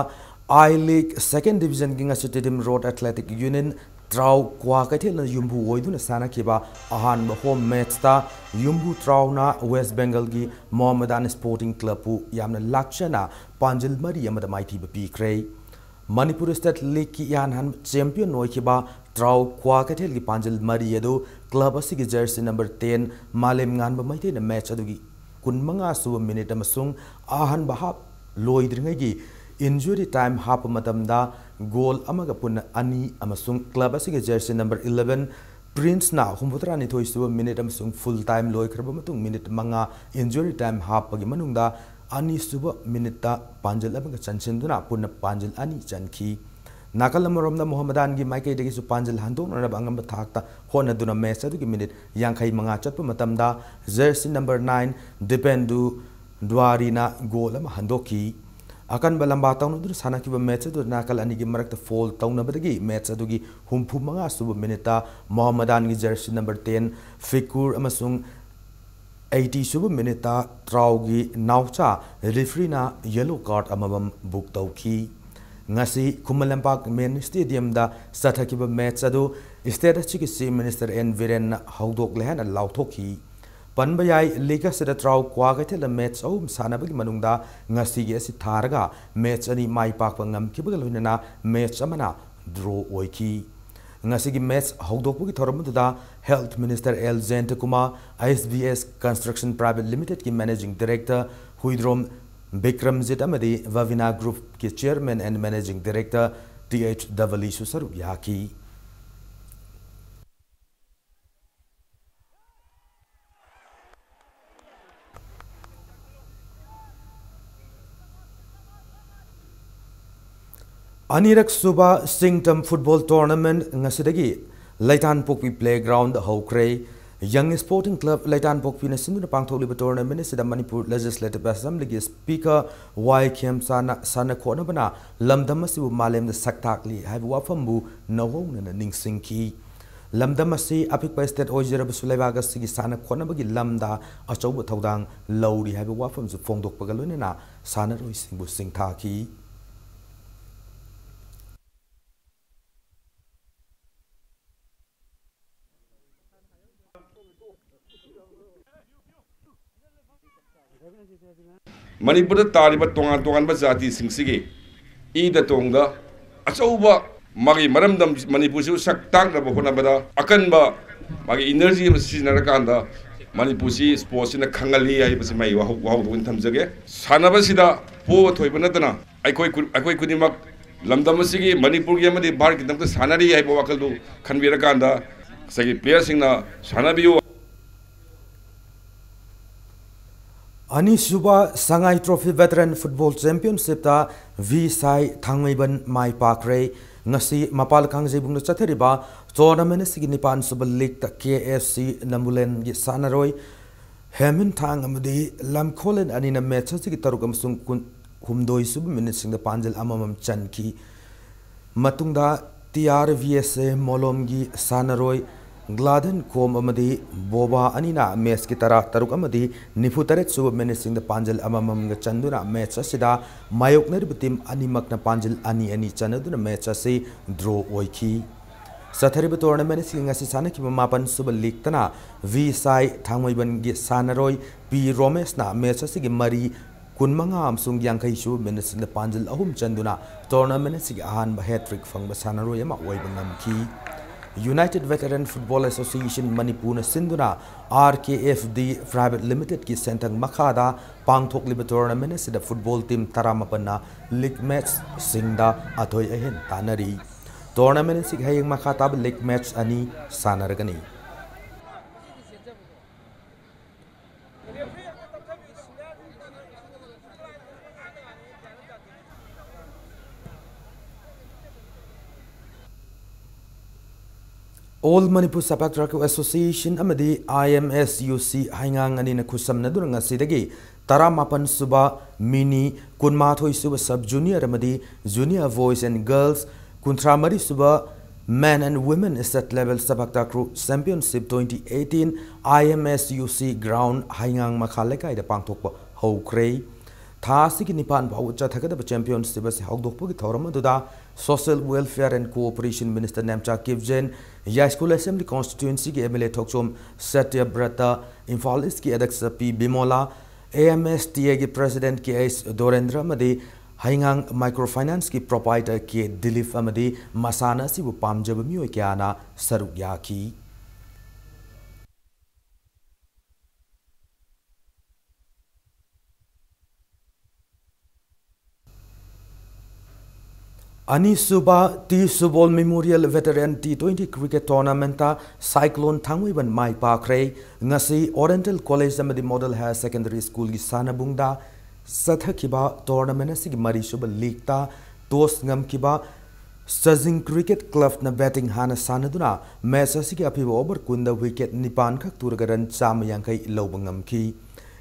I League Second Divisionꯒꯤ ꯉꯁꯤ Tiddim Road Athletic Union ꯇ꯭ꯔꯥꯎ ꯀ꯭ꯋꯥꯀꯩꯊꯦꯜꯅ ꯌꯨꯝꯕꯨ ꯑꯣꯏꯗꯨꯅ ꯁꯥꯟꯅꯈꯤꯕ ꯑꯍꯥꯟꯕ home matchꯇ ꯌꯨꯝꯕꯨ ꯇ꯭ꯔꯥꯎꯅ West Bengalꯒꯤ Mohammedan Sporting Clubꯄꯨ ꯌꯥꯝꯅ ꯂꯥꯛꯆꯅ ꯄꯥꯟꯖꯤꯜ ꯃꯔꯤ ꯑꯃꯗ ꯃꯥꯏꯊꯤꯕ ꯄꯤꯈ꯭ꯔꯦ꯫ ꯃꯅꯤꯄꯨꯔ State Leagueꯀꯤ ꯏꯍꯥꯟ ꯍꯥꯟꯕ champion ꯑꯣꯏꯈꯤꯕ ꯇ꯭ꯔꯥꯎ ꯀ꯭ꯋꯥꯀꯩꯊꯦꯜꯒꯤ ꯄꯥꯟꯖꯤꯜ ꯃꯔꯤ ꯑꯗꯨ club ꯑꯁꯤꯒꯤ jersey number ten ꯃꯥꯂꯦꯝ ꯉꯥꯟꯕ ꯃꯩꯇꯩꯅ match ꯑꯗꯨꯒꯤ ꯀꯨꯟꯃꯉꯥ ꯁꯨꯕ minute ꯑꯃꯁꯨꯡ ꯑꯍꯥꯟꯕ half ꯂꯣꯏꯗ꯭ꯔꯤꯉꯩꯒꯤ injury time ꯍꯥꯞꯄ ꯃꯇꯝꯗ goal ꯑꯃꯒ ꯄꯨꯟꯅ ꯑꯅꯤ ꯑꯃꯁꯨꯡ club ꯑꯁꯤꯒꯤ jersey number eleven Princeꯅ ꯍꯨꯝꯐꯨꯇꯔꯥꯅꯤꯊꯣꯏ ꯁꯨꯕ minute ꯑꯃꯁꯨꯡ full time ꯂꯣꯏꯈ꯭ꯔꯕ ꯃꯇꯨꯡ minute ꯃꯉꯥ injury time ꯍꯥꯞꯄꯒꯤ ꯃꯅꯨꯡꯗ ꯑꯅꯤꯁꯨꯕ minuteꯇ ꯄꯥꯟꯖꯤꯜ ꯑꯃꯒ ꯆꯟꯁꯤꯟꯗꯨꯅ ꯄꯨꯟꯅ ꯄꯥꯟꯖꯤꯜ ꯑꯅꯤ ꯆꯟꯈꯤ꯫ ꯅꯥꯀꯜ ꯑꯃꯔꯣꯝꯗ ꯃꯣꯍꯝꯃꯗꯥꯟꯒꯤ ꯃꯥꯏꯀꯩꯗꯒꯤꯁꯨ ꯄꯥꯟꯖꯤꯜ ꯍꯟꯗꯣꯛꯅꯅꯕ ꯑꯉꯝꯕ ꯊꯥꯛꯇ ꯍꯣꯠꯅꯗꯨꯅ match ꯑꯗꯨꯒꯤ minute ꯌꯥꯡꯈꯩ ꯃꯉꯥ ꯆꯠꯄ ꯃꯇꯝꯗ jersey number nine ꯗꯤꯄꯦꯟꯗꯨ ꯗ꯭ꯋꯥꯔꯤꯅ goal ꯑꯃ ꯍꯟꯗꯣꯛꯈꯤ꯫ ꯑꯀꯟꯕ ꯂꯝꯕꯥ ꯇꯧꯅꯗꯨꯅ ꯁꯥꯟꯅꯈꯤꯕ match ꯑꯗꯨꯗ ꯅꯥꯀꯜ ꯑꯅꯤꯒꯤ ꯃꯔꯛꯇ foul ꯇꯧꯅꯕꯗꯒꯤ match ꯑꯗꯨꯒꯤ ꯍꯨꯝꯐꯨ ꯃꯉꯥ ꯁꯨꯕ minuteꯇ ꯃꯣꯍꯝꯃꯗꯥꯟꯒꯤ jersey number ten ꯐꯤꯀꯨꯔ ꯑꯃꯁꯨꯡ eighty ꯁꯨꯕ minuteꯇ ꯇ꯭ꯔꯥꯎꯒꯤ ꯅꯥꯎꯆꯥ refereeꯅ yellow card ꯑꯃꯃꯝ book ꯇꯧꯈꯤ꯫ ꯉꯁꯤ ꯈꯨꯃꯟ ꯂꯝꯄꯥꯛ ꯃꯦꯟ ꯁ꯭ꯇꯦꯗꯤꯌꯝꯗ ꯆꯠꯊꯈꯤꯕ ꯃꯦꯠꯆ ꯑꯗꯨ ꯁ꯭ꯇꯦꯠ ꯑꯁꯤꯒꯤ ꯆꯤꯐ ꯃꯤꯅꯤꯁꯇꯔ ꯑꯦꯟ ꯕꯤꯔꯦꯟꯅ ꯍꯧꯗꯣꯛꯂꯦ ꯍꯥꯏꯅ ꯂꯥꯎꯊꯣꯛꯈꯤ꯫ ꯄꯟꯕ ꯌꯥꯏ, ꯂꯤꯒ ꯑꯁꯤꯗ ꯇꯔꯥꯎ ꯀ꯭ꯋꯥꯀꯩꯊꯦꯜꯗ ꯃꯦꯠꯆ ꯑꯍꯨꯝ ꯁꯥꯟꯅꯕꯒꯤ ꯃꯅꯨꯡꯗ ꯉꯁꯤꯒꯤ ꯑꯁꯤ ꯊꯥꯔꯒ ꯃꯦꯠꯆ ꯑꯅꯤ ꯃꯥꯏ ꯄꯥꯛꯄ ꯉꯝꯈꯤꯕꯒ ꯂꯣꯏꯅꯅ ꯃꯦꯠꯆ ꯑꯃꯅ ꯗ꯭ꯔꯣ ꯑꯣꯏꯈꯤ꯫ ꯉꯁꯤꯒꯤ ꯃꯦꯠꯆ ꯍꯧꯗꯣꯛꯄꯒꯤ ꯊꯧꯔꯝ ꯑꯗꯨꯗ health minister L Jayantakumar, H B S construction private ꯂꯤꯃꯤꯇꯦꯗꯀꯤ ꯃꯦꯅꯦꯖꯤꯡ ꯗꯤꯔꯦꯛꯇꯔ ꯍꯨꯏꯗ꯭ꯔꯣꯝ ꯕꯤꯀ꯭ꯔꯝꯖꯤꯠ ꯑꯃꯗꯤ ꯚꯥꯚꯤꯅꯥ ꯒ꯭ꯔꯨꯞꯀꯤ chairman and managing director T H ꯗꯕꯂꯤꯁꯨ ꯁꯔꯨꯛ ꯌꯥꯈꯤ꯫ ꯑꯅꯤꯔꯛ ꯁꯨꯕ ꯁꯤꯡꯇꯝ ꯐꯨꯠꯕꯣꯜ ꯇꯣꯔꯅꯥꯃꯦꯟꯠ ꯉꯁꯤꯗꯒꯤ ꯂꯩꯇꯥꯟꯄꯣꯛꯄꯤ ꯄ꯭ꯂꯦꯒ꯭ꯔꯥꯎꯟꯗ ꯍꯧꯈ꯭ꯔꯦ꯫ ꯌꯪ ꯁ꯭ꯄꯣꯔꯇꯤꯡ ꯀ꯭ꯂꯕ ꯂꯩꯇꯥꯟꯄꯣꯛꯄꯤꯅ ꯁꯤꯟꯗꯨꯅ ꯄꯥꯡꯊꯣꯛꯂꯤꯕ ꯇꯣꯔꯅꯥꯃꯦꯟꯠ ꯑꯁꯤꯗ ꯃꯅꯤꯄꯨꯔ ꯂꯦꯖꯤꯁꯂꯦꯇꯤꯚ ꯑꯦꯁꯦꯝꯕ꯭ꯂꯤꯒꯤ ꯁ꯭ꯄꯤꯀꯔ ꯋꯥꯏ ꯈꯦꯝꯆꯥꯅ ꯁꯥꯟꯅ ꯈꯣꯠꯅꯕꯅ ꯂꯝꯗꯝ ꯑꯁꯤꯕꯨ ꯃꯥꯂꯦꯝꯗ ꯁꯛ ꯇꯥꯛꯂꯤ ꯍꯥꯏꯕ ꯋꯥꯐꯝꯕꯨ ꯅꯧꯍꯧꯅꯅ ꯅꯤꯡꯁꯤꯡꯈꯤ꯫ ꯂꯝꯗꯝ ꯑꯁꯤ ꯑꯄꯤꯛꯄ ꯁ꯭ꯇꯦꯠ ꯑꯣꯏꯖꯔꯕꯁꯨ ꯂꯩꯕꯥꯛ ꯑꯁꯤꯒꯤ ꯁꯥꯟꯅ ꯈꯣꯠꯅꯕꯒꯤ ꯂꯝꯗ ꯑꯆꯧꯕ ꯊꯧꯗꯥꯡ ꯂꯧꯔꯤ ꯍꯥꯏꯕ ꯋꯥꯐꯝꯁꯨ ꯐꯣꯡꯗꯣꯛꯄꯒ ꯂꯣꯏꯅꯅ ꯁꯥꯟꯅꯔꯣꯏꯁꯤꯡꯕꯨ ꯁꯤꯡꯊꯥꯈꯤ꯫ ꯃꯅꯤꯄꯨꯔꯗ ꯇꯥꯔꯤꯕ ꯇꯣꯉꯥꯟ ꯇꯣꯉꯥꯟꯕ ꯖꯥꯇꯤꯁꯤꯡꯁꯤꯒꯤ ꯏꯗ ꯇꯣꯡꯗ ꯑꯆꯧꯕ ꯃꯥꯒꯤ ꯃꯔꯝꯗꯝ ꯃꯅꯤꯄꯨꯔꯁꯤꯕꯨ ꯁꯛ ꯇꯥꯛꯅꯕ ꯍꯣꯠꯅꯕꯗ ꯑꯀꯟꯕ ꯃꯥꯒꯤ ꯏꯅꯔꯖꯤ ꯑꯃ ꯁꯤꯖꯤꯟꯅꯔꯀꯥꯟꯗ ꯃꯅꯤꯄꯨꯔꯁꯤ ꯁ꯭ꯄꯣꯔꯠꯁꯤꯅ ꯈꯪꯍꯜꯂꯤ ꯍꯥꯏꯕꯁꯤ ꯃꯥꯒꯤ ꯋꯥꯍꯧ-, ꯋꯥꯍꯧꯗꯣꯛ ꯑꯣꯏꯅ ꯊꯝꯖꯒꯦ꯫ ꯁꯥꯟꯅꯕꯁꯤꯗ ꯄꯣꯕ ꯊꯣꯏꯕ ꯅꯠꯇꯅ ꯑꯩꯈꯣꯏ ꯈꯨ-, ꯑꯩꯈꯣꯏ ꯈꯨꯗꯤꯡꯃꯛ ꯂꯝꯗꯝ ꯑꯁꯤꯒꯤ ꯃꯅꯤꯄꯨꯔꯒꯤ ꯑꯃꯗꯤ ꯚꯥꯔꯠꯀꯤꯗꯃꯛꯇ ꯁꯥꯟꯅꯔꯤ ꯍꯥꯏꯕ ꯋꯥꯈꯜꯗꯨ ꯈꯟꯕꯤꯔꯀꯥꯟꯗ ꯉꯁꯥꯏꯒꯤ ꯄ꯭ꯂꯦꯌꯔꯁꯤꯡꯅ ꯁꯥꯟꯅꯕꯤꯌꯨ꯫ ꯑꯅꯤꯁꯨꯕ ꯁꯉꯥꯏ ꯇ꯭ꯔꯣꯐꯤ ꯚꯦꯇꯔꯟ ꯐꯨꯠꯕꯣꯜ ꯆꯦꯝꯄꯤꯌꯟꯁꯤꯞꯇ ꯚꯤ ꯁꯥꯏ ꯊꯥꯡꯃꯩꯕꯟ ꯃꯥꯏ ꯄꯥꯛꯈ꯭ꯔꯦ꯫ ꯉꯁꯤ ꯃꯄꯥꯜ ꯀꯥꯡꯖꯩꯕꯨꯡꯗ ꯆꯠꯊꯔꯤꯕ ꯇꯣꯔꯅꯥꯃꯦꯟ ꯑꯁꯤꯒꯤ ꯅꯤꯄꯥꯟ ꯁꯨꯕ ꯂꯤꯒꯇ ꯀꯦ ꯑꯦꯐ ꯁꯤ ꯅꯝꯕꯨꯂꯦꯟꯒꯤ ꯁꯥꯟꯅꯔꯣꯏ ꯍꯦꯃꯤꯟ ꯊꯥꯡ ꯑꯃꯗꯤ ꯂꯝꯈꯣꯂꯦꯟ ꯑꯅꯤꯅ ꯃꯦꯠꯆ ꯑꯁꯤꯒꯤ ꯇꯔꯨꯛ ꯑꯃꯁꯨꯡ ꯀꯨꯟ-, ꯍꯨꯝꯗꯣꯏ ꯁꯨꯕ ꯃꯤꯅꯤꯠꯁꯤꯡꯗ ꯄꯥꯟꯖꯜ ꯑꯃꯃꯝ ꯆꯟꯈꯤ꯫ ꯃꯇꯨꯡꯗ ꯇꯤ ꯑꯥꯔ ꯚꯤ ꯑꯦꯁ ꯑꯦ ꯃꯣꯂꯣꯝꯒꯤ ꯁꯥꯟꯅꯔꯣꯏ ꯒ꯭ꯂꯥꯗꯟ ꯀꯣꯝ ꯑꯃꯗꯤ ꯕꯣꯕꯥ ꯑꯅꯤꯅ ꯃꯦꯠꯁꯀꯤ ꯇꯔꯥ ꯇꯔꯨꯛ ꯑꯃꯗꯤ ꯅꯤꯐꯨ ꯇꯔꯦꯠ ꯁꯨꯕ ꯃꯤꯅꯤꯠꯁꯤꯡꯗ ꯄꯥꯟꯖꯤꯜ ꯑꯃꯃꯝꯒ ꯆꯟꯗꯨꯅ ꯃꯦꯠꯁ ꯑꯁꯤꯗ ꯃꯥꯌꯣꯛꯅꯔꯤꯕ ꯇꯤꯝ ꯑꯅꯤꯃꯛꯅ ꯄꯥꯟꯖꯤꯜ ꯑꯅꯤ ꯑꯅꯤ ꯆꯟꯅꯗꯨꯅ ꯃꯦꯠꯁ ꯑꯁꯤ ꯗ꯭ꯔꯣ ꯑꯣꯏꯈꯤ꯫ ꯆꯠꯊꯔꯤꯕ ꯇꯣꯔꯅꯥꯃꯦꯟ ꯑꯁꯤꯒꯤ ꯉꯁꯤ ꯁꯥꯟꯅꯈꯤꯕ ꯃꯥꯄꯟ ꯁꯨꯕ ꯂꯤꯛꯇꯅ ꯚꯤ ꯁꯥꯏ ꯊꯥꯡꯃꯩꯕꯟꯒꯤ ꯁꯥꯟꯅꯔꯣꯏ ꯄꯤ ꯔꯣꯃꯦꯁꯅ ꯃꯦꯠꯁ ꯑꯁꯤꯒꯤ ꯃꯔꯤ, ꯀꯨꯟꯃꯉꯥ ꯑꯃꯁꯨꯡ ꯌꯥꯡꯈꯩ ꯁꯨꯕ ꯃꯤꯅꯤꯠꯁꯤꯡꯗ ꯄꯥꯟꯖꯤꯜ ꯑꯍꯨꯝ ꯆꯟꯗꯨꯅ ꯇꯣꯔꯅꯥꯃꯦꯟ ꯑꯁꯤꯒꯤ ꯑꯍꯥꯟꯕ ꯍꯦꯇ꯭ꯔꯤꯛ ꯐꯪꯕ ꯁꯥꯟꯅꯔꯣꯏ ꯑꯃ ꯑꯣꯏꯕ ꯉꯝꯈꯤ꯫ United Veteran Football Association ꯃꯅꯤꯄꯨꯔꯅ ꯁꯤꯟꯗꯨꯅ ꯑꯥꯔ ꯀꯦ ꯑꯦꯐ ꯗꯤ Private Limitedꯀꯤ ꯁꯦꯟꯊꯪ ꯃꯈꯥꯗ ꯄꯥꯡꯊꯣꯛꯂꯤꯕ ꯇꯣꯔꯅꯥꯃꯦꯟ ꯑꯁꯤꯗ ꯐꯨꯠꯕꯣꯜ ꯇꯤꯝ ꯇꯔꯥꯃꯥꯄꯟꯅ ꯂꯤꯒ ꯃꯦꯠꯆꯁꯤꯡꯗ ꯑꯊꯣꯏ ꯑꯍꯦꯟ ꯇꯥꯟꯅꯔꯤ꯫ ꯇꯣꯔꯅꯥꯃꯦꯟ ꯑꯁꯤꯒꯤ ꯍꯌꯦꯡ ꯃꯈꯥ ꯇꯥꯕ ꯂꯤꯒ ꯃꯦꯠꯆ ꯑꯅꯤ ꯁꯥꯟꯅꯔꯒꯅꯤ꯫ All Manipur Sapak Takraw Association ꯑꯃꯗꯤ ꯑꯥꯏ ꯑꯦꯝ ꯑꯦꯁ ꯌꯨ ꯁꯤ ꯍꯩꯉꯥꯡ ꯑꯅꯤꯅ ꯈꯨꯠꯁꯝꯅꯗꯨꯅ ꯉꯁꯤꯗꯒꯤ ꯇꯔꯥꯃꯥꯄꯟ ꯁꯨꯕ, ꯃꯤꯅꯤ, ꯀꯨꯟꯃꯥꯊꯣꯏ ꯁꯨꯕ sub junior ꯑꯃꯗꯤ junior boys and girls, ꯀꯨꯟꯊ꯭ꯔꯥ ꯃꯔꯤ ꯁꯨꯕ Men and Women State Level Sapak Takraw Championship twenty eighteen I M S U C ground ꯍꯩꯉꯥꯡ ꯃꯈꯥ ꯂꯩꯀꯥꯏꯗ ꯄꯥꯡꯊꯣꯛꯄ ꯍꯧꯈ꯭ꯔꯦ꯫ ꯊꯥ ꯑꯁꯤꯒꯤ ꯅꯤꯄꯥꯟ ꯐꯥꯎꯕ ꯆꯠꯊꯒꯗꯕ championship ꯑꯁꯤ ꯍꯧꯗꯣꯛꯄꯒꯤ ꯊꯧꯔꯝ ꯑꯗꯨꯗ Social Welfare and Cooperation Minister Nemcha ꯀꯤꯞꯖꯦꯟ, ꯌꯥꯏꯁ꯭ꯀꯨꯜ Assembly Constituencyꯒꯤ M L A Thokchom ꯁꯇ꯭ꯌꯕ꯭ꯔꯇ, Imphal ꯏꯁ꯭ꯠꯀꯤ ꯑꯗ꯭ꯌꯛꯁ P Bimola, A M S T Aꯒꯤ President K H ꯗꯣꯔꯦꯟꯗ꯭ꯔ ꯑꯃꯗꯤ ꯍꯩꯉꯥꯡ Micro Financeꯀꯤ proprietor K ꯗꯤꯂꯤꯞ ꯑꯃꯗꯤ ꯃꯁꯥꯟꯅ ꯑꯁꯤꯕꯨ ꯄꯥꯝꯖꯕ ꯃꯤꯑꯣꯏ ꯀꯌꯥꯅ ꯁꯔꯨꯛ ꯌꯥꯈꯤ꯫ ꯑꯅꯤꯁꯨꯕ T Subol Memorial Veteran T twenty Cricket Tournamentꯇ Cyclone ꯊꯥꯡꯃꯩꯕꯟ ꯃꯥꯏ ꯄꯥꯛꯈ꯭ꯔꯦ꯫ ꯉꯁꯤ Oriental College ꯑꯃꯗꯤ Model Higher Secondary Schoolꯒꯤ ꯁꯥꯟꯅꯕꯨꯡꯗ ꯆꯠꯊꯈꯤꯕ tournament ꯑꯁꯤꯒꯤ ꯃꯔꯤꯁꯨꯕ leagueꯇ toss ꯉꯝꯈꯤꯕ ꯆꯖꯤꯡ Cricket Clubꯅ batting ꯍꯥꯟꯅ ꯁꯥꯟꯅꯗꯨꯅ match ꯑꯁꯤꯒꯤ ꯑꯄꯤꯕ over ꯀꯨꯟꯗ wicket ꯅꯤꯄꯥꯟ ꯈꯛ ꯇꯨꯔꯒ run ꯆꯥꯝꯃ ꯌꯥꯡꯈꯩ ꯂꯧꯕ ꯉꯝꯈꯤ꯫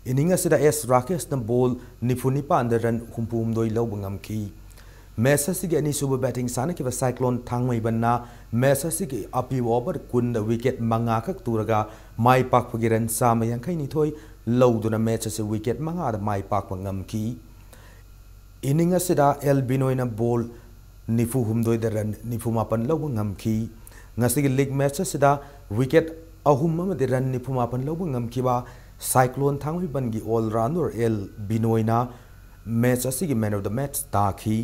Inning ꯑꯁꯤꯗ ꯑꯦꯁ ꯔꯥꯀꯦꯁꯅ ball ꯅꯤꯐꯨ ꯅꯤꯄꯥꯟꯗ run ꯍꯨꯝꯐꯨ ꯍꯨꯝꯗꯣꯏ ꯂꯧꯕ ꯉꯝꯈꯤ꯫ Match ꯑꯁꯤꯒꯤ ꯑꯅꯤꯁꯨꯕ batting ꯁꯥꯟꯅꯈꯤꯕ Cyclone ꯊꯥꯡꯃꯩꯕꯟꯅ match ꯑꯁꯤꯒꯤ ꯑꯄꯤꯕ over ꯀꯨꯟꯗ wicket ꯃꯉꯥꯈꯛ ꯇꯨꯔꯒ ꯃꯥꯏ ꯄꯥꯛꯄꯒꯤ run ꯆꯥꯝꯃ ꯌꯥꯡꯈꯩ ꯅꯤꯊꯣꯏ ꯂꯧꯗꯨꯅ match ꯑꯁꯤ wicket ꯃꯉꯥꯗ ꯃꯥꯏ ꯄꯥꯛꯄ ꯉꯝꯈꯤ꯫ Inning ꯑꯁꯤꯗ ꯑꯦꯜ ꯕꯤꯅꯣꯏꯅ ball ꯅꯤꯐꯨ ꯍꯨꯝꯗꯣꯏꯗ run ꯅꯤꯐꯨ ꯃꯥꯄꯟ ꯂꯧꯕ ꯉꯝꯈꯤ꯫ ꯉꯁꯤꯒꯤ league match ꯑꯁꯤꯗ wicket ꯑꯍꯨꯝ ꯑꯃꯗꯤ run ꯅꯤꯐꯨ ꯃꯥꯄꯟ ꯂꯧꯕ ꯉꯝꯈꯤꯕ Cyclone ꯊꯥꯡꯃꯩꯕꯟꯒꯤ all rounder ꯑꯦꯜ ꯕꯤꯅꯣꯏꯅ match ꯑꯁꯤꯒꯤ man of the match ꯇꯥꯈꯤ꯫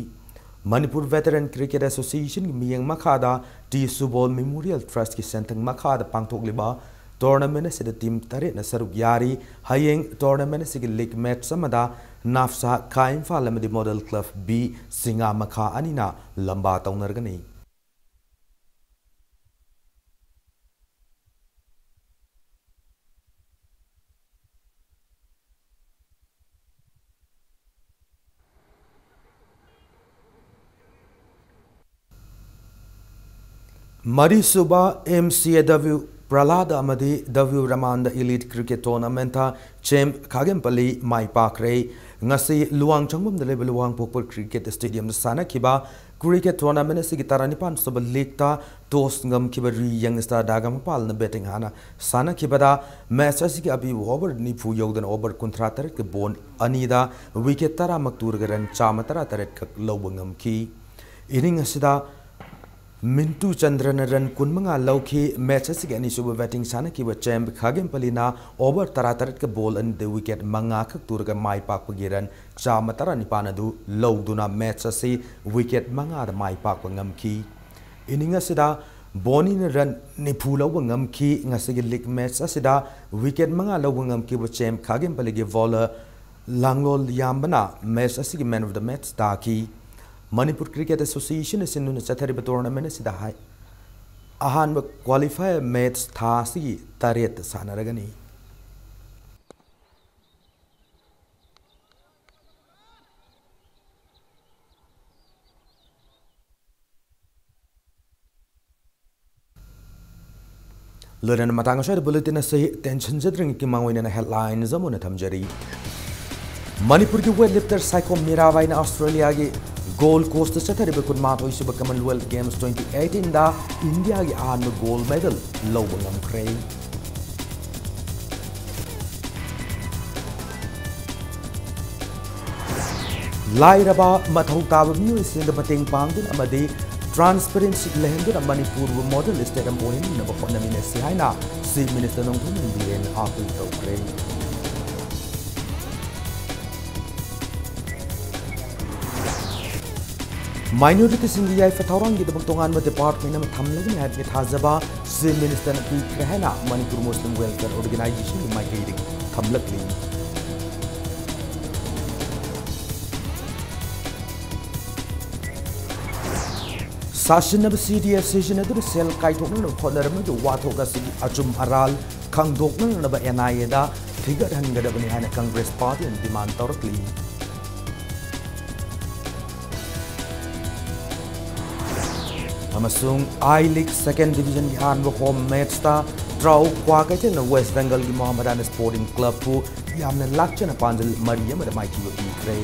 ꯃꯅꯤꯄꯨꯔ Veteran Cricket Associationꯒꯤ ꯃꯤꯠꯌꯦꯡ ꯃꯈꯥꯗ ꯇꯤ ꯁꯨꯕꯣꯜ Memorial Trustꯀꯤ ꯁꯦꯟꯊꯪ ꯃꯈꯥꯗ ꯄꯥꯡꯊꯣꯛꯂꯤꯕ tournament ꯑꯁꯤꯗ team ꯇꯔꯦꯠꯅ ꯁꯔꯨꯛ ꯌꯥꯔꯤ꯫ ꯍꯌꯦꯡ tournament ꯑꯁꯤꯒꯤ league match ꯑꯃꯗ ꯅꯥꯐꯁꯥ ꯈꯥ ꯏꯝꯐꯥꯜ ꯑꯃꯗꯤ Model Club B ꯁꯤꯡꯉꯥ ꯃꯈꯥ ꯑꯅꯤꯅ ꯂꯝꯕꯥ ꯇꯧꯅꯔꯒꯅꯤ꯫ ꯃꯔꯤꯁꯨꯕ ꯑꯦꯝ ꯁꯤ ꯑꯦ ꯗꯕ꯭ꯂꯤꯎ ꯄ꯭ꯔꯂꯥꯗ ꯑꯃꯗꯤ ꯗꯕ꯭ꯂꯤꯎ ꯔꯃꯥꯟꯗ Elite Cricket Tournamentꯇ champ ꯈꯥꯒꯦꯝꯄꯜꯂꯤ ꯃꯥꯏ ꯄꯥꯛꯈ꯭ꯔꯦ꯫ ꯉꯁꯤ ꯂꯨꯋꯥꯡ ꯆꯪꯕꯝꯗ ꯂꯩꯕ ꯂꯨꯋꯥꯡ ꯄꯣꯛꯄ cricket stadiumꯗ ꯁꯥꯟꯅꯈꯤꯕ cricket tournament ꯑꯁꯤꯒꯤ ꯇꯔꯥꯅꯤꯄꯥꯟ ꯁꯨꯕ leagueꯇ toss ꯉꯝꯈꯤꯕ ꯔꯤ Young Star ꯗꯥꯒꯃꯄꯥꯜꯅ batting ꯍꯥꯟꯅ ꯁꯥꯟꯅꯈꯤꯕꯗ match ꯑꯁꯤꯒꯤ ꯑꯄꯤꯕ over ꯅꯤꯐꯨ ꯌꯧꯗꯅ over ꯀꯨꯟꯊ꯭ꯔꯥ ꯇꯔꯦꯠꯀꯤ ball ꯑꯅꯤꯗ wicket ꯇꯔꯥꯃꯛ ꯇꯨꯔꯒ run ꯆꯥꯝꯃ ꯇꯔꯥ ꯇꯔꯦꯠ ꯈꯛ ꯂꯧꯕ ꯉꯝꯈꯤ꯫ Inning ꯑꯁꯤꯗ ꯃꯤꯟꯇꯨ ꯆꯟꯗ꯭ꯔꯅ run ꯀꯨꯟꯃꯉꯥ ꯂꯧꯈꯤ꯫ Match ꯑꯁꯤꯒꯤ ꯑꯅꯤꯁꯨꯕ batting ꯁꯥꯟꯅꯈꯤꯕ ꯆꯦꯝ ꯈꯥꯒꯦꯝꯄꯜꯂꯤꯅ over ꯇꯔꯥꯇꯔꯦꯠꯀ ball ꯑꯅꯤꯗ wicket ꯃꯉꯥ ꯈꯛ ꯇꯨꯔꯒ ꯃꯥꯏ ꯄꯥꯛꯄꯒꯤ run ꯆꯥꯝꯃ ꯇꯔꯥꯅꯤꯄꯥꯟ ꯑꯗꯨ ꯂꯧꯗꯨꯅ match ꯑꯁꯤ wicket ꯃꯉꯥꯗ ꯃꯥꯏ ꯄꯥꯛꯄ ꯉꯝꯈꯤ꯫ Inning ꯑꯁꯤꯗ ꯕꯣꯅꯤꯅ run ꯅꯤꯐꯨ ꯂꯧꯕ ꯉꯝꯈꯤ꯫ ꯉꯁꯤꯒꯤ league match ꯑꯁꯤꯗ wicket ꯃꯉꯥ ꯂꯧꯕ ꯉꯝꯈꯤꯕ ꯆꯦꯝ ꯈꯥꯒꯦꯝꯄꯜꯂꯤꯒꯤ bowler ꯂꯥꯡꯂꯣꯜ ꯌꯥꯝꯕꯅ match ꯑꯁꯤꯒꯤ man of the match ꯇꯥꯈꯤ꯫ ꯃꯅꯤꯄꯨꯔ Cricket Association ꯁꯤꯟꯗꯨꯅ ꯆꯠꯊꯔꯤꯕ tournament ꯑꯁꯤꯗ ꯍꯥꯏ-, ꯑꯍꯥꯟꯕ qualifier match ꯊꯥ ꯑꯁꯤꯒꯤ ꯇꯔꯦꯠꯇ ꯁꯥꯟꯅꯔꯒꯅꯤ꯫ ꯂꯣꯏꯅꯅ ꯃꯇꯥꯡ ꯑꯁ꯭ꯋꯥꯏꯗ bulletin ꯑꯁꯤ ꯇꯦꯟꯁꯤꯟꯖꯗ꯭ꯔꯤꯉꯩꯒꯤ ꯃꯥꯡꯑꯣꯏꯅꯅ headlines ꯑꯃ ꯑꯣꯏꯅ ꯊꯝꯖꯔꯤ꯫ ꯃꯅꯤꯄꯨꯔꯒꯤ weightlifter ꯁꯥꯏꯈꯣꯝ ꯃꯤꯔꯥꯕꯥꯏꯅ ꯑꯁꯇ꯭ꯔꯦꯂꯤꯌꯥꯒꯤ ꯒꯣꯜ ꯀꯣꯁꯇ ꯆꯠꯊꯔꯤꯕ ꯀꯨꯟꯃꯥꯊꯣꯏ ꯁꯨꯕ Commonwealth Games twenty eighteenꯗ ꯏꯟꯗꯤꯌꯥꯒꯤ ꯑꯍꯥꯟꯕ ꯒꯣꯜ ꯃꯦꯗꯜ ꯂꯧꯕ ꯉꯝꯈ꯭ꯔꯦ꯫ ꯂꯥꯏꯔꯕ, ꯃꯊꯧ ꯇꯥꯕ ꯃꯤꯑꯣꯏꯁꯤꯡꯗ ꯃꯇꯦꯡ ꯄꯥꯡꯗꯨꯅ ꯑꯃꯗꯤ transparency ꯂꯩꯍꯟꯗꯨꯅ ꯃꯅꯤꯄꯨꯔꯕꯨ model state ꯑꯃ ꯑꯣꯏꯍꯟꯅꯕ ꯍꯣꯠꯅꯃꯤꯟꯅꯁꯤ ꯍꯥꯏꯅ Chief Minister ꯅꯣꯡꯊꯣꯝꯕꯝ ꯕꯤꯔꯦꯟꯅ ꯑꯥꯄꯤꯜ ꯇꯧꯈ꯭ꯔꯦ꯫ Minorityꯁꯤꯡꯒꯤ ꯌꯥꯏꯐ ꯊꯧꯔꯥꯡꯒꯤꯗꯃꯛ ꯇꯣꯉꯥꯟꯕ department ꯑꯃ ꯊꯝꯂꯒꯅꯤ ꯍꯥꯏꯕꯒꯤ ꯊꯥꯖꯕ Chief Ministerꯅ ꯄꯤꯈ꯭ꯔꯦ ꯍꯥꯏꯅ Manipur Muslim Welfare Organizationꯒꯤ ꯃꯥꯏꯀꯩꯗꯒꯤ ꯊꯝꯂꯛꯂꯤ꯫ ꯁꯥꯁꯤꯟꯅꯕ CDF ꯁꯤꯖꯤꯟꯅꯗꯨꯅ ꯁꯦꯜ ꯀꯥꯏꯊꯣꯛꯅꯅꯕ ꯍꯣꯠꯅꯔꯝꯕꯒꯤ ꯋꯥꯊꯣꯛ ꯑꯁꯤꯒꯤ ꯑꯆꯨꯝ ꯑꯔꯥꯜ ꯈꯪꯗꯣꯛꯅꯅꯕ NIAꯗ ꯊꯤꯒꯠꯍꯟꯒꯗꯕꯅꯤ ꯍꯥꯏꯅ Congress Partyꯅ demand ꯇꯧꯔꯛꯂꯤ꯫ ꯑꯃꯁꯨꯡ I League second divisionꯒꯤ ꯑꯍꯥꯟꯕ home matchꯇ ꯇ꯭ꯔꯥꯎ ꯀ꯭ꯋꯥꯀꯩꯊꯦꯜꯅ West Bengalꯒꯤ ꯃꯣꯍꯥꯃꯗꯥꯟ Sporting Clubꯄꯨ ꯌꯥꯝꯅ ꯂꯥꯛꯆꯅ ꯄꯥꯟꯖꯜ ꯃꯔꯤ ꯑꯃꯗ ꯃꯥꯏꯊꯤꯕ ꯄꯤꯈ꯭ꯔꯦ꯫